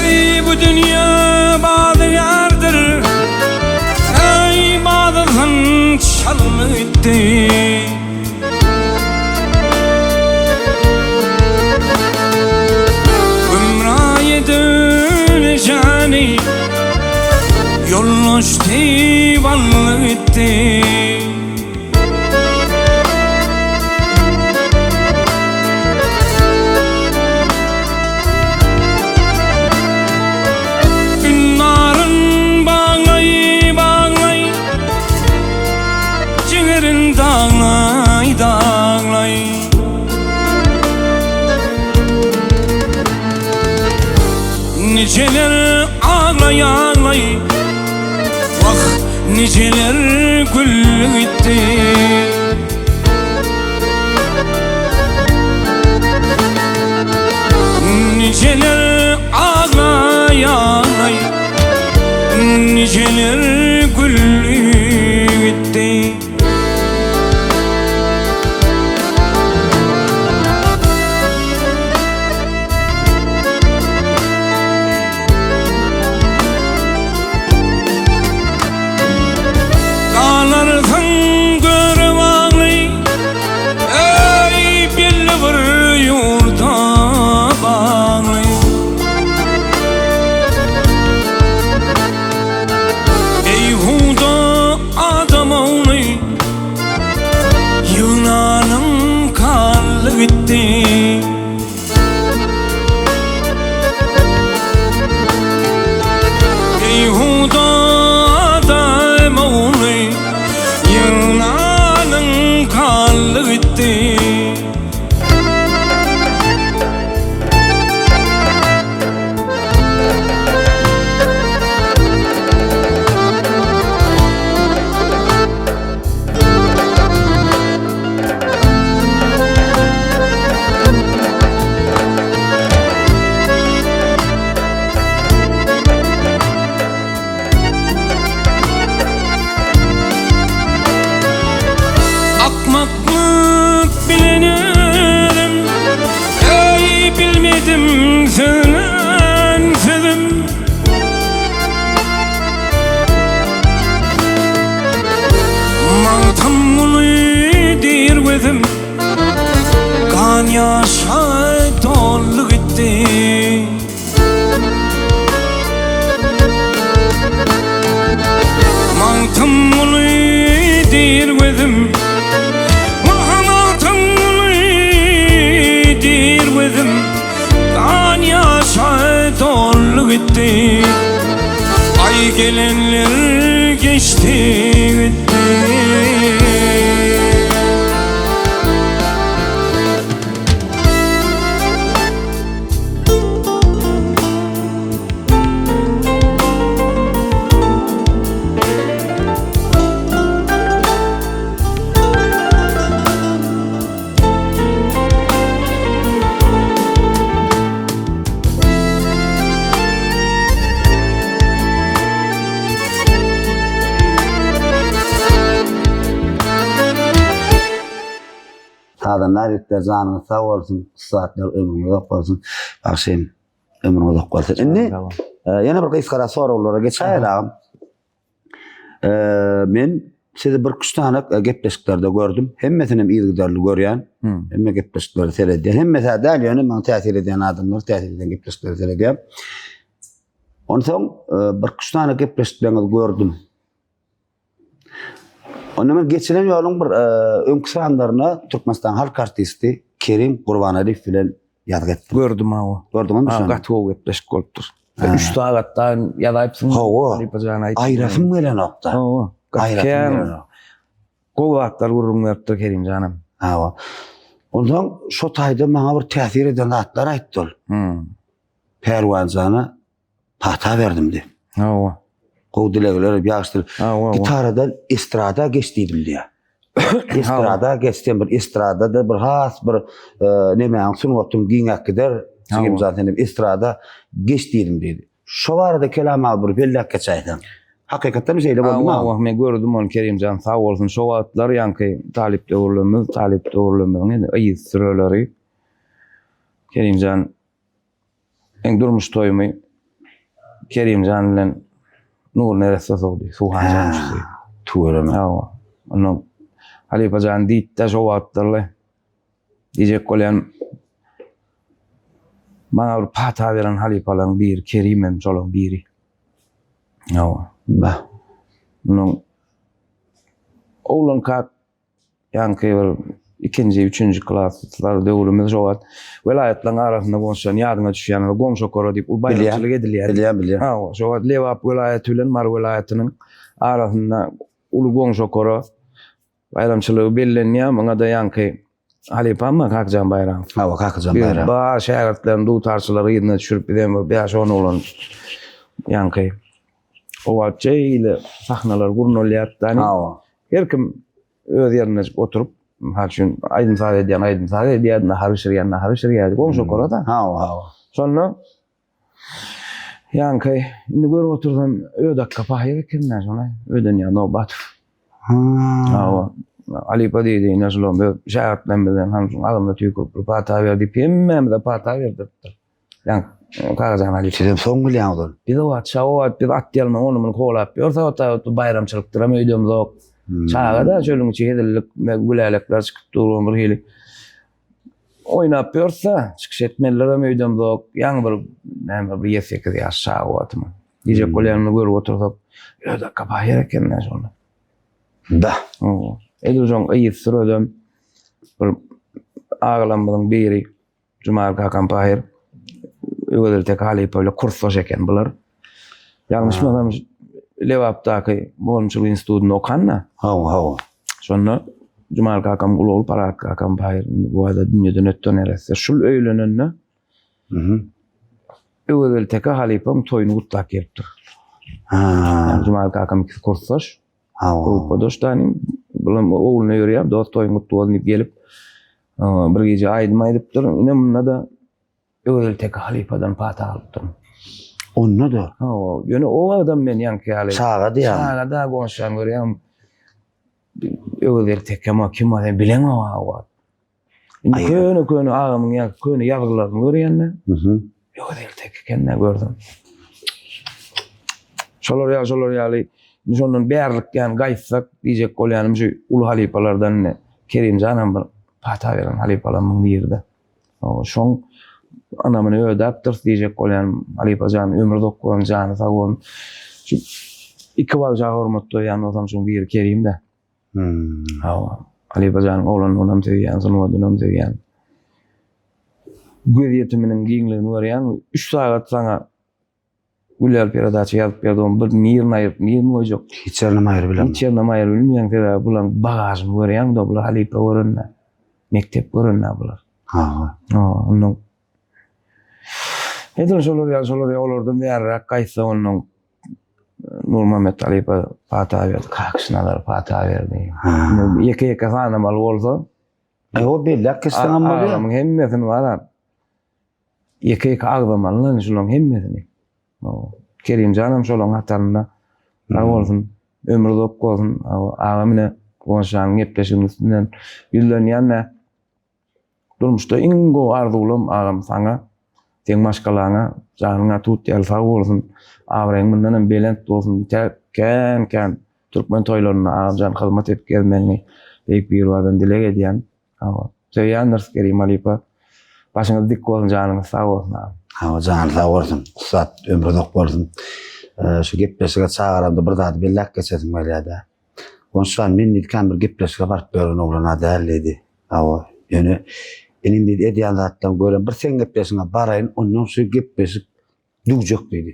Ey bu dünya bazı yardır Ey bazısın çallı gitti. Gümrah edileceğini Yollaştı ballı gitti. Günların bağlay bağlay, Ciğerin dağlay dağlay. Niceler ağlay ağlay, Vah niceler gül gitti. Niceler ağlay ağlay, Niceler gül gitti. Galarsın göre bağlı, Ey belli bir yurda bağlı. Ey huda adam oğlu, Yunan'ın kaldı gitti. Ey huda adam oğlu, Yunan'ın kaldı gitti. gitdi Ay gelenler geçti gitti. Sazandar ýigitler janyňyz sag bolsun, ussatlar ömrüňiz uzak bolsun. Bagşym ömrüň uzak bolsun. Indi ýene bir gysgara soraglara geçäýeli agam. Men sizi bir üç sany gepleşiklerde gördüm. Hemmesini hem yzygiderli görýän. Hemme gepleşikleri seredýän. Hemmesi däl ýöne maňa täsir edýän adamlar täsir edýän gepleşikleri seredýän. Onsoň bir üç sany gepleşikleriňizi gördüm. Onda men geçilen ýoluň bir öňki sanlaryna Türkmenistan halk artisti Kerim Gurbanalyýew bilen ýazgy etdim. Gördüm hawa. Gördüňmi şony? Gaty gowy gepleşik bolupdyr. 3 sagatdan ýazaýypsyň. Hawa. Aýrasym gelenokda. Hawa. Aýrasym gelenok. Gowy zatlar gürrüň beripdir Kerim janam. Hawa. Onsoň şo taýda maňa bir täsir eden zatlar aýtdy ol. Hmm. Pälwanjana pata berdim diýip. Hawa. Gowy dilegler, ýagşy dileg. Hawa. Gitaradan estrada geç diýdim diýýär. Estrada geç sen bir estrada-da bir has bir e, nemäň sungatyň giňäp gider. Jigimjan sen estrada geç diýdim diýdi. Şo barada kelam al bir belläp geçäýseň. Hakykatdan şeýle boldumy? Hawa, men gördüm ony Kerimjan sag bolsun. Şo wagtlar ýaňky talyp döwürlerimiz, talyp döwürlerimiziň yz süreleri Kerimjan Meň durmuş toýumy Kerimjan bilen Nury neresse sowdy. Suhan jançysy. Tüweleme. Hawa. Ondan halypa jan diýdi-de şo wagtlarly. Diýjek bolýan maňa bir pata beren halypalaryň biri Kerim hem şolaryň biri. Hawa. Bah. Ondan oglankak Ýaňky bir ikinji, üçünji klaslar döwrümiz şo wagt welaýatlaryň arasynda goňşulan ýadyňa düşýän bir goňşokora diýip uly baýramçylyk edilýär. Bilýän, bilýän. Hawa, şo wagt Lebap welaýaty bilen Mary welaýatynyň arasynda uly goňşokora baýramçylygy bellenýär. Muňa-da ýaňky halypam bar Kakajan Baýramow. Hawa, Kakajan Baýramow. Bar şägirtlerini, dutarçylary yzyna düşürip bizem bir bäş-on oglan ýaňky o wagt şeýle sahnalar gurnalýardy. Hawa. Her kim öz ýerinde oturyp, mysal üçin, aýdym-saz edýän aýdym-saz edýärdi, nahar bişirýän nahar bişirýärdi, goňşy okara-da. Hawa, hawa. Şonda ýaňky indi görüp otursam Ödakga pahyr eken-dä şony, Ödenýaz Nobatow. Hawa. Halypa diýdi, ine şulam öz şägirtlerimizden hany şuň agzyna tüýkürip bir pata ber diýip, hemmämize pata berdiripdir. Ýaňky Kakajan Halypa. Sizem soň bilýäňiz ony. Biz o wagt çaga wagt biz at ýalma ony muny kowlap ýörse o wagt baýramçylykdyram öýdemzok. Çaga-da çölüň içi hezillik gülälekler çykyp dur bir hili. Oýnap ýörse çykyş etmelilerem öýdemzok. Ýaňy bir näme bir ýedi-sekiz ýaş çaga wagtym. Diýjek bolýanymy görüp otursak, öde kapaýar eken-dä şonda. Da. Edil şoň yz süreden bir agalarymyzyň biri Jumaly kakam pahyr Öwezeli Teke halypa bilen kursdaş eken bular. Ýalňyşmasam Lebapdaky mugallymçylyk institutynda okan-da. Hawa, hawa. Şonda Jumaly kakam uly ogly Parahat kakam pahyr indi bu arada dünýeden ötdi neresse. Şul öýlenende Öwezeli Teke halypaň toýuny gutlap gelipdir. Ha. Jumaly kakam ikisi kursdaş. Hawa. Gruppadaş da bulam ogluna ýörýär, dost toýuň gutly bolsun diýip gelip, Bir gije aýdym aýdypdyr. Ine munda-da Öwezeli Teke halypadan pata alypdyryn. Onda-da? Hawa, ýöne o wagtam men ýaňky ýaly. Çaga diýýäň. Çaga-da goňşam görýäň. Öwezeli Tekem-a kim-a sen bileňok-a o wagt. Indi köne-köne agamyň ýaňky köne ýazgylaryny görýän-de. Öwezeli Teke eken-dä görsem. Şolar ýaly, şolar ýaly, indi şondan bärlik ýany gaýtsak diýjek bolýanym şu uly halypalardan indi Kerimjan hem bir pata beren halypalarymyň biri-de. Şoň ynamyny ödäpdiris diýjek bolýanym. Halypa jan ömri uzak bolsun, jany sag bolsun. Şu iki bagşa hormat goýýan bolsam şoň biri Kerim-de. Hawa. Halypa janyň oglanlygynam söýýän, sungatynam söýýän. Gözýetiminiň giňligini görýäň. Üç sagat saňa. Gülýar peredaça ýazyp berdi, onuň bir nirini aýyryp, nirini goýjak? Hiç ýerinem aýyryp bilemok. Hiç ýerinem aýyryp bilmeýäň, sebäbi bularyň bagažyny görýäň-de, bular halypa görende, mekdep görende bular. Hawa. Hawa, ondan Edil şolar ýaly, şolar ýaly olardan bäriräk gaýtsa ondan Nurmuhammet halypa pata berdi, Kakyş Nazar pata berdi. Ýeke-ýeke sanamaly bolsa, E, o belläp geçseňem bolýar. Adamyň hemmesini bar. Ýeke-ýeke agzamaly lan şularyň hemmesini. Kerimjanam şolaryň hatarynda. Sag bolsun. Ömri uzak bolsun. Agam ine Guwançjanyň gepleşiginiň üstünden ýüzlenýän-de. Durmuşda iň gowy arzuwlam agam saňa, seň maşgalaňa, janyňa tut ýaly sag bolsun. Abraýyň mundan hem belent bolsun. Tä kän-kän türkmen toýlarynda agamjan hyzmat edip gezmegiňi Beýik Biribardan dileg edýän. Hawa. Söýýändiris Kerim halypa. Başyňyz dik bolsun, janyňyz sag bolsun agam. Hawa, jany sag bolsun. Ussat, ömri uzak bolsun. Şu gepleşige çagyramda bir zady belläp geçesim gelýär-de. Gonçjan, men diýdi, kän bir gepleşige baryp ýören oglan-a däl diýdi. Hawa, ýöne inim diýdi, edýän zatlaryňy görem, bir seň gepleşigiňe baraýyn, ondan şu gepleşik düwjek diýdi.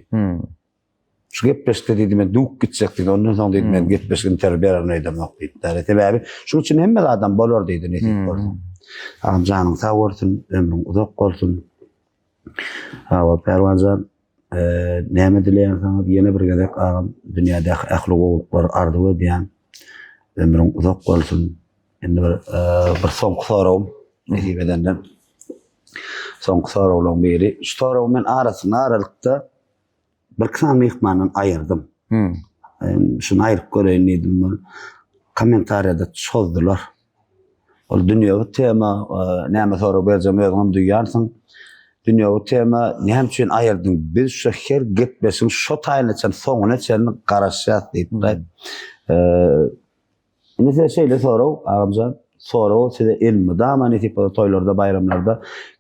Şu gepleşikde diýdi, men düwüp gitjek diýdi, ondan soň diýdi, men gepleşik interwýu bererin öýdemok diýdi. Sebäbi şuň üçin hemme zadam bolar diýdi, nesip bolsa. Agam janyň sag bolsun, ömrüň uzak bolsun. Hawa, Pälwanjan, näme dileýän saňa ýene bir gezek agam dünýädäki ähli gowulyklary arzuw edýän. Ömrüň uzak bolsun. Indi bir bir soňky soragym nesip edenden. Soňky soraglaryň biri. Şu soragy men arasynda aralykda bir sany myhmandan aýyrdym. Hmm. Şuny aýryp göreýin diýdim. Ol kommentariýada çozdular. Ol dünýewi tema, e, näme sorag berjegimi özüňem duýýarsyň. Dünýewi tema, näme üçin aýyrdyň? Biz şu her gepleşigiň şo taýyna çenli, soňuna çenli garaşýas diýip. Hmm. E, Indi size şeýle sorag, agamjan, sorag size elmydama nesip bolsa toýlarda, baýramlarda,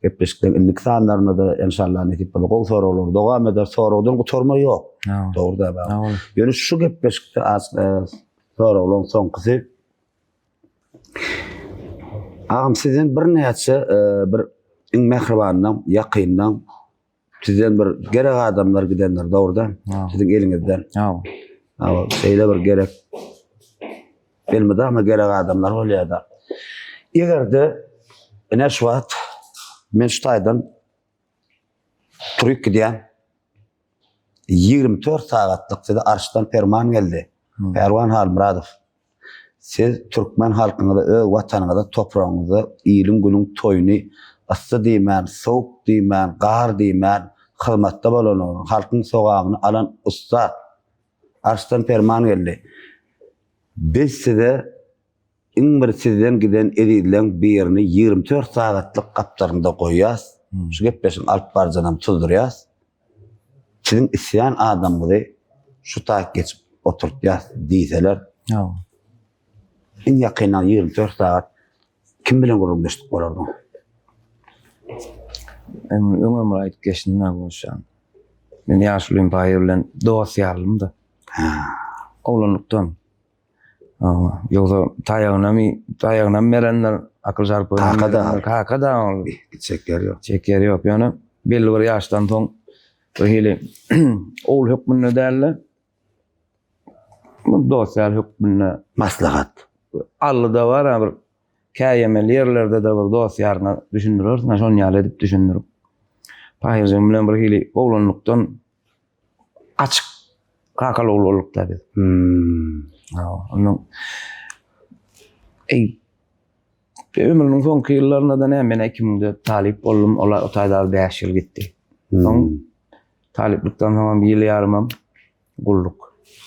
gepleşikleriň indiki sanlarynda-da enşalla nesip bolsa gowy soraglar dowam eder. Soragdan gutarma ýok. Dogry däl. Ýöne şu gepleşikde az e, soraglaryň soňkusy Agam sizden birnäçe e, bir iň mähribandan, ýakyndan Sizden bir gerek adamlar gidendir, dogry da? Siziň eliňizden. Hawa. Hawa, şeýle bir gerek. Elmydama gerek adamlar bolýar da. Eger-de ine şu wagt men şu taýdan turup gidýän 24 sagatlyk size arşdan perman geldi. Pärwan Halmyradow. Siz türkmen halkyňyza, öz Watanyňyza, topragyňyza iliň-günüň toýuny yssy diýmän, sowuk diýmän, gar diýmän hyzmatda bolanyny, halkyň sogabyny alan ussat. Arşdan perman geldi. Biz size iň bir sizden giden ezizleň birini 24 sagatlyk gapdalynda goýýas. Şu gepleşigiň alyp baryjynam tuzdurýas. Siziň isleýän adamyňyzy şu taýyk geçip oturtýas diýseler, iň ýakyndan 24 sagat kim bilen gürrüňdeşlik bolardyň? Men muny öňem bir aýdyp geçdim-dä Gulşan. Men ýaşulym Baýyr bilen dost ýarlym-da. Oglanlykdan. Ýogsa taýagynam taýagynam berenler, akyl şarpygyny Kaka da. Kaka da ol. Gitjek ýeri ýok. Gitjek ýeri ýok. Ýöne belli bir ýaşdan soň bir hili ogul hökmünde däl-de dost ýar hökmünde maslahat. Aldy-da bar bir käýemeli ýerlerde-de bir dost ýaryna düşündirersiň, şon ýaly edip düşündirip. Paýhajygym bilen bir hili oglanlykdan açyk kakaly ogul bolduk-da biz. Hmm. Ondan Ey ömrüniň soňky ýyllarynda da näme men 2000-de talyp boldum. Olar o taýda 5 ýyl gitdi. Hmm. Soň talyplykdan soň hem ýyl ýarymam gulluk.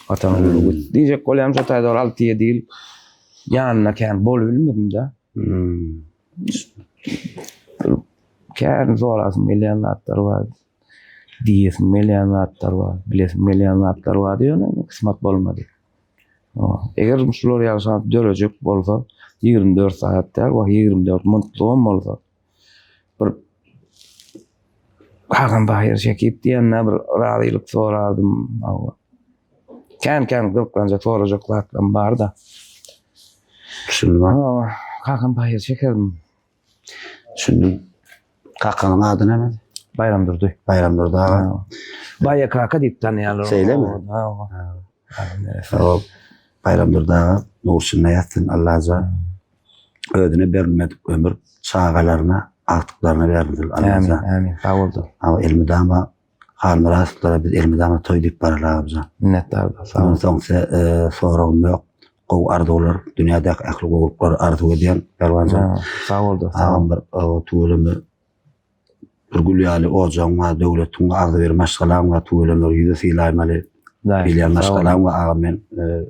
Watan gullugy. Diýjek bolýan şo taýda 6-7 ýyl ýanynda kän bolup bilmedim-de. Hmm. Kän sorasym gelýän zatlar bar. Diýesim gelýän zatlar bar, bilesim gelýän zatlar bardy, ýöne kysmat bolmady. Eger şular ýaly şans dörejek bolsa, 24 sagat däl, wah 24 minutly bolsa bir Kakam Baýyr Şekip diýende bir razylyk sorardym. Kän-kän gyzyklanjak sorajak zatlarym bar-da. Düşündim. Kakam Baýyr çekerdim. Düşündim. Kakaňyň ady näme? Baýramdurdy. Baýramdurdy aga. Baýa kaka diýip tanýarlar. Şeýlemi? Hawa. Sag Baýramdurdy aga nur içinde ýatsyn Allajan. Özüne berilmedik ömür çagalaryna, agtyklaryna berilsin Allajan. Amin, amin. Sag bol dost. Hawa elmydama Halmyratowlara biz elmydama toý diýip baraly agamjan. Minnetdar dost. Sag bol. Ondan soň soragym ýok. Gowy arzuwlar, dünýädäki ähli gowulyklary arzuw edýän Pälwanjan. Sag bol dost. Agam bir tüweleme bir gül ýaly ojagyň bar, döwletiň bar, agzybir maşgalaň bar, tüweleme ýüze sylaýmaly. Bilýän maşgalaň bar agam men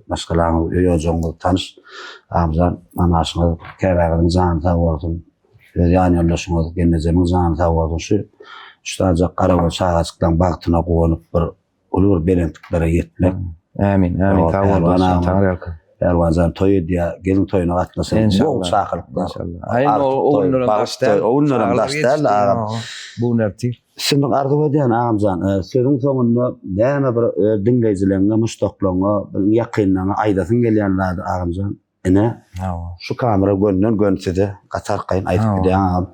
maşgalaňyz, öý ojagyňyz tanyş. Agamjan, mamaşyňyz, käbäňiziň jany sag bolsun. Öz ýan ýoldaşyňyz, gelnejemiň jany sag bolsun. Şu üç sanjak garagöz çagajyklaň bagtyna guwanyp bir uly bir belentliklere ýetmek. Ämin, ämin. Sag bol dostum, Taňryýalkasyn. Pälwanjan toý edýär, gelin toýuna gatnaşaly. Gowy çakylyklar. Aý, o günlerem daş däl. O günlerem daş däl agam. Bu gün ertir. Şuny arzuw edýän agamjan, sözüň soňunda näme bir öz diňleýjileriňe, muşdaklaryňa, bir ýakynlaryňa aýdasyň gelýän zady agamjan? Ine, şu kamera gönden gön size gaty arkaýyn aýdyp bilýän agam.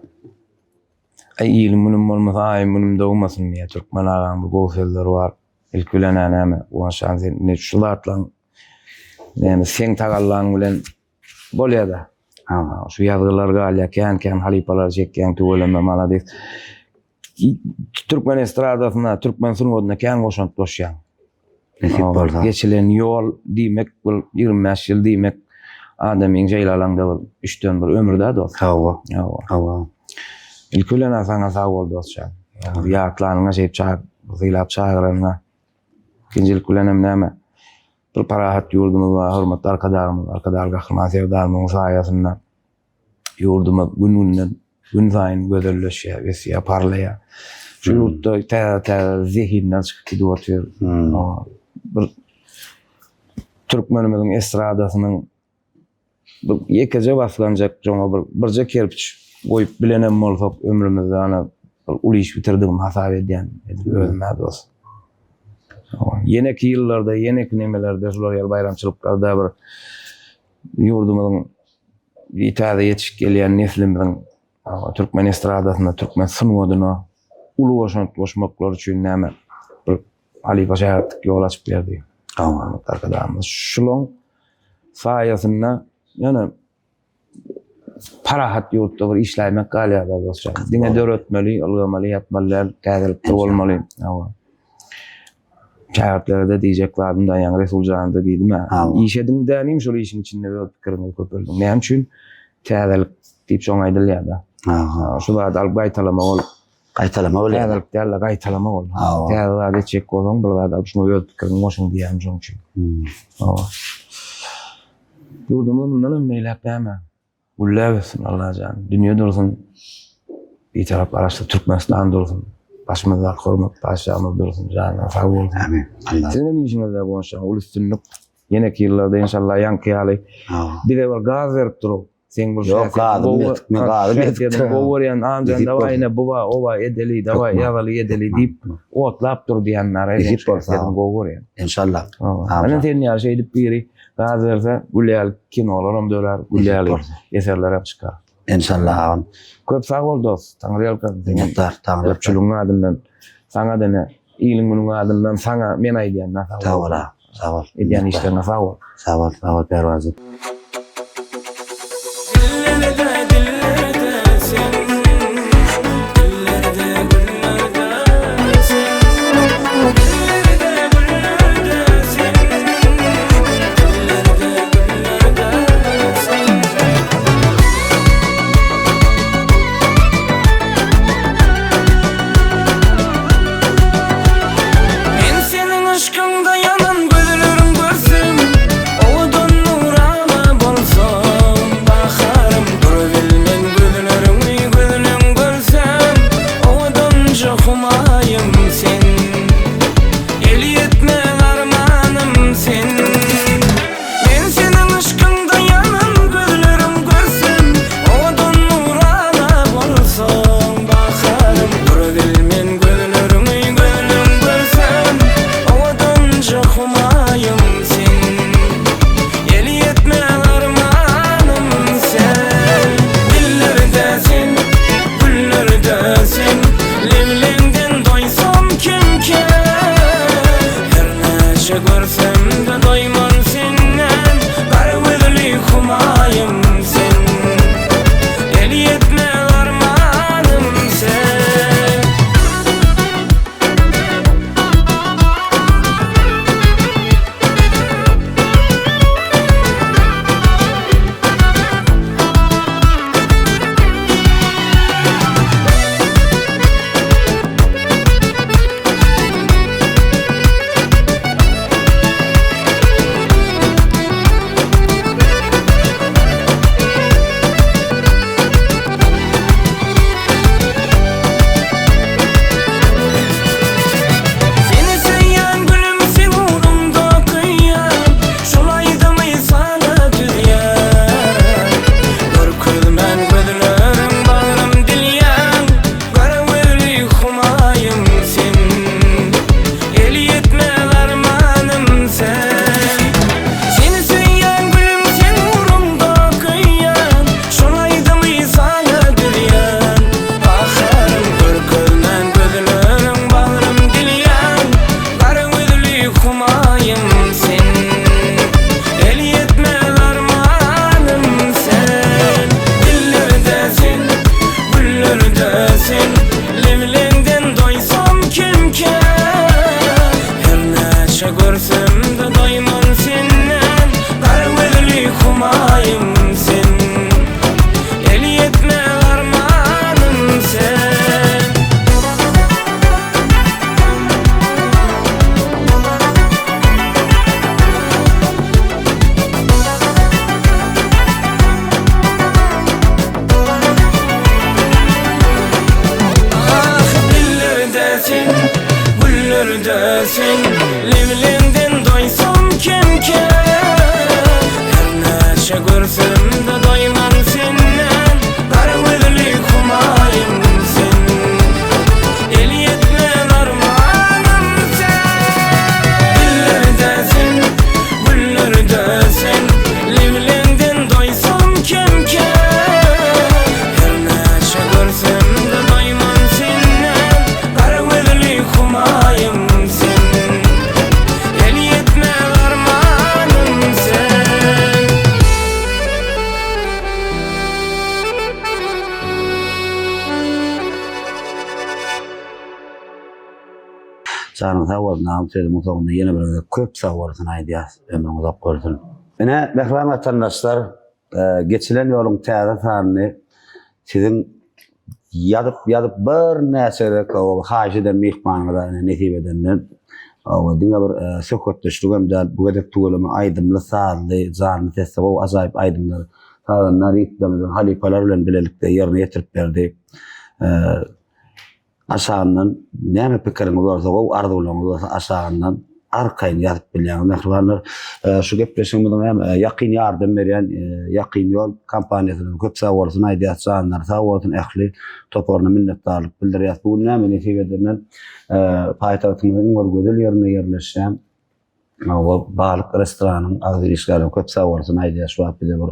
Aý ilim günüm bolmasa aýym günüm dogmasyn diýýär türkmen agaň bir gowy sözleri bar. Ilki bilen-ä näme Guwançjan sen indi şu zatlaň näme seň tagallaň bilen bolýada. Şu ýazgylar galýar kän kän halypalar çekýäň tüweleme malades. Türkmen estradasyna, türkmen sungatyna kän goşant goşýaň. Nesip bolsa. Geçilen ýol diýmek bu 25 ýyl diýmek adamyň şeýle alaňda bir üçden bir ömür-dä dost. Hawa. Hawa. Hawa. Ilki bilen saňa sag bol dostjan. Ýatlanyňa şeýip çag, sylap çagyranyňa. Ikinjilik bilen hem näme? Bir parahat ýurdumyz bar, hormatly Arkadagymyz, Arkadagly Gahryman Serdarymyzyň saýasynda. Ýurdumyz gün-günden, günsaýyn gözelleşýär, ösýär, parlaýar. Şu ýurtda täze-täze zehinler çykyp gidip otyr. Bir türkmenimiziň estradasynyň bir ýekeje basganjak şoňa bir birje kerpiç goýup bilenem bolsak ömrümizde ana bir uly iş bitirdigimi hasap edýän edil özüm-ä dost. Ýeneki ýyllarda, ýeneki nemelerde şular ýaly baýramçylyklarda bir ýurdumyzyň täze ýetişip gelýän neslimiziň türkmen estradasyna, türkmen sungatyna uly goşant goşmaklary üçin näme bir halypa şägirtlik ýol açyp berdi. Arkadagymyz şulaň saýasynda ýöne parahat ýurtda bir işläýmek galýar dostlar. Diňe döretmeli, ylgamaly, ýatmaly däl, täzelikde bolmaly. Şägirtlere-de diýjek zadym da, ýaňy Resuljana-da diýdim-ä. Iş ediň dänim, şol işiň içinde öz pikiriňizi köpeldiň. Näme üçin? Täzelik diýip şoňa aýdylýar-da. Şu zady alyp gaýtalama bol. Gaýtalama bolýar. Täzelik däl-de, gaýtalama bol. Täze zat etjek bolsaň, bir zady alyp şuňa öz pikiriňi goşuň diýýänim şoň üçin. Ýurdumyz mundan hem beýläk näme? Gülläp ötsün Allajan. Dünýe dursun. Bitarap Garaşsyz Türkmenistan dursun. Başymyzdaky hormatly Patyşamyz dursun. Janyňyz sag bolsun. Amin. Allah. Siziň hem işiňizde Guwançjan uly üstünlik. Ýeneki ýyllarda enşalla ýaňky ýaly bize bir gaz berip duruň. Seň bir Ýok, gazym ýetik, men gazym ýetik. Gowy görýän Anjan dawaý ine bu ba, o ba edeli, dawaý ýazaly edeli diýip otlap dur diýenler. Nesip bolsa. Gowy görýän. Enşalla. Ana sen ýaly şeýdip biri Gaz berse gül ýaly kinolaram dörär, gül ýaly eserlerem çykar. Enşalla agam. Köp sag bol dost. Taňryýalkasyn seni. Minnetdar, Taňryýalkasyn. Köpçüligiň adyndan saňa dene, iliň günüň adyndan saňa men aýdýan sag bol. Sag bol agam. Sag bol. Edýän işleriňe sag bol. Sag bol, sag bol Perwazym. Men seniň yşkyňda ýanan gözleriň görsem, Owadan nurana. doýman senden Gara gözli Humaýym sen El ýetmez armanym sen Dillerde sen, güllerde sen Lebleňden doýsam kem-kem Her näçe görsem-de doýman senden Gara gözli Humaýym sen El ýetmez armanym sen. Janyň sag bolsun agam sözümiň soňunda ýene bir gezek köp sag bolsun aýdýas ömrüň uzak bolsun. Ine mähriban watandaşlar geçilen ýoluň täze sanyny siziň ýazyp ýazyp birnäçe gezek haýyş eden myhmanyňyza ine nesip edenden diňe bir söhbetdeşligem däl bu gezek tüweleme aýdymly sazly janly sesli gowy ajaýyp aýdymlar sazanda ritmlerimiz halypalar bilen bilelikde ýerine ýetirip berdi. Aşagyndan näme pikiriňiz bolsa, gowy arzuwlaryňyz bolsa aşagyndan arkaýyn ýazyp bilýäňiz mähribanlar. Şu gepleşigimiziň hem ýakyn ýardam berýän Ýakyn ýol kompaniýasyna köp sag bolsun aýdýas, janlary sag bolsun ähli toparyna minnetdarlyk bildirýäs. Bu gün näme nesip edenden paýtagtymyzyň iň bir gözel ýerinde ýerleşýän Hawa, Balyk restoranyň agzybir işgärlerine köp sag bolsun aýdýar. Şu wagt bize bir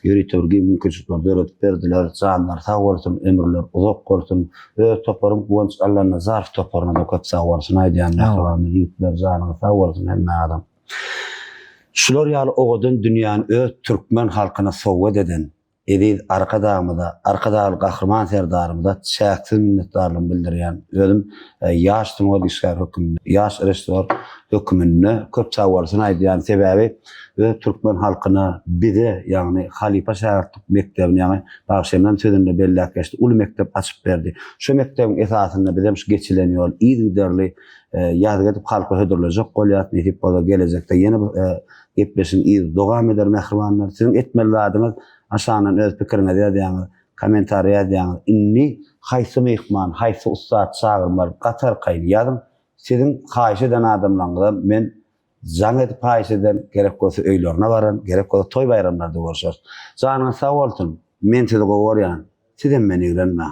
ýörite bir giň mümkinçilikleri döredip berdiler. Janlary sag bolsun, ömürleri uzak bolsun. Öz toparym Guwanç Allanazarow toparyna-da köp sag bolsun aýdýan. Mähribanlar, ýigitler janyňyz sag bolsun hemmäňiziň. Şular ýaly owadan dünýäni öz türkmen halkyna sowgat eden Eziz Arkadagymyza, Arkadagly Gahryman Serdarymyza çäksiz minnetdarlygymy bildirýän. Özüm ýaş sungat işgäri hökmünde, ýaş režissýor hökmünde köp sagbolsun aýdýan. Sebäbi öz türkmen halkyna, bize, ýagny halypa-şägirtlik mekdebini, ýagny bagşymyzam sözünde belläp geçdi, uly mekdep açyp berdi. Şu mekdebiň esasynda bizem şu geçilen ýoly yzygiderli ýazgy edip halka hödürlejek bolýas. Nesip bolsa gelejekde ýene bir Gepleşigiň yzy dowam eder mähribanlar. Siziň etmeli zadyňyz aşagyndan öz pikiriňizi ýazýaňyz, kommentariýa ýazýaňyz. Indi haýsy myhman, haýsy ussat çagyrmaly gaty arkaýyn ýazyň. Siziň haýyş eden adamlaryňyza men jaň edip haýyş ederin, gerek bolsa öýlerine bararyn, gerek bolsa toý baýramlarda görşeris. Janyňyz sag bolsun. Men sizi gowy görýän. Sizem meni ýigrenmäň.